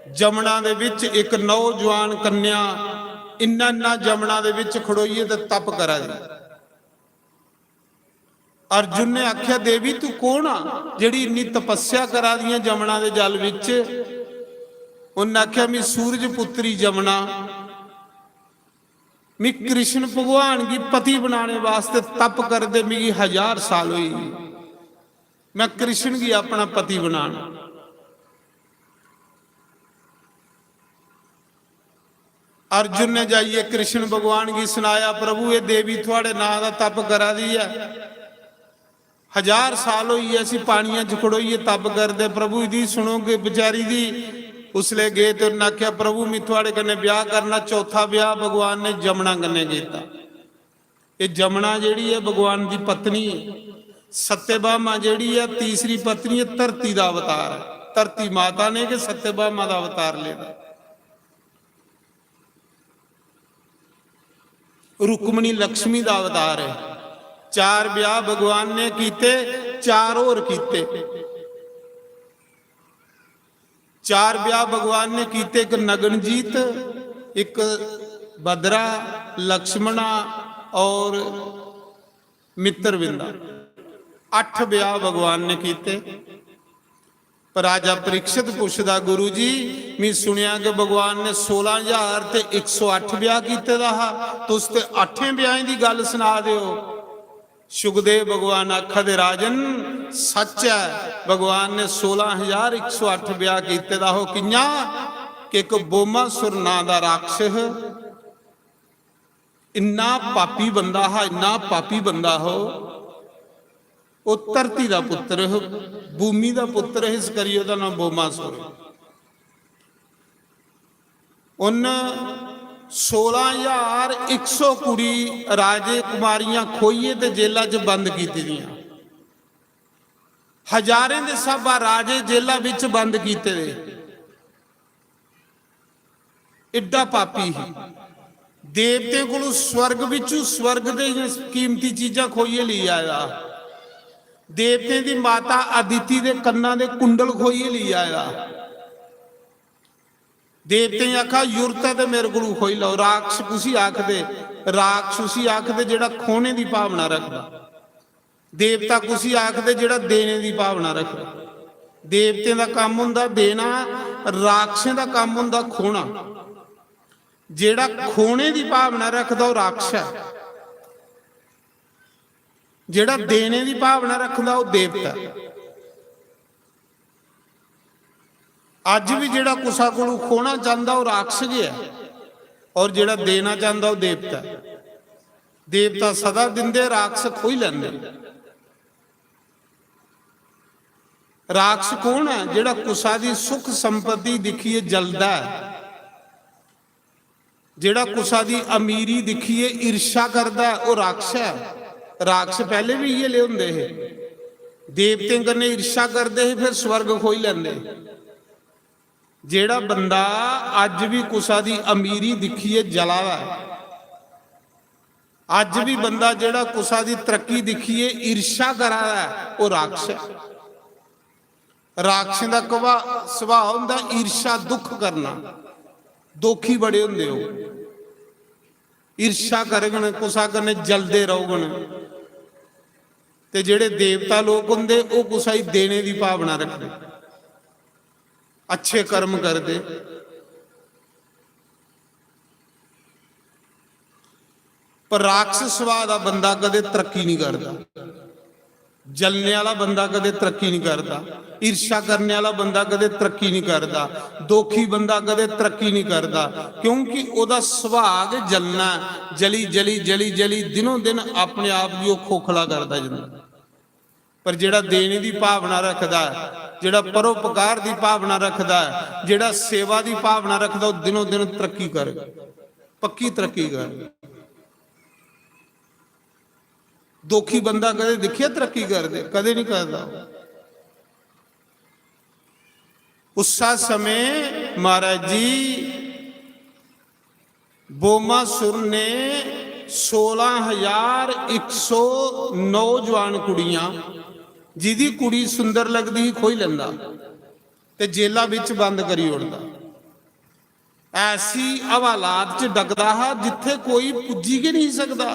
जमुना दे बिच इक नौजवान कन्या इन्ना इन्ना जमुना दे बिच खड़ोइए ते तप करा दी। अर्जुन ने आख्या, "देवी, तू कौन आ जेह्ड़ी इन्नी तपस्या करा दी ऐ जमुना दे जल बिच?" उन्नै आख्या, "मी सूरज पुत्री जमुना, मी कृष्ण भगवान गी पति बनाने वास्ते तप करदे मिगी हजार साल होई गे। मैं कृष्ण गी अपना पति बनाना।" अर्जुन ने जाइए कृष्ण भगवान गी सनाया, "प्रभु, ये देवी थुआड़े नां दा तप करा दी ऐ, हजार साल होई गे इसी पानियां च खड़ोइयै तप करदे, प्रभु इदी सुनोगे बेचारी दी।" उसले गे ते उन्नै आखेआ, "प्रभु, मैं थुआड़े कन्नै ब्याह करना।" चौथा ब्याह भगवान ने जमुना कन्नै कीता। ये जमुना जेह्ड़ी ऐ भगवान दी पत्नी ऐ। सत्यभामा जेह्ड़ी ऐ तीसरी पत्नी ऐ, धरती दा अवतार ऐ। धरती माता ने गै सत्यभामा दा अवतार लेदा। रुक्मणी लक्ष्मी दा अवतार ऐ। चार ब्याह भगवान ने कीते, चार होर कीते। चार ब्याह भगवान ने कीते, इक नगनजीत, इक भद्रा, लक्ष्मणा और मित्रविंदा। अठ ब्याह भगवान ने कीते। पर राजा परीक्षित पुछदा, "गुरु जी, मी सुनेआ कि भगवान ने सोलां हजार ते इक सौ अट्ठ ब्याह कीते दा हा, तुस ते अठें ब्याहें दी गल्ल सना दे ओ।" शुकदेव भगवान आखा दे, "राजन, सच ऐ, भगवान ने सोलां हजार इक सौ अट्ठ ब्याह कीते दा हो।" कियां? कि इक बोमासुर नां दा राक्षस इन्ना पापी बंदा हा, इन्ना पापी बंदा हो, ओह् धरती दा पुत्र हो, भूमि दा पुत्र हो, इस करियै ओह्दा नां बोमासुर। उन्न सोलां हजार इक सौ कुड़ी राजे कुमारियां खोइयै ते जेला च बंद कीती दियां। हजारें दे स्हाबा राजे जेला बिच बंद कीते दे। एड्डा पापी ही। देवतें कोलों स्वर्ग बिचू स्वर्ग दे कीमती चीजां खोइयै लेई आया। देवतें दी माता अदिति दे कन्ना दे कुंडल खोइयै लेई आया। देवतें गी आखा, "जुरत ऐ ते मेरे कोलू खोई लैओ।" राक्ष कुसी आखदे? राक्ष उसी आखदे जेह्ड़ा खोने दी भावना रखदा। देवता कुसी आखदे? जेह्ड़ा देने दी भावना रखदा। देवतें दा कम्म होंदा देना, राक्षसें दा कम्म होंदा खोना। जेह्ड़ा खोने दी भावना रखदा, ओह् राक्ष ऐ। जेह्ड़ा देने दी भावना रखदा, ओह् देवता ऐ। अज्ज भी जेह्ड़ा कुसा कोलू खोना चांह्दा, ओह् राक्ष गै ऐ, और जेह्ड़ा देना चांह्दा, ओह् देवता ऐ। देवता सदा दिंदे, राक्ष खोई लैंदे। राक्ष कौन ऐ? जेह्ड़ा कुसा दी सुख संपत्ति दिक्खियै जलदा ऐ, जेह्ड़ा कुसा दी अमीरी दिक्खियै ईर्ष्या करदा ऐ, ओह् राक्ष ऐ। राक्ष पैह्ले बी इ'यै ले होंदे हे, देवतें कन्नै ईर्ष्या करदे हे, फिर स्वर्ग खोई लैंदे। जेह्ड़ा बंदा अज्ज बी कुसा दी अमीरी दिक्खियै जला दा ऐ, अज्ज बी बंदा जेह्ड़ा कुसा दी तरक्की दिक्खियै ईर्ष्या करा दा ऐ, ओह् राक्ष ऐ। राक्षसें दा कवा-, सुभाऽ होंदा ईर्ष्या, दुख करना। दोखी बड़े होंदे ओह्, ईर्ष्या करङन, कुसा कन्नै जलदे रौह्ङन। ते जेह्ड़े देवता लोक होंदे, ओह् कुसा गी देने दी भावना रखदे, अच्छे कर्म करदे। पर राक्षस सुभाऽ दा बंदा कदें तरक्की नहीं करदा। जलने आह्ला बंदा कदें तरक्की नहीं करदा, ईर्ष्या करने आह्ला बंदा कदें तरक्की नहीं करदा, दोखी बंदा कदें तरक्की नहीं करदा, क्योंकि ओह्दा सुभाऽ गै जलना ऐ। जली, जली, जली, जली दिनों दिन अपने आप गी ओह् खोखला करदा जंदा। पर जेह्ड़ा देने दी भावना रखदा ऐ, जेह्ड़ा परोपकार दी भावना रखदा ऐ, जेह्ड़ा सेवा दी भावना रखदा, ओह् दिनों दिन तरक्की करग, पक्की तरक्की करग। दोखी बंदा कदें दिक्खेआ तरक्की करदे? कदें नहीं करदा। उस्सा समें महाराज जी बोमासुर ने सोलां हजार इक सौ नौजवान कुड़ियां, जिदी कुड़ी सुंदर लगदी ही, खोई लैंदा ते जेला बिच बंद करी ओड़दा। ऐसी हवालात च डकदा हा जित्थे कोई पुज्जी गै नहीं सकदा।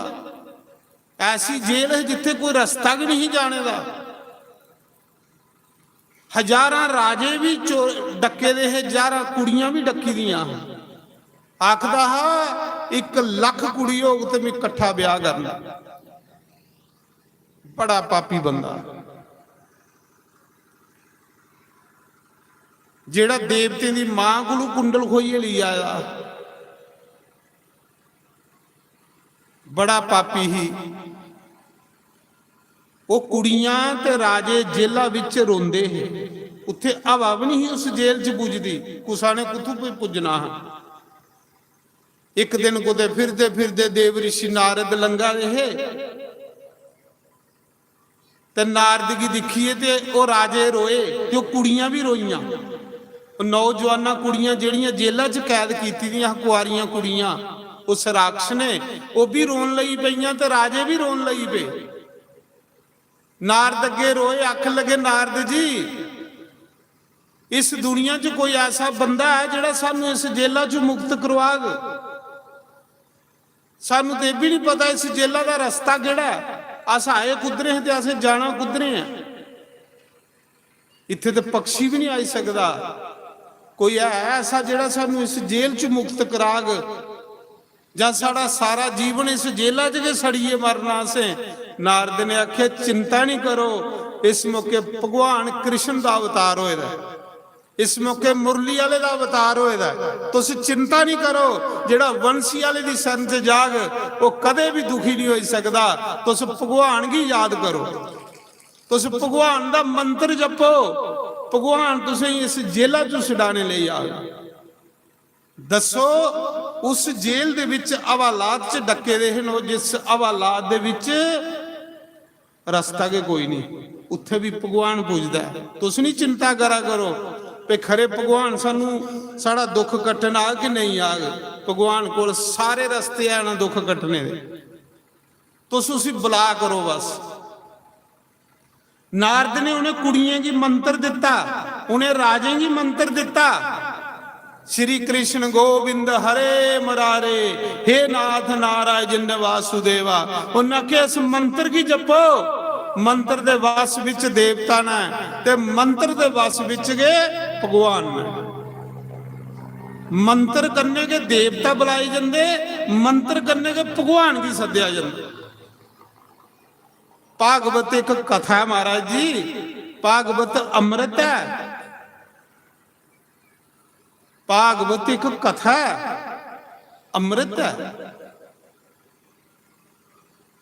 ऐसी जेल है जित्थे कोई रस्ता गै नहीं जाने दा। हजारां राजे भी चो-, डक्के दे हे, हजारां कुड़ियां भी डक्की दियां हां। आखदा हा, "इक लख कुड़ी होग ते मैं कट्ठा ब्याह करना।" बड़ा पापी बंदा, जेड़ा देवतें दी मां कोलू कुंडल खोइयै लेई आया, बड़ा पापी ही। ओह कुड़ियां ते राजे जेला बिच रोंदे हे, उत्थे हवा भी नहीं उस जेल च पुजदी, कुसा ने कुत्थों कोई पुज्जना हा। इक दिन कुतै फिरदे फिरदे देव ऋषि नारद लंघा दे हे ते नारद गी दिक्खियै ते ओह राजे रोए ते ओह कुड़ियां भी रोइयां। ओह नौजवानां कुड़ियां जेड़ियां जेला च कैद कीती दियां हां, कुआरियां कुड़ियां, उस राक्षस ने, ओह भी रोन लगी पेइयां ते राजे भी रोन लगी पे। नारद अग्गे रोए, आखन लगे, "नारद जी, इस दुनिया च कोई ऐसा बंदा है जेड़ा सानू इस जेला च मुक्त करवाग? सानू ते एह भी नहीं पता इस जेला दा रस्ता केड़ा है, अस आए कुदरे हैं ते असें जाना कुदरे हैं? इत्थे ते पक्षी भी नहीं आई सकदा। कोई है ऐसा जेड़ा सानू इस जेल च मुक्त कराग?" जां साढ़ा सारा जीवन इस जेला च गै सड़ियै मरना असें? नारद ने आखेआ, "चिंता निं करो, इस मौके भगवान कृष्ण दा अवतार होए दा ऐ, इस मौके मुरली आह्ले दा अवतार होए दा ऐ। तुस चिंता निं करो, जेह्ड़ा बंसी आह्ले दी शरण च जाग, ओह् कदें बी दुखी निं होई सकदा। तुस भगवान गी याद करो, तुस भगवान दा मंत्र जपो, भगवान तुसेंगी इस जेला चों छडाने लेई आग।" दस्सो, उस जेल दे विच हवालात च डक्के दे हे, जिस हवालात दे विच रस्ता गै कोई नहीं, उत्थे भी भगवान पुजदा ऐ। तुस नहीं चिंता करा करो भई खरे भगवान सानू, साढ़ा दुख कट्टन आग कि नहीं आग। भगवान कोल सारे रस्ते हैन दुख कट्टने दे। तुस उसी बुला करो बस। नारद ने उन्हें कुड़ियें गी मंत्र दिता, उन्हें राजें गी मंत्र दिता, "श्री कृष्ण गोविंद हरे मुरारे, हे नाथ नारायण वासुदेवा।" उन्हें आखेआ, "इस मंत्र गी जपो।" मंत्र दे वश विच देवता ने ते मंत्र दे वश विच गै भगवान ने। मंत्र कन्नै गै देवता बुलाए जंदे, मंत्र कन्नै गै भगवान गी सद्देआ जंदा। भागवत एक कथा है महाराज जी, भागवत अमृत है। भागवत एक कथा है, अमृत है।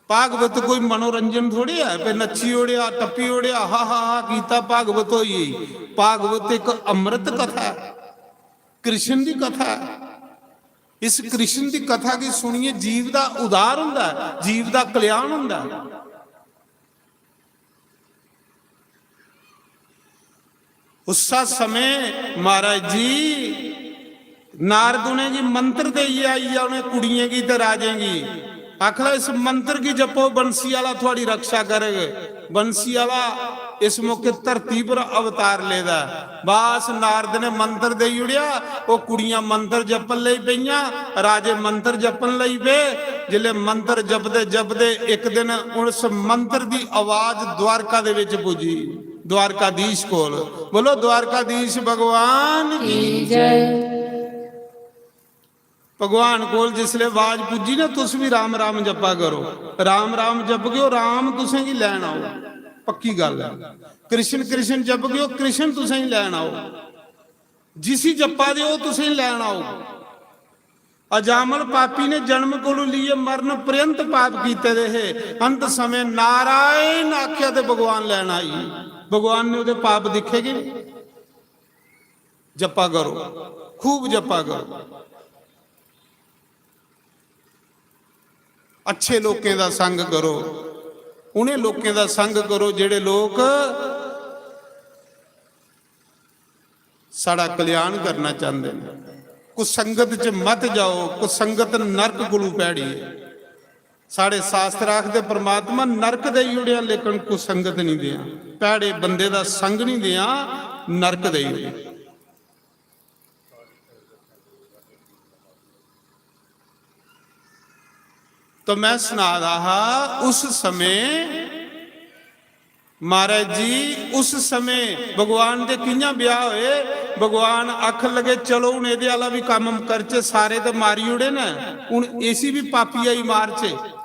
भागवत कोई मनोरंजन थोड़ी है, पे नच्ची ओड़िया, टप्पी ओड़िया, हा हा हा कीता, भागवत होई गेई। भागवत एक अमृत कथा है, कृष्ण दी कथा है। इस कृष्ण दी कथा गी सुनियै जीव दा उद्धार हुंदा है, जीव दा कल्याण हुंदा है। उस्सा समें महाराज जी नारद उ'नेंगी मंत्र देइयै आई गेआ, उ'नें कुड़ियें गी ते राजें गी। आखदा, "इस मंत्र गी जपो, बंसी आह्ला थुआड़ी रक्षा करग।" बंसी आह्ला इस मौके धरती पर अवतार लेदा ऐ। बस नारद ने मंत्र देई ओड़ेआ, ओह् कुड़ियां मंत्र जपन लगी पेइयां, राजे मंत्र जपन लगी पे। जिसलै मंत्र जपदे जपदे इक दिन उस मंत्र दी आवाज द्वारका दे विच पुज्जी, द्वारकाधीश कोल। बोलो, द्वारकाधीश भगवान की की जय। भगवान कोल जिसलै आवाज पुज्जी ना, तुस भी राम राम जपा करो। राम राम जपगेओ, राम तुसेंगी लैन आओ, पक्की गल्ल ऐ। कृष्ण कृष्ण जपगेओ, कृष्ण तुसेंगी लैन आओ। जिसी जपा दे, ओह् तुसेंगी लैन आओ। अजामल पापी ने जन्म कोलू लेइयै मरण पर्यंत पाप कीते दे हे। अंत समें नारायण आख्या ते भगवान लैन आई। भगवान ने ओह्दे पाप दिक्खे कि नहीं? जपा करो, खूब जपा करो। अच्छे लोकें दा संग करो, उ'नें लोकें दा संग करो जेह्ड़े लोक, साढ़ा कल्याण करना चांहदे न। कुसंगत च मत जाओ, कुसंगत नरक कोलू भैड़ी ऐ। साढ़े शास्त्र आखदे परमात्मा नरक देई ओड़ेआ, लेकिन कुसंगत नहीं देआ, भैड़े बंदे दा संग नहीं देआ, नरक देई ओड़ेआ। तो मैं सना दा हा, उस समय महाराज जी, उस समय भगवान दे कि'यां ब्याह होए? भगवान आखन लगे, "चलो, हुन एह्दे आह्ला बी कम्म करचे, सारे ते मारी ओड़े न, हुन इसी बी पापिया गी मारचे।"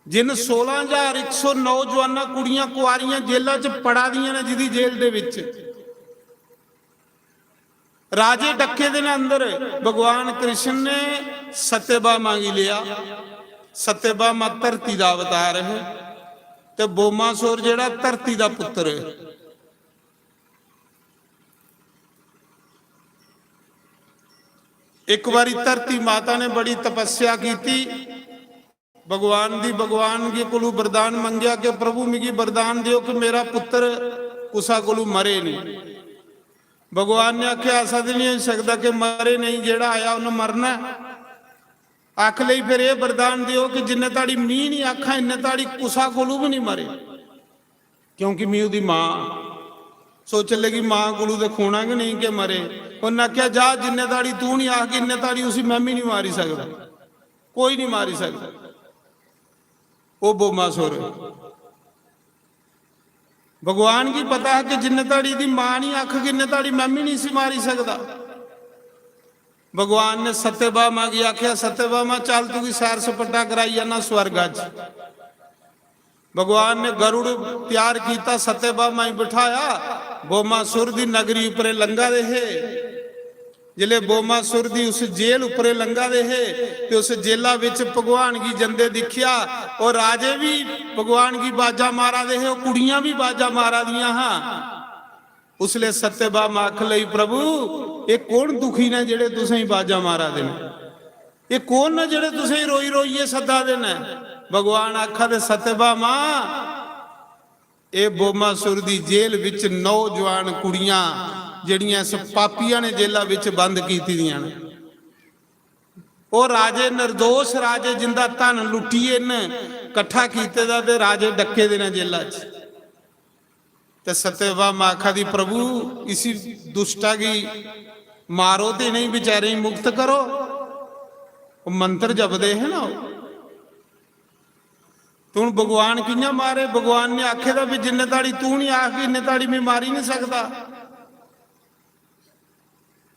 जिन सोलां ज्हार इक सौ नौजवानां कुड़ियां कुआरियां जेला च पड़ा दियां न, जिदी जेल दे विच राजे डक्के दे न अंदर, भगवान कृष्ण ने सत्यभामा गी लिया। सत्यभामा धरती दा अवतार है, ते बोमासुर जेड़ा धरती दा पुत्र है। एक बारी धरती माता ने बड़ी तपस्या की, भगवान दी, भगवान गी कोलू वरदान मंगेआ कि प्रभु, मिगी वरदान दियो कि मेरा पुत्र कुसा कोलू मरे नहीं। भगवान ने आख्या, "ऐसा ते नहीं हो सकता कि मरे नहीं, जेड़ा आया उन्हें मरना है।" आख लेई, "फिर यह वरदान दियो कि जिन्ने ताड़ी मी नहीं आखा, इन्ने ताड़ी कुसा कोलू भी नहीं मरे, क्योंकि मी ओदी मां।" सोचन लगी, "मां कोलू ते खोना गै नहीं कि मरे।" उन्हें आख्या, "जा, जिन्ने ताड़ी तू नहीं आखगी, इन्ने ताड़ी उसी मैं भी नहीं मारी सकता, कोई नहीं मारी सकता।" ओ बोमासुर, भगवान गी पता है कि जिन्ने ताड़ी दी मां नहीं आखगी, इन्ने ताड़ी मैं भी नहीं सी मारी सकता। भगवान ने सत्यभामा गी आख्या, "सत्यभामा, चल, तुगी सैर सपट्टा कराई आना स्वर्गा च।" भगवान ने गरुड़ तैयार किया, सत्यभामा गी बिठाया, बोमासुर दी नगरी उपरे लंघा दे हे। जिसले बोमासुर दी उस जेल उपरे लंघा दे हे, ते उस जेला विच भगवान गी जंदे दिखिया, और राजे भी भगवान गी बाजा मारा दे हे, और कुड़ियां भी बाजा मारा दियां हां। उसले सत्यभामा आख लई, "प्रभु, ये कौन दुखी ने जेड़े तुसें बाजा मारा दे न? ये कौन ने जेड़े तुसें रोई रोइयै सद्दा दे न?" भगवान आखा दे, "सत्यभामा, ए बोमासुर दी जेल विच नौजवान कुड़ियां जेड़ियां इस पापियां ने जेला विच बंद कीती दियां न। ओ राजे निर्दोष, राजे जिंदा धन लुट्टियै न कट्ठा कीते दा, ते राजे डक्के दे न जेला च।" ते सत्यभामा आखा दी, "प्रभु, इसी दुष्टा गी मारो ते इ'नें बेचारें गी मुक्त करो।" ओह् मंत्र जपदे हे ना ओह्। ते हुन भगवान कि'यां मारे? भगवान ने आखे दा भी जिन्ने ताड़ी तू नहीं आखगी, इन्ने ताड़ी मैं मारी नहीं सकदा।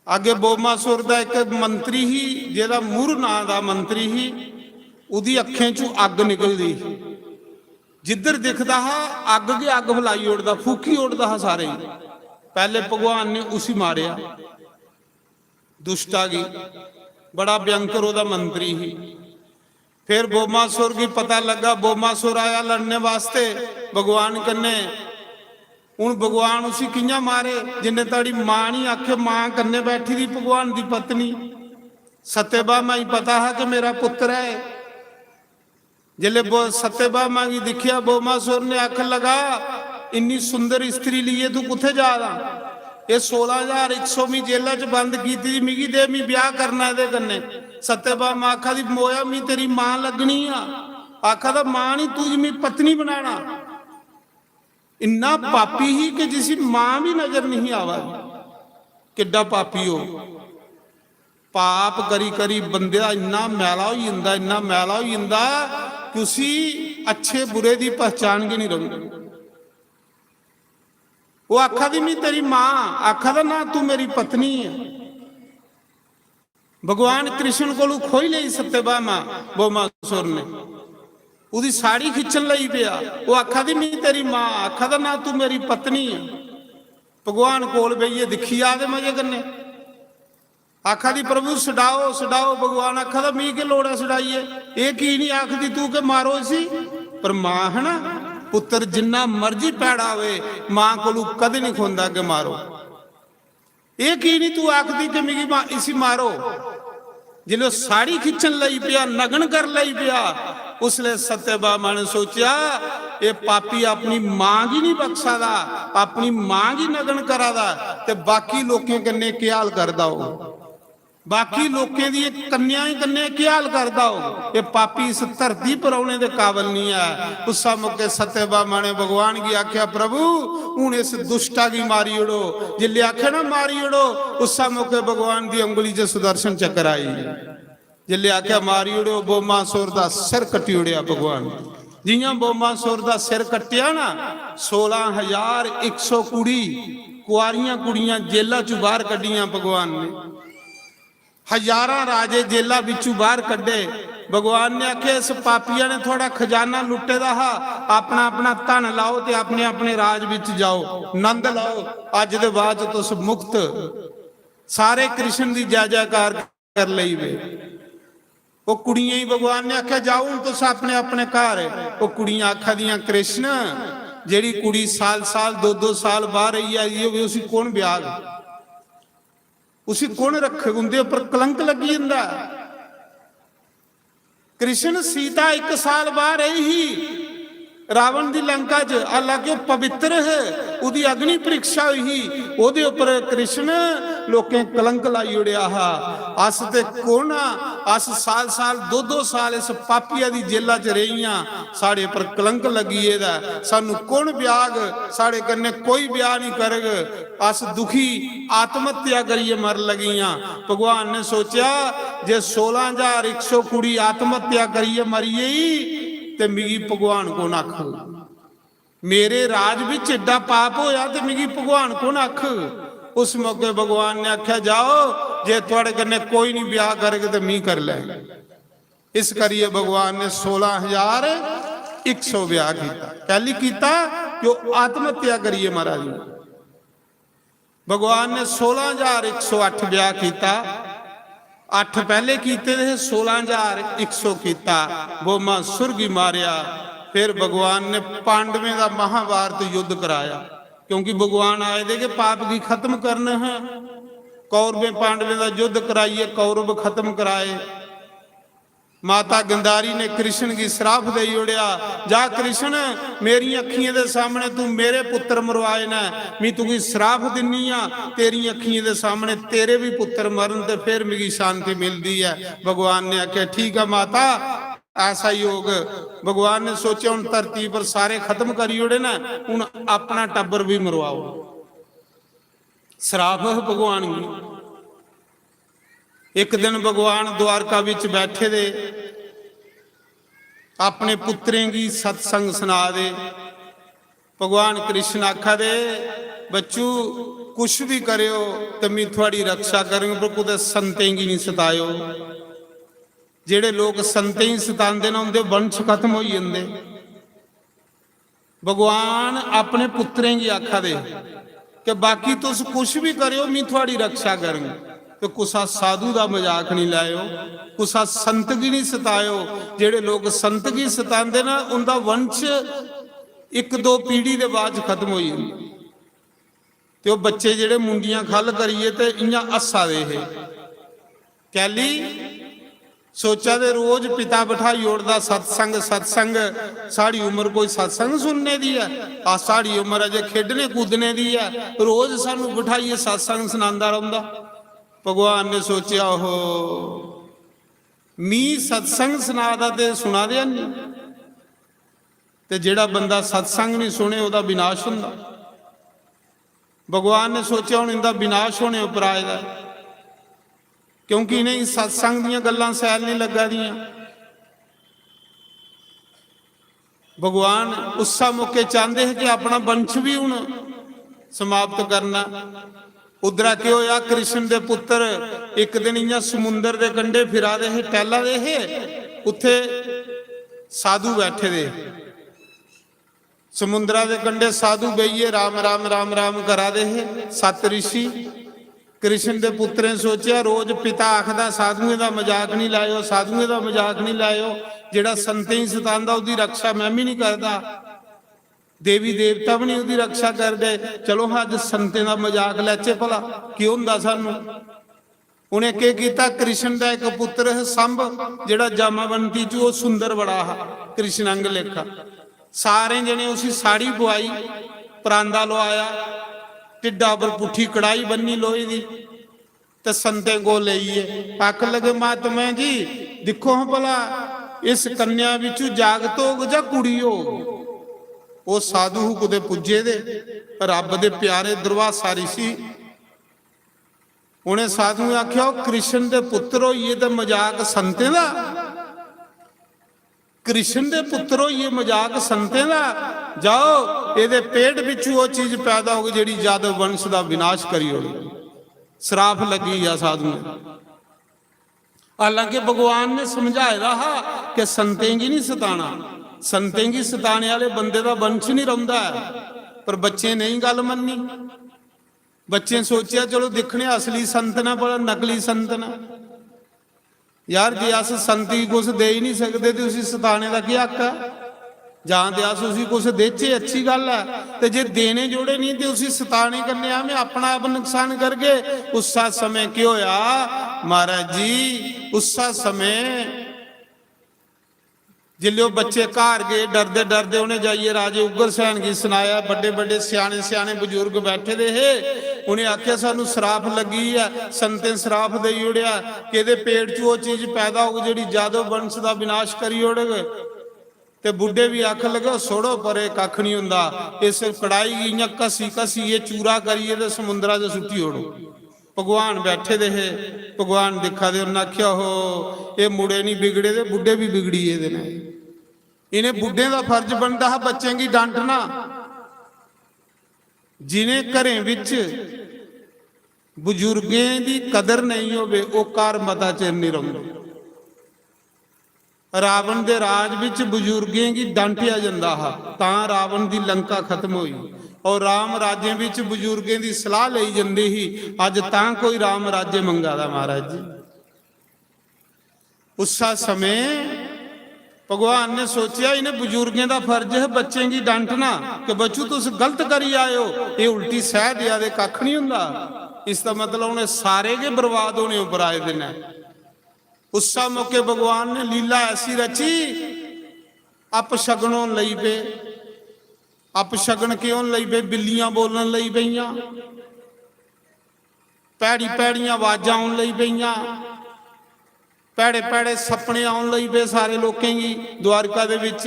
अगे बोमासुर दा इक मंत्री ही, जेह्दा मुर नां दा मंत्री ही, उदी अखें चों अग्ग निकलदी ही। जिद्धर दिखदा हा, अग्ग गै अग्ग फलाई ओड़दा, फूकी ओड़दा हा सारे गी। पैह्ले भगवान ने उसी मारेआ, दुष्टा गी, बड़ा भयंकर ओह्दा मंत्री ही। फिर बोमासुर गी पता लग्गा, बोमासुर आया लड़ने वास्ते भगवान कन्ने। हुन भगवान उसी कि'यां मारे? जिन्ने ताड़ी मां नहीं आखे, मां कन्ने बैठी दी भगवान दी पत्नी। सत्यभामा गी पता हा कि मेरा पुत्र है। जिसले बो-, सत्यभामा गी दिक्खेआ, बोमासुर ने आखन लगा, "इन्नी सुंदर स्त्री लेइयै तू कुत्थे जा दा? एह् सोलां ज्हार इक सौ मी जेला च बंद कीती दी, मिगी दे, मी ब्याह करना एह्दे कन्नै।" सत्यभामा आखा दी, "मोया, मी तेरी मां लग्गनी आ।" आखा दा, "मां नहीं, तुझ मी पत्नी बनाना।" इन्ना पापी ही कि जिसी मां भी नजर नहीं आवा दी। किड्डा पापी हो। पाप करी करी बंदा इन्ना मैला होई जंदा, इन्ना मैला होई जंदा कि उसी अच्छे बुरे दी पहचान गै नहीं रौंह्दी। ओह् आखा दी, "मैं तेरी मां।" आखा दा, "ना, तू मेरी पत्नी है।" भगवान कृष्ण कोलू खोई लेई सत्यभामा, बोमासुर ने। ओह्दी साड़ी खिच्चन लगी पेआ। ओह् आखा दी, "मैं तेरी मां।" आखा दा, "ना, तू मेरी पत्नी है।" भगवान कोल बेहियै दिक्खी जा दे मजे कन्नै। आखा दी, "प्रभु, छडाओ, छडाओ।" भगवान आखा दा, "मी केह् लोड़ ऐ छडाइयै? एह् की निं आखदी तू कि मारो इसी?" पर मां है ना, पुत्तर जिन्ना मर्जी भैड़ा होए, मां कोलू कदें निं खोंदा कि मारो। "एह् की निं तू आखदी कि मिगी मा-, इसी मारो?" जिसलै ओह् साड़ी खिच्चन लगी पेआ, नग्न कर लगी पेआ, उसलै सत्य भामा ने सोचेआ, "एह् पापी अपनी मां गी नहीं बख्शा दा, अपनी मां गी नग्न करा दा, ते बाकी लोकें कन्नै केह् हाल करदा होग, बाकी लोकें दी कन्याएं कन्नै केह् हाल करदा होग। एह् पापी इस धरती पर औने दे काबल नहीं ऐ।" उस्सा मौके सत्य भामा ने भगवान गी आखेआ, "प्रभु, हून इस दुष्टा गी मारी ओड़ो।" जिसलै आखेआ ना, "मारी ओड़ो," उस्सा मौके भगवान दी उंगली च सुदर्शन चक्र आई। जिसलै आखेआ, "मारी ओड़ो," बोमासुर दा सिर कट्टी ओड़ेआ भगवान। जियां बोमासुर दा सिर कट्टेआ ना, सोलां हजार इक सौ कुड़ी, कुआरियां कुड़ियां जेला चों बाहर कड्ढियां भगवान ने। हजारां राजे जेला बिच्चों बाहर कड्ढे। भगवान ने आखेआ, "इस पापिया ने थुआड़ा खजाना लुट्टे दा हा, अपना अपना धन लाओ ते अपने अपने राज बिच जाओ, नंद लाओ, अज्ज दे बाद च तुस मुक्त।" सारे कृष्ण दी जय जयकार कर लेई वे। ओह कुड़ियें गी भगवान ने आखेआ, "जाओ हून तुस अपने अपने घर।" ओह कुड़ियां आखा दियां, "कृष्ण, जेहड़ी कुड़ी साल साल, दो दो साल बाहर रेही आई होवे, उसी कौन ब्याहग? उसी कौन रखग? उंदे उपर कलंक लग्गी जंदा ऐ।" कृष्ण, सीता इक साल बाहर रेही ही रावण दी लंका च, हालांकि ओह पवित्र है, ओहदी अग्नि परीक्षा होई ही, ओहदे उपर कृष्ण लोकें कलंक लाई ओड़ेआ हा। अस ते कौन आ, अस साल साल, दो दो साल इस पापिया दी जेला च रेहियां, साढ़े उपर कलंक लग्गी गेदा ऐ, सानू कौन ब्याहग, साढ़े कन्नै कोई ब्याह नहीं करग। अस दुखी आत्महत्या करियै मर लगियां। भगवान ने सोचेआ, "जे सोलां हजार इक सौ कुड़ी आत्महत्या करियै मरी गेई ते मिगी भगवान कौन आखग? मेरे राज बिच एड्डा पाप होया ते मिगी भगवान कौन आखग?" उस मौके भगवान ने आखेआ, "जाओ, जे थुआड़े कन्नै कोई नहीं ब्याह करग ते मी करी लैग।" इस करियै भगवान ने सोलां हजार इक सौ ब्याह किया। कैली किया? कि ओह आत्महत्या करियै मरा दी। भगवान ने सोलां हजार इक सौ अट्ठ ब्याह किया। अट्ठ पहले किए दे हे, सोलां हजार इक सौ किया। बोमासुर गी मारेआ। फिर भगवान ने पांडवें दा महाभारत युद्ध कराया, क्योंकि भगवान आए दे कि पाप गी खत्म करना है। कौरवें पांडवें दा युद्ध कराइयै कौरव खत्म कराए। माता गंधारी ने कृष्ण गी श्राप देई ओड़ेआ, "जा कृष्ण, मेरी अखियें दे सामने तू मेरे पुत्र मरवाए न, मैं तुगी श्राप दिन्नी आ, तेरी अखियें दे सामने तेरे भी पुत्र मरन ते फिर मिगी शांति मिलदी ऐ।" भगवान ने आखेआ, "ठीक ऐ माता, ऐसा ही होग।" भगवान ने सोचेआ, "हुन धरती पर सारे खत्म करी ओड़े न, हुन अपना टब्बर भी मरवाओ।" श्राप है भगवान गी। एक दिन भगवान द्वारका बिच बैठे दे, अपने पुत्रें गी सत्संग सना दे। भगवान कृष्ण आखा दे, "बच्चू, कुछ भी करेओ ते मैं थुआड़ी रक्षा करङ, पर कुतै संतें गी नहीं सताएओ। जेड़े लोक संतें गी सतांदे न, उंदे वंश खत्म होई जंदे।" भगवान अपने पुत्रें गी आखा दे कि बाकी तुस कुछ भी करेओ, मैं थुआड़ी रक्षा करङ। ते कुसा साधु दा मजाक नहीं लैओ, कुसा संत गी नहीं सताएओ। जेड़े लोक संत गी सतांदे ना, उंदा वंश इक दो पीढ़ी दे बाद च खत्म होई जंदा। ते ओह बच्चे जेड़े मुंडियां खल्ल करियै ते इयां हस्सा दे हे। कैली? सोचा दे, रोज पिता बठाई ओड़दा सत्संग, सत्संग, साढ़ी उम्र कोई सत्संग सुनने दी ऐ? आ, साढ़ी उम्र अजे खेडने कूदने दी ऐ, रोज सानू बठाइयै सत्संग सनांदा रौंह्दा। भगवान ने सोचेआ, "ओहो, मी सत्संग सना दा ते सुना दे हैनी।" ते जेड़ा बंदा सत्संग नहीं सुने, ओहदा विनाश हुंदा। भगवान ने सोचेआ, "हुन इंदा विनाश होने उप्पर आए दा ऐ, क्योंकि इ'नेंगी सत्संग दियां गल्लां सैल नहीं लग्गा दियां।" भगवान उस्सा मौके चांहदे हे कि अपना वंश भी हुन समाप्त करना। उद्धरा केह् होया, कृष्ण दे पुत्तर इक दिन इ'यां समुंदर दे कंढे फिरा दे हे, टैला दे हे, उत्थे साधु बैठे दे हे। समुंदरा दे कंढे साधु बेहियै राम राम, राम राम करा दे हे सत रिशी। कृष्ण दे पुत्तरें सोचेआ, रोज पिता आखदा, "साधुएं दा मजाक नहीं लाएओ, साधुएं दा मजाक नहीं लाएओ, जेड़ा संतें गी सतांदा, ओहदी रक्षा मैं भी नहीं करदा, देवी देवता भी नहीं ओहदी रक्षा करदे। चलो हां, अज्ज संतें दा मजाक लैचे भला, केह् हुंदा सानू?" उ'नें केह् कीता, कृष्ण दा इक पुत्र हा संभ, जेह्ड़ा जामावंती च, ओह् सुंदर बड़ा हा, कृष्ण आंग लेखा। सारें जने उसी साड़ी पुआई, परांदा लोआया, ढिड्डा पर पुट्ठी कड़ाही बन्नी लोहे दी, ते संतें कोल लेई गे। आखन लगे, महात्मा जी, दिक्खो हां भला, इस कन्या बिच्चू जागत होग जां कुड़ी होग? ओह् साधु कुतै पुज्जे दे, रब दे प्यारे दुर्वासा रिशी। उ'नें साधुएं आखेआ, "ओह् कृष्ण दे पुत्र होइयै ते मजाक संतें दा, कृष्ण दे पुत्र होइयै मजाक संतें दा। जाओ, एह्दे पेट बिच्चू ओह् चीज पैदा होग जेह्ड़ी यादव वंश दा विनाश करी ओड़ग।" श्राप लग्गी गेआ साधुएं। हालांकि भगवान ने समझाए दा हा कि संतें गी नहीं सताना, संतें गी सताने आह्ले बंदे दा वंश नहीं रौंह्दा ऐ, पर बच्चें नेईं गल्ल मन्नी। बच्चें सोचेआ, "चलो दिक्खने आं, असली संत न भला नकली संत न।" यार, जे अस संत गी कुछ देई नहीं सकदे ते उसी सताने दा केह् हक ऐ? जां ते अस उसी कुछ देचै, अच्छी गल्ल ऐ, ते जे देने जोड़े नहीं ते उसी सताने कन्नै एवें अपना आप नुकसान करगे। उस्सा समें केह् होया महाराज जी? उस्सा समें जिसलै ओह् बच्चे घर गे, डरदे डरदे उ'नें जाइयै राजे उग्रसेन गी सनाया। बड्डे बड्डे स्याने स्याने बजुर्ग बैठे दे हे, उ'नें आखेआ, "सानू श्राप लग्गी ऐ, संतें श्राप देई ओड़ेआ कि एह्दे पेट च ओह् चीज पैदा होग जेह्ड़ी यादव वंश दा विनाश करी ओड़ग।" ते बुड्ढे बी आखन लगे, "छोड़ो परे, कक्ख निं होंदा, इस कड़ाही गी इ'यां घसी घसियै चूरा करियै ते समुंदरा च सुट्टी ओड़ो।" भगवान बैठे दे हे, भगवान दिक्खा दे, उन्नै आखेआ, "हो, एह् मुड़े निं बिगड़े दे, बुड्ढे बी बिगड़ी गेदे न।" इ'नें बुड्ढें दा फर्ज बनदा हा बच्चें गी डांटना। जिनें घरें बिच बजुर्गें दी कदर नेईं होवे, ओह् घर मता चिर निं रौंह्दे। रावण दे राज बिच बजुर्गें गी डांटेआ जंदा हा, तां रावण दी लंका खत्म होई। और राम राज्य बिच बजुर्गें दी सलाह लेई जंदी ही, अज्ज तां कोई राम राज्य मंगा दा महाराज जी। उस्सा समें भगवान ने सोचेआ, इ'नें बजुर्गें दा फर्ज है बच्चें गी डांटना कि बच्चू, तुस गलत करी आए हो, एह् उल्टी सैह् देआ दे, कक्ख निं होंदा। इसदा मतलब उ'नें सारे गै बर्बाद होने उप्पर आए दे न। उस्सा मौके भगवान ने लीला ऐसी रची, अपशगन होन लगी पे। अपशगन केह् होन लगी पे? बिल्लियां बोलन लगी पेइयां, भैड़ी भैड़ियां आवाजां औन लगी पेइयां, भैड़े भैड़े सपने औन लगी पे सारे लोकें गी। द्वारका दे विच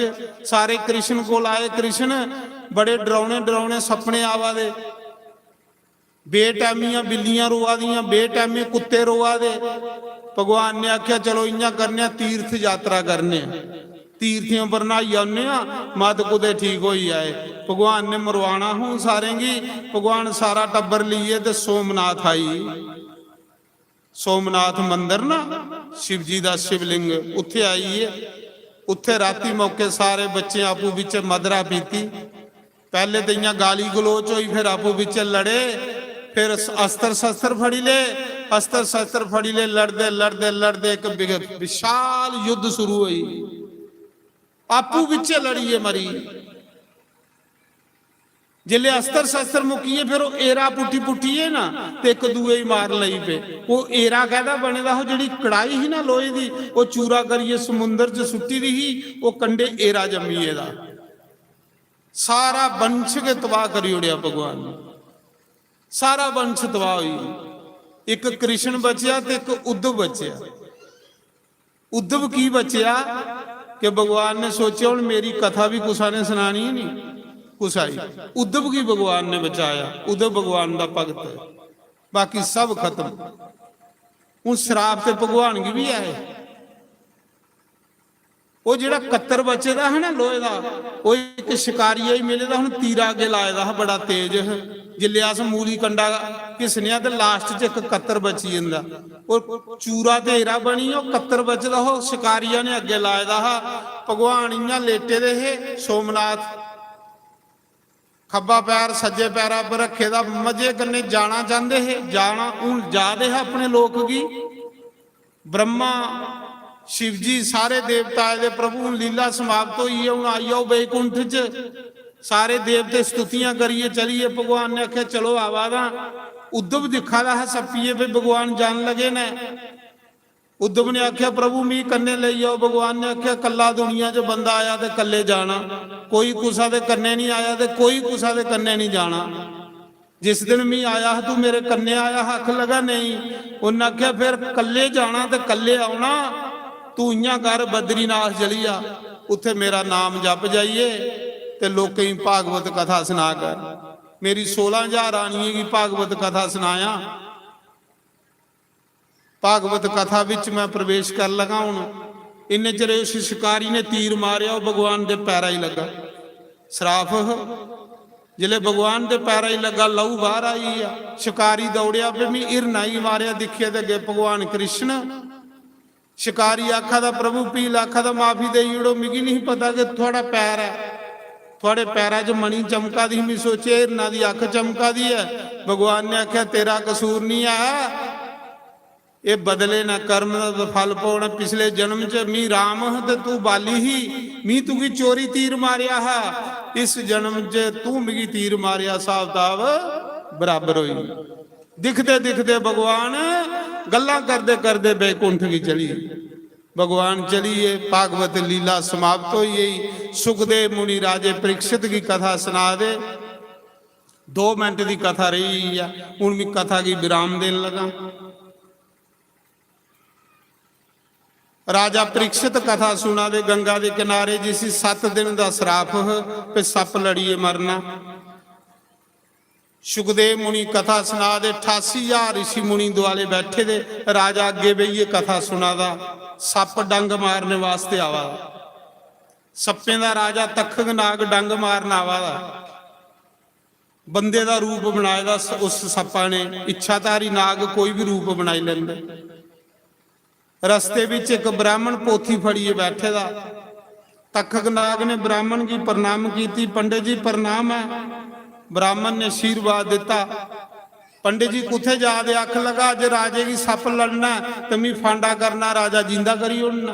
सारे कृष्ण कोल आए, "कृष्ण, बड़े डरौने डरौने सपने आवा दे, बेटैमियां बिल्लियां रोआ दियां, बेटैमे कुत्ते रोआ दे।" भगवान ने आखेआ, "चलो इ'यां करने आं, तीर्थ यात्रा करने आं, तीर्थें उप्पर न्हाई औन्ने आं, मत कुतै ठीक होई जाए।" भगवान ने मरवाना हून सारें गी। भगवान सारा टब्बर लेइयै ते सोमनाथ आई। सोमनाथ मंदर ना, शिव जी दा शिवलिंग, उत्थे आई गे। उत्थे राती मौके सारे बच्चें आपूं बिच्चें मदरा पीती। पैह्ले ते इ'यां गाली गलोच होई, फिर आपूं बिच्चें लड़े, फिर अस्त्र शस्त्र फड़ी ले। अस्त्र शस्त्र फड़ी ले, लड़दे लड़दे लड़दे इक बिग-, विशाल युद्ध शुरू होई। आपूं बिच्चें लड़ियै मरी। जिसलै अस्त्र शस्त्र मुक्कियै फिर ओह् एरा पुट्टी पुट्टियै ना ते इक दूए गी मार लगी पे। ओह् एरा कैह्दा बने दा हा? जेह्ड़ी कड़ाही ही ना लोहे दी, ओह् चूरा करियै समुंदर च सुट्टी दी ही, ओह् कंढे एरा जम्मी गेदा। सारा वंश गै तबाह करी ओड़ेआ भगवान ने, सारा वंश तबाह होई गेआ। इक कृष्ण बचेआ ते इक उद्धव बचेआ। उद्धव की बचेआ कि भगवान ने सोचेआ, "हुन मेरी कथा बी कुसा ने सनानी ही नहीं, कुसा ही।" उद्धव की भगवान ने बचाया, उद्धव भगवान दा भगत है, बाकी सब खत्म। हुन श्राप ते भगवान गी बी है। ओह् जेह्ड़ा कत्तर बचे दा हा ना लोहे दा, ओह् इक शकारिये गी मिले दा, हुन तीरा अग्गें लाए दा हा, बड़ा तेज हा। जिसलै अस मूली कंडा घिसने आं ते last च इक कत्तर बची जंदा। ओह् चूरा ते हीरा बनी, ओह् कत्तर बचे दा हा, ओह् शकारिया ने अग्गें लाए दा हा। भगवान इ'यां लेटे दे हे, सोमनाथ, खब्बा पैर सज्जे पैरा पर रक्खे दा, मजे कन्नै जाना चांह्दे हे, जाना, हुन जा दे हे अपने लोक गी। ब्रह्मा, शिव जी, सारे देवता आए दे, "प्रभु, हुन लीला समाप्त होई ऐ, हुन आई जाओ बैकुंठ च।" सारे देवते स्तुतियां करियै चली गे। भगवान ने आखेआ, "चलो, आवा दा।" उद्धव दिक्खा दा हा सप्पिये पे भगवान जान लगे न। उद्धव ने आख्या, "प्रभु, मी कन्ने लेई आओ।" भगवान ने आख्या, "कल्ला दुनिया च बंदा आया ते कल्ले जाना, कोई कुसा दे कन्ने नहीं आया ते कोई कुसा दे कन्ने नहीं जाना। जिस दिन मी आया हा, तू मेरे कन्ने आया हा?" आख लगा, "नहीं।" उन्हें आख्या, "फिर कल्ले जाना ते कल्ले आना, तू इयां कर, बद्रीनाथ चली जा, उत्थे मेरा नाम जप जाइए ते लोकें गी भागवत कथा सुना कर। मेरी सोलह हजार रानियें की भागवत कथा सुनाया।" भागवत कथा विच मैं प्रवेश कर लगा। हुण इन्ने चिर उस शिकारी ने तीर मारेआ, ओह भगवान दे पैरा ही लगा। श्राप ह। जिसले भगवान दे पैरा ही लगा, लहू बाहर आई गया। शिकारी दौड़िया पे, "मी हिरना ही मारेआ।" दिक्खेआ ते अग्गे भगवान कृष्ण। शिकारी आखा दा, "प्रभु," भील आखा दा, "माफी देई ओड़ो, मिगी नहीं पता कि थुआड़ा पैर है। थुआड़े पैरा च मणि चमका दी ही, मी सोचेआ हिरना दी अख चमका दी है।" भगवान ने आख्या, "तेरा कसूर नहीं है, एह बदले न, कर्म दा फल पौना। पिछले जन्म च मी राम ह ते तू बाली ही, मी तुगी चोरी तीर मारेआ हा, इस जन्म च तू मिगी तीर मारेआ, स्हाब कताब बराबर होई।" दिखदे दिखदे भगवान गल्लां करदे करदे बैकुंठ गी चली। भगवान चली गे, भागवत लीला समाप्त होई गई। सुखदेव मुनि राजे परीक्षित की कथा सुना दे, दो मिनट दी कथा रही है, हुण मैं कथा की विराम देन लगा। राजा परीक्षित कथा सुना दे गंगा दे किनारे, जिसी सत्त दिन दा श्राप ह, पे सप्प लड़िए मरना। सुखदेव मुनि कथा सुना दे, अठासी हजार ऋषि मुनि दुआले बैठे दे, राजा अग्गे बेहिए कथा सुना दा। सप्प डंग मारने वास्ते आवा दा। सप्पें दा राजा तक्षक नाग डंग मारन आवा दा। बंदे दा रूप बनाए दा स-, उस सप्पा ने, इच्छाधारी नाग कोई भी रूप बनाई लैंदे। रस्ते विच इक ब्राह्मण पोथी फड़िए बैठे दा। तक्षक नाग ने ब्राह्मण गी प्रणाम कीती, "पंडित जी, प्रणाम है।" ब्राह्मण ने आशीर्वाद दिता। "पंडित जी, कुत्थे जा दे?" आख लगा, "अज राजे गी सप्प लड़ना है ते मी फांडा करना, राजा जींदा करी ओड़ना।"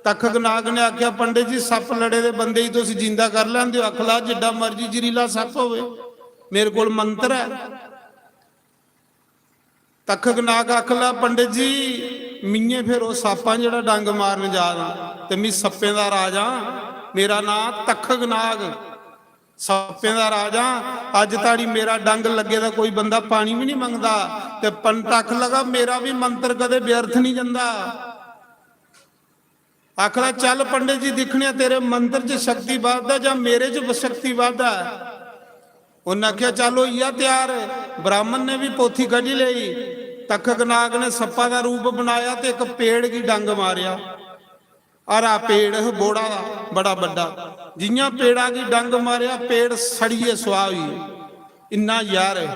तक्षक नाग ने आख्या, "पंडित जी, सप्प लड़े दे बंदे गी तुस जींदा कर लैंदे हो?" आख लगा, "जिड्डा मर्जी जरीला सप्प होवे, मेरे कोल मंत्र है।" तक्षक नाग आख लगा, "पंडित जी, मिये फिर ओह सप्प आं जेहड़ा डंग मारन जा दा, ते मी सप्पें दा राजा, मेरा नां तक्षक नाग, सप्पें दा राजा। अज ताड़ी मेरा डंग लग्गे दा कोई बंदा पानी भी नहीं मंगदा।" ते पंडित आख लगा, "मेरा भी मंत्र कदे व्यर्थ नहीं जंदा।" आखदा, "चल पंडित जी, दिक्खने आं तेरे मंत्र च शक्ति बद्ध ऐ जां मेरे च शक्ति बद्ध ऐ।" उन्नै आखेआ, "चल, होई जा त्यार।" ब्राह्मण ने बी पोथी कड्ढी लेई। तक्षक नाग ने सप्पा दा रूप बनाया ते इक पेड़ गी डंग मारेआ। हरा पेड़ ह बोड़ा दा, बड़ा बड्डा। जि'यां पेड़ा गी डंग मारेआ, पेड़ सड़ियै सुआह होई गेआ। इन्ना जैह्र ऐ।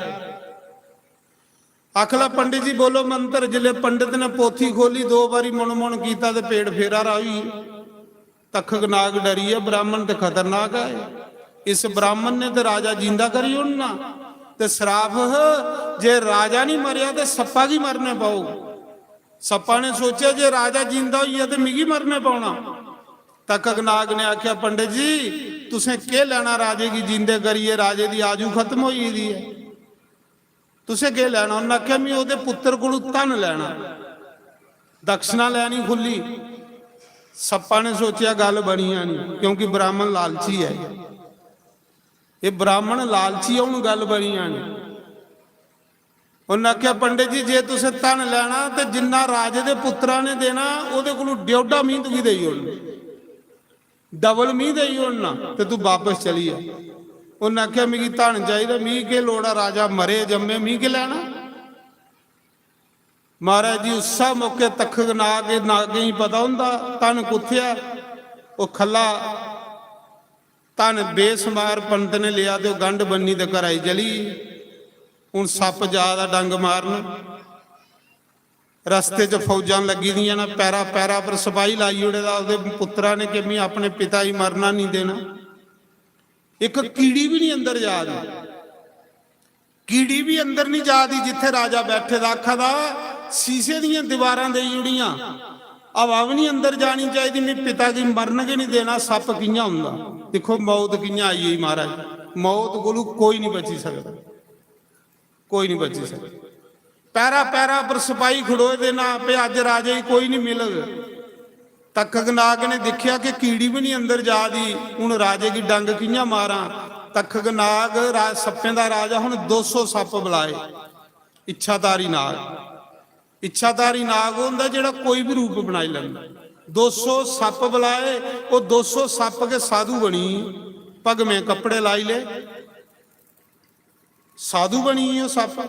आखला, "पंडित जी, बोलो मंत्र।" जिसलै पंडित ने पोथी खोली, दो बारी मुन मुन कीता ते पेड़ फेर हरा होई गेआ। तक्षक नाग डरी गेआ, ब्राह्मण ते खतरनाक ऐ, इस ब्राह्मण ने ते राजा जींदा करी ओड़ना। ते श्राप ह, जे राजा नहीं मरेआ ते सप्पा गी मरने पौग। सप्पा ने सोचेआ, "जे राजा जींदा होई गेआ ते मिगी मरने पौना।" तक्षक नाग ने आखेआ, "पंडित जी, तुसें केह् लैना राजे गी जींदे करियै? राजे दी आयु खत्म होई गेदी ऐ।" "तुसें केह् लैना?" उन्नै आखेआ, "में ओह्दे पुत्तर कोलू धन लैना, दक्षिणा लैनी खु'ल्ली।" सप्पा ने सोचेआ, "गल्ल बनी जानी, क्योंकि ब्राह्मण लालची ऐ, एह् ब्राह्मण लालची ऐ, हून गल्ल बनी जानी।" उन्नै आखेआ, "पंडित जी, जे तुसें धन लैना ते जिन्ना राजे दे पुत्तरा ने देना, ओह्दे कोलू डेढ़ा मी तुगी देई ओड़ना।" डबल मी देई ओड़ना ते तू बापस चली जा। उन्नै आखेआ, "मिगी धन चाहिदा, मिगी केह् लोड़ ऐ, राजा मरे जम्मे, मी केह् लैना?" महाराज जी, उस्सै मौके तक्खक नाग, नागें गी पता होंदा धन कुत्थै ऐ। ओह् खल्ला धन बेसमार पंत ने लेआ ते ओह् गंढ बन्नी ते घरा गी चली गे। हून सप्प जा दा डंग मारन। रस्ते च फौजां लग्गी दियां न, पैरा पैरा पर सपाही लाई ओड़े दा ओह्दे पुत्तरा ने कि "में अपने पिता गी मरना निं देना।" इक कीड़ी बी निं अंदर जा दी, कीड़ी बी अंदर निं जा दी। जित्थै राजा बैठे दा, आखा दा, "शीशे दियां दीवारां देई ओड़ियां, हवा बी निं अंदर जानी चाहिदी, में पिता गी मरन गै निं देना।" सप्प कि'यां होंदा? दिक्खो, मौत कि'यां आई गेई महाराज, मौत कोलू कोई निं बची सकदा। कोई नहीं बची सकदा। पैरा पैरा पर सपाही खड़ोए दे ना, पे अज्ज राजे गी कोई नहीं मिलग। तक्षक नाग ने दिक्खेआ कि कीड़ी भी नहीं अंदर जा दी, हुन राजे गी डंग कि'यां मारां? तक्षक नाग रा-, सप्पें दा राजा, हुन दो सौ सप्प बुलाए। इच्छाधारी नाग, इच्छाधारी नाग होंदा जेह्ड़ा कोई भी रूप बनाई लैंदा। दो सौ सप्प बुलाए, ओह् दो सौ सप्प गै साधु बनी, भगमें कपड़े लाई ले, साधु बनी ओह् सप्प।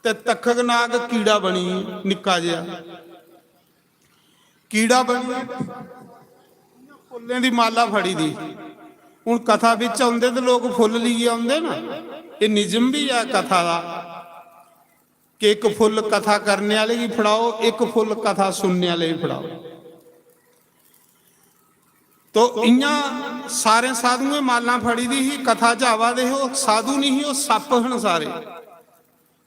ते तक्षक नाग कीड़ा बनी, निक्का जेहा कीड़ा बनी, फुल्लें दी माला फड़ी दी। हुन कथा बिच औंदे ते लोक फुल्ल लेइयै औंदे ना, एह् निजम बी ऐ कथा दा कि इक फुल्ल कथा करने आह्ले गी फड़ाओ, इक फुल्ल कथा सुनने आह्ले गी फड़ाओ। तो इ'यां सारें साधुएं मालां फड़ी दी ही, कथा च आवा दे हे, ओह् साधु निं ही, ओह् सप्प हन सारे।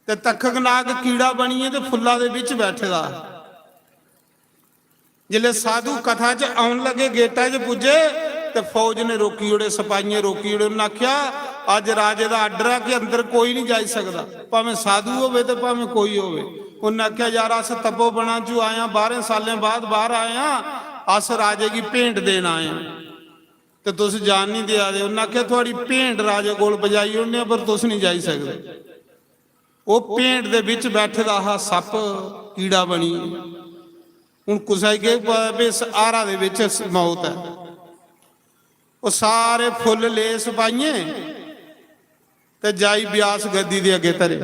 ते तक्षक नाग कीड़ा बनियै ते फुल्ला दे बिच बैठे दा हा। जिसलै साधु कथा च औन लगे, गेटा च पुज्जे, ते फौज ने रोकी ओड़े, सपाहियें रोकी ओड़े। उन्नै आखेआ, "अज्ज राजे दा आर्डर ऐ कि अंदर कोई निं जाई सकदा, भामें साधु होवे ते भामें कोई होवे।" उन्नै आखेआ, "यार, अस तपोवना चों आए आं, बाह्रें साल्लें बाद बाह्र आए आं, अस राजे गी भेंट देन आए आं, ते तुस जान निं देआ दे।" उन्नै आखेआ, "थुआढ़ी भेंट राजे कोल पजाई ओड़ने आं, पर तुस निं जाई सकदे।" ओह् भेंट दे बिच बैठे दा हा सप्प, कीड़ा बनी। हुन कुसै गी केह् पता भी इस हारा दे बिच मौत ऐ। ओह् सारे फुल्ल ले सपाहियें ते जाई ब्यास गद्दी दे अग्गें धरे।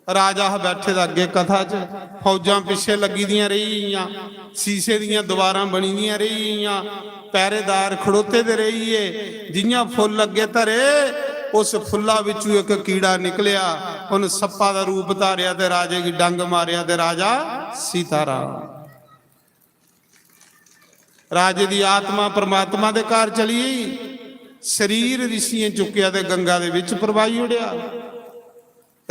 राजा हा बैठे दा अग्गें कथा च, फौजां पिच्छे लग्गी दियां रेही गेइयां, शीशे दियां दीवारां बनी दियां रेही गेइयां, पैह्रेदार खड़ोते दे रेही गे। जि'यां फुल्ल अग्गें धरे, उस फुल्ला बिच्चू इक कीड़ा निकलेआ, उन सप्पा दा रूप धारेआ ते राजे गी डंग मारेआ ते राजा सीताराम। राजे दी आत्मा परमात्मा दे घर चली गेई, शरीर ऋषियें चुक्केआ ते गंगा दे बिच परवाई ओड़ेआ।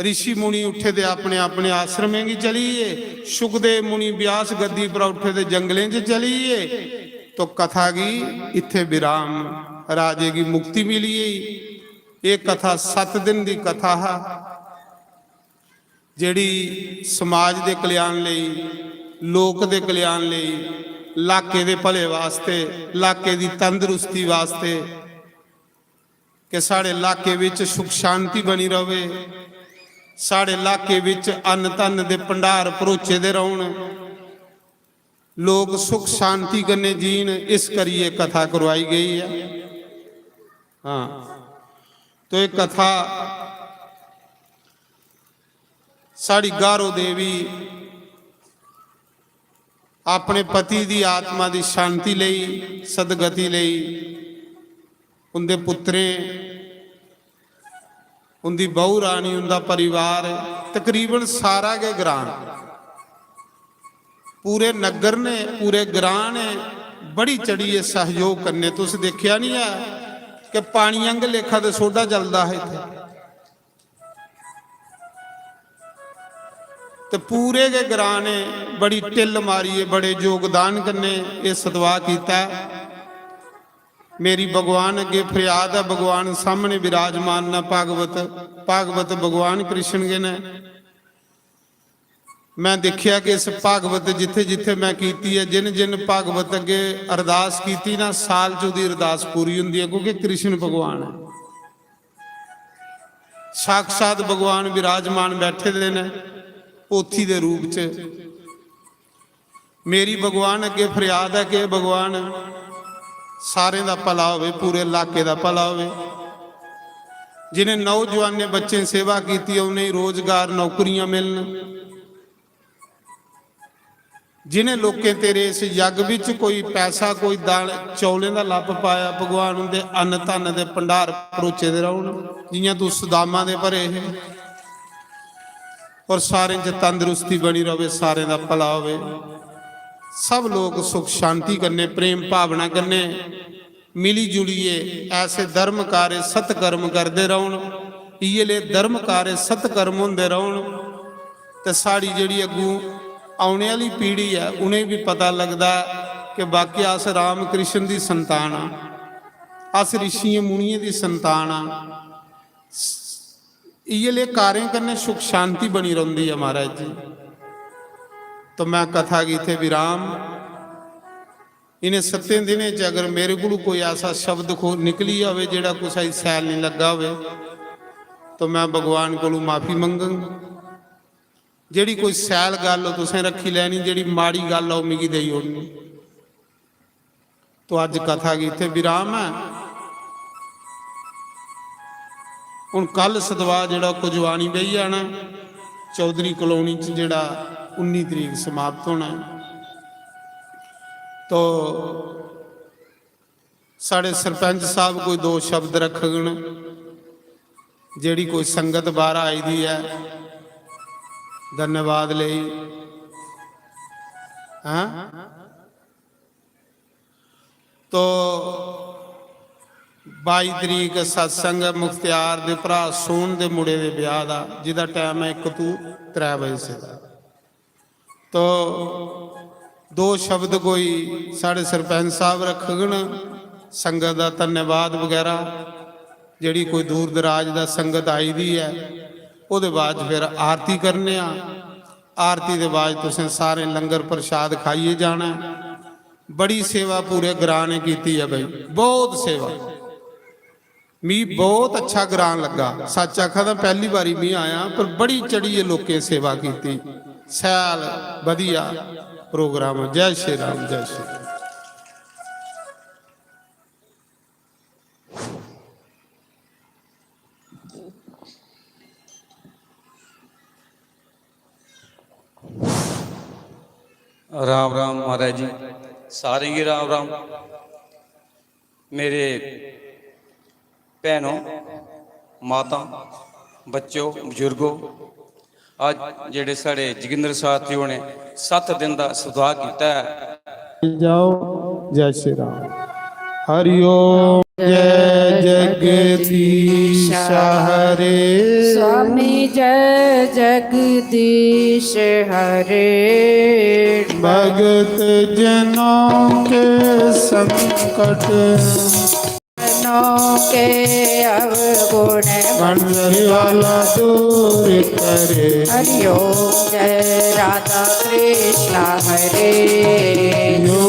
ऋषि मुनि उठे ते अपने अपने आश्रमें गी चली गे। शुकदेव मुनि ब्यास गद्दी पर उठे ते जंगलें च चली गे। तो कथा गी इत्थे विराम, राजे गी मुक्ति मिली गेई। एह् कथा सत्त दिन दी कथा हा, जेह्ड़ी समाज दे कल्याण लेई, लोक दे कल्याण लेई, लाके दे भले वास्ते, लाके दी तंदरुस्ती वास्ते, कि साढ़े लाके बिच सुख शांति बनी रवे, साढ़े लाके बिच अन्न धन दे भंडार भरोचे दे रौह्न, लोक सुख शांति कन्नै जीन, इस करियै कथा करवाई गई ऐ। हां, तो एह् कथा साढ़ी गारो देवी अपने पति दी आत्मा दी शांति लेई, सदगति लेई, उंदे पुत्तरें, उंदी बहू रानी, उंदा परिवार, तकरीबन सारा गै ग्रां, पूरे नग्गर ने, पूरे ग्रां ने बड़ी चढ़ियै सहयोग कन्नै, तुस दिक्खेआ निं ऐ कि पानी आंगर लेखा ते सोडा चलदा हा इत्थै। ते पूरे गै ग्रां ने बड़ी ढिल्ल मारियै, बड़े योगदान कन्नै एह् सतवाह् कीता। मेरी भगवान अग्गें फरियाद ऐ, भगवान सामने विराजमान न, भागवत, भागवत भगवान कृष्ण गै न। मैं दिक्खेआ कि इस भागवत जित्थे जित्थे मैं कीती ऐ, जिन जिन भागवत अग्गे अरदास कीती ना, साल च ओह्दी अरदास पूरी हुंदी ऐ, क्योंकि कृष्ण भगवान ऐ, साक्षात भगवान विराजमान बैठे दे न पोथी दे रूप च। मेरी भगवान अग्गे फरियाद ऐ कि भगवान सारें दा भला होवे, पूरे इलाके दा भला होवे। जिनें नौजवानें बच्चें सेवा कीती ऐ, उनेंगी रोजगार, नौकरियां मिलन। जिनें लोकें तेरे इस यज्ञ बिच कोई पैसा, कोई दान, चौलें दा लप्प पाया, भगवान उंदे अन्न धन दे भंडार भरोचे दे रौह्न, जियां तू सुदामा दे भरे हे। और सारें च तंदरुस्ती बनी रवे, सारें दा भला होवे, सब लोक सुख शांति कन्नै, प्रेम भावना कन्नै मिली जुलियै ऐसे धर्म कार्य, सत्कर्म करदे रौह्न। इयै ले धर्म कार्य, सत्कर्म होंदे रौह्न, ते साढ़ी जेह्ड़ी अग्गूं औने आह्ली पीढ़ी ऐ, उ'नेंगी बी पता लगदा कि वाकई अस राम कृष्ण दी संतान आं, अस ऋषियें मुनियें दी संतान आं। इ'यै लेह कार्य कन्नै सुख शांति बनी रौंह्दी ऐ महाराज जी। तो मैं कथा गी इत्थै विराम। इ'नें सत्तें दिनें च अगर मेरे कोलू कोई ऐसा शब्द खो निकली जावे जेह्ड़ा कुसै गी सैल निं लग्गा होवे, तो मैं भगवान कोलू माफी मंगङ। जेह्ड़ी कोई सैल गल्ल तुसें रक्खी लैनी, जेह्ड़ी माड़ी गल्ल ऐ ओह् मिगी देई ओड़नी। तो अज्ज कथा गी इत्थै विराम ऐ। हुन कल सदवा जेह्ड़ा कुजवानी बेही जाना, चौधरी कलोनी च जेह्ड़ा उन्नी तरीक समाप्त होना ऐ। तो साढ़े सरपंच साहब कोई दो शब्द रखगन, जेह्ड़ी कोई संगत बाह्रा आई दी ऐ, धन्यवाद लेई। हां, तो बाई तरीक सत्संग ऐ मुख्तियार दे भ्रा सोहन दे मुड़े दे ब्याह दा, जिदा टाइम ऐ इक तू त्रै बजे से। तो दो शब्द कोई साढ़े सरपंच साहब रखगन, संगत दा धन्यवाद वगैरह, जेह्ड़ी कोई दूर दराज दा संगत आई दी ऐ, ओह्दे बाद फिर आरती करने आं। आरती दे बाद तुसें सारें लंगर प्रसाद खाइयै जाना ऐ। बड़ी सेवा पूरे ग्रां ने कीती ऐ भाई, बहुत सेवा। मी बहुत अच्छा ग्रां लग्गा, सच आखां तां पैह्ली बारी मी आया, पर बड़ी चढ़ियै लोकें सेवा कीती। सैल बधिया प्रोग्राम। जय श्री राम, जय श्री राम। राम राम महाराज जी, सारें गी राम राम। मेरे भैनों, माता, बच्चों, बुजुर्गो, अज्ज जेह्ड़े साढ़े जोगिंदर साथी होने सत्त दिन दा सुधार कीता ऐ। जाओ, जय श्री राम। हरि ओम। जय जगदीश हरे। स्वामी जय जगदीश हरे। भगत जनों के संकट, जनों के अवगुण, मंडली वाला दूर करे। हरि ओम। जय राधा कृष्ण हरे। जो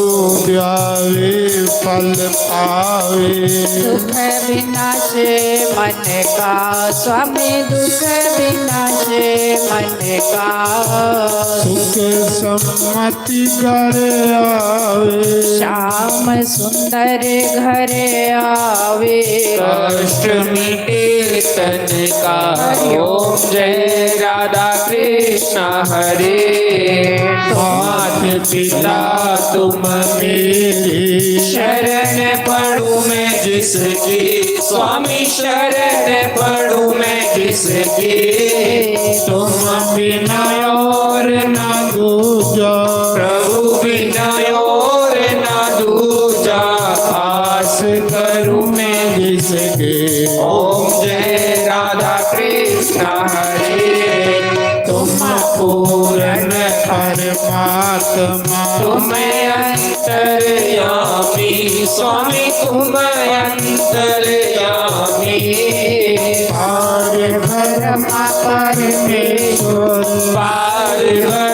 ध्यावे फल पावे। दुख विनाशे मन का स्वामी, दुख विनाशे मन का। सुख सम्मति घर आवे। श्याम सुंदर घर आवे। कष्ट मिटे तन का। हरि ओम। जय राधा कृष्ण हरे। मात पिता तुम मेरे। शरण पड़ू मैं जिसकी। स्वामी शरण पड़ू मैं जिसकी। तुम बिना और ना दूजा। प्रभु बिना और ना दूजा। आस करूं मैं जिसकी। ओम जय राधा कृष्ण हरे। तुम पूर्ण परमात्मा। तुम अंतर्यामी। स्वामी तुम अंतर्यामी। पार ब्रह्म परमेश्वर। पार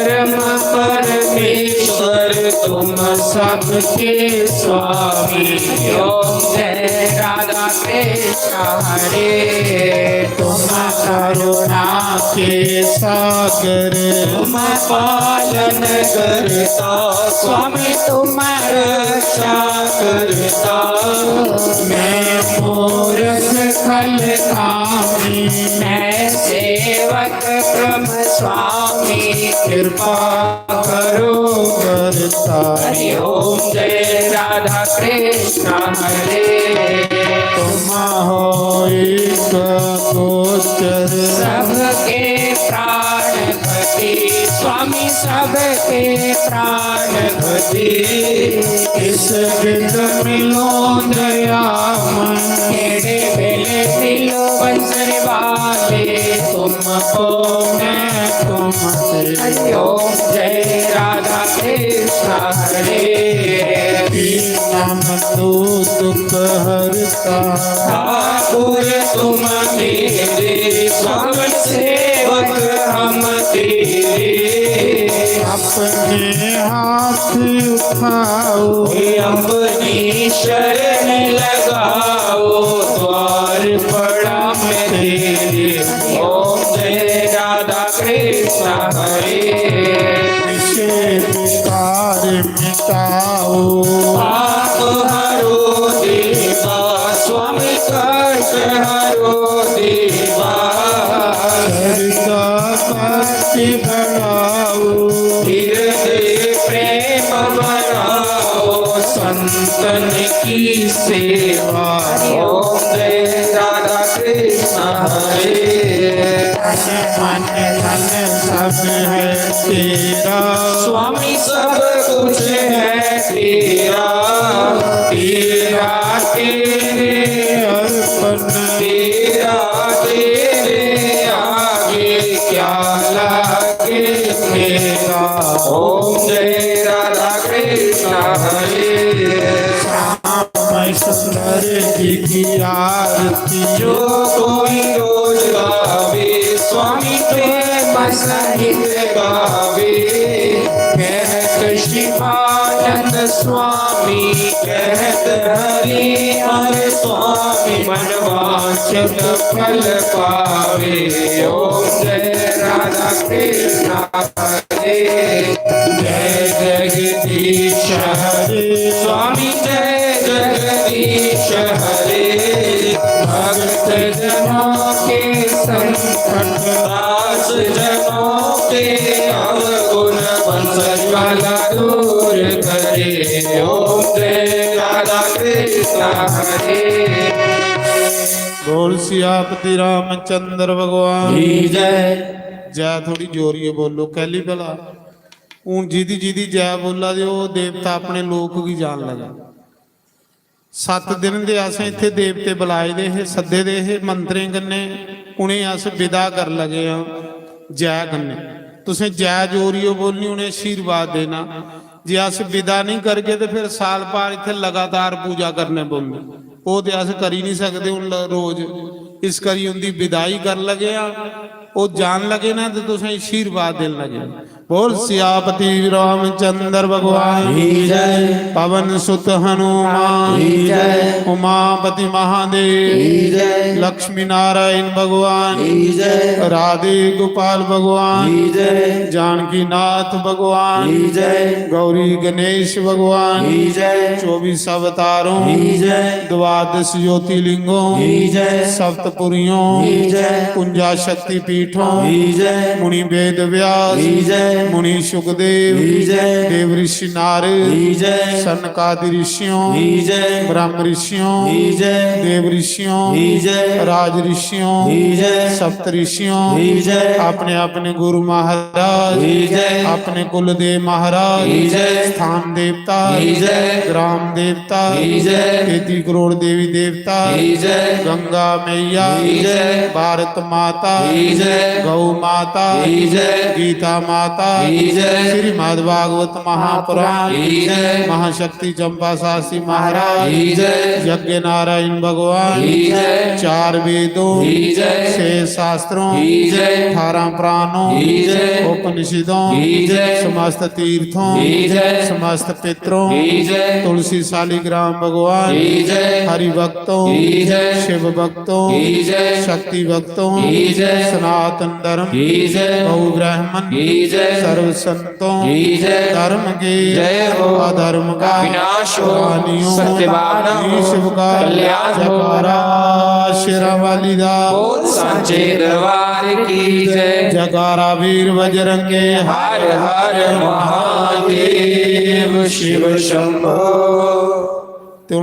ब्रह्म परमेश्वर। तुम सबके स्वामी। ओम जय राधा कृष्ण हरे। तुम करुणा के सागर। तुम पालन करता स्वामी, तुम रक्षा करता। मैं मूर्ख खल खामी। मैं सेवक ब्रह्म स्वामी। कृपा करो करता। हरि ओम जय राधा कृष्ण हरे। तुम हो एक गोचर। सबके प्राणपति स्वामी, सबके प्राणपति। इस विध मिलो दयामय। केड़े बेले मिलो बंसरी वाले। तुमको मैं तुमसे। हरि ओम जय राधा कृष्ण हरे। बिना हम तो दुख हरता। ठाकुर तुम मेरे, स्वामी सेवक हम तेरे। अपने हाथ उठाओ। अपनी शरण लगाओ, द्वार पड़ा मैं तेरे। ओम जय राधा कृष्ण हरे। विषय विकार मिटाओ। पाप हरो देवा, स्वामी कष्ट हरो देवा। श्रद्धा भक्ति बढ़ाओ। हृदय प्रेम बढ़ाओ, संतन की सेवा। ओम जय राधा कृष्ण हरे। मन धन सब है तेरा। स्वामी सब कुछ है तेरा, तेरा तेरे अर्पण तेरा तेरे आगे क्या लागे मेरा। ओम जय राधा कृष्ण हरे। श्याम सुंदर जी की आरती। जो कोई रोज गावे, स्वामी प्रेम सहित गावे। कहत शिवानंद स्वामी, कहत हरि हर स्वामी, मनवांछित फल पावे। ओम जय राधा कृष्ण हरे। जय जगदीश हरे, स्वामी जय जगदीश हरे। भक्त जनों के संकट, दास जनों के अवगुण, बंसज वाला दूर करे। ओम जय राधा कृष्ण हरे। बोल सियापति रामचंद्र भगवान। की जय। जय थोड़ी जोरिए बोलो, कैली भला। हून जिदी जिदी जय बोला दे, ओह् देवता अपने लोक गी जान लगा। सत्त दिन दे असें इत्थै देवते बुलाए दे हे, सद्दे दे हे मंत्रें कन्नै, उ'नें अस विदा कर लगे आं जय कन्नै। तुसें जय जोरियो बोलनी, उ'नें आशीर्वाद देना। जे अस विदा नहीं करगे ते फिर साल भर इत्थै लगातार पूजा करने पौंदी, ओह् ते अस करी नहीं सकदे हून ल-, रोज। इस करी उंदी विदाई कर लगे आं, ओह् जान लगे ना ते तुसें आशीर्वाद देन लगे। बोल सियापति रामचंद्र भगवान की जय। पवन सुत हनुमान की जय। उमापति महादेव की जय। लक्ष्मी नारायण भगवान की जय। राधे गोपाल भगवान की जय। जानकी नाथ भगवान की जय। गौरी गणेश भगवान की जय। चौबीस अवतारों की जय। द्वादश ज्योतिर्लिंगों की जय। सप्तपुरियों की जय। कुंजा शक्ति पीठों की जय। मुनि वेद व्यास की जय। मुनि सुखदेव की जय। देव ऋषि नारद की जय। सनकादि ऋषियों की जय। ब्रह्म ऋषियों की जय। देव ऋषियों की जय। राज ऋषियों की जय। सप्त ऋषियों की जय। अपने अपने गुरु महाराज की जय। अपने कुलदेव महाराज की जय। स्थान देवता की जय। ग्राम देवता की जय। तेती करोड़ देवी देवता की जय। गंगा मैया की जय। भारत माता की जय। गौ माता की जय। गीता माता की जय। श्रीमद् भागवत महापुराण की जय। महाशक्ति चंपा शास्त्री महाराज की जय। यज्ञ नारायण भगवान की जय। चार वेदों की जय। छह शास्त्रों की जय। अठारह पुराणों की जय। उपनिषदों की जय। समस्त तीर्थों की जय। समस्त पितरों की जय। तुलसी शालिग्राम भगवान की जय। हरि भक्तों की जय। शिव भक्तों की जय। शक्ति भक्तों की जय। सनातन धर्म की जय। गौ ब्राह्मण की जय। सर्व संतों की जय। धर्म के जय हो। अधर्म का विनाश हो। हानि हो सत्यवान हो। विश्व का कल्याण हो। जयकारा शेरा वाली दा बोल सांचे दरबार की जय। जयकारा वीर बजरंगे हर हर महादेव शिव शंभो।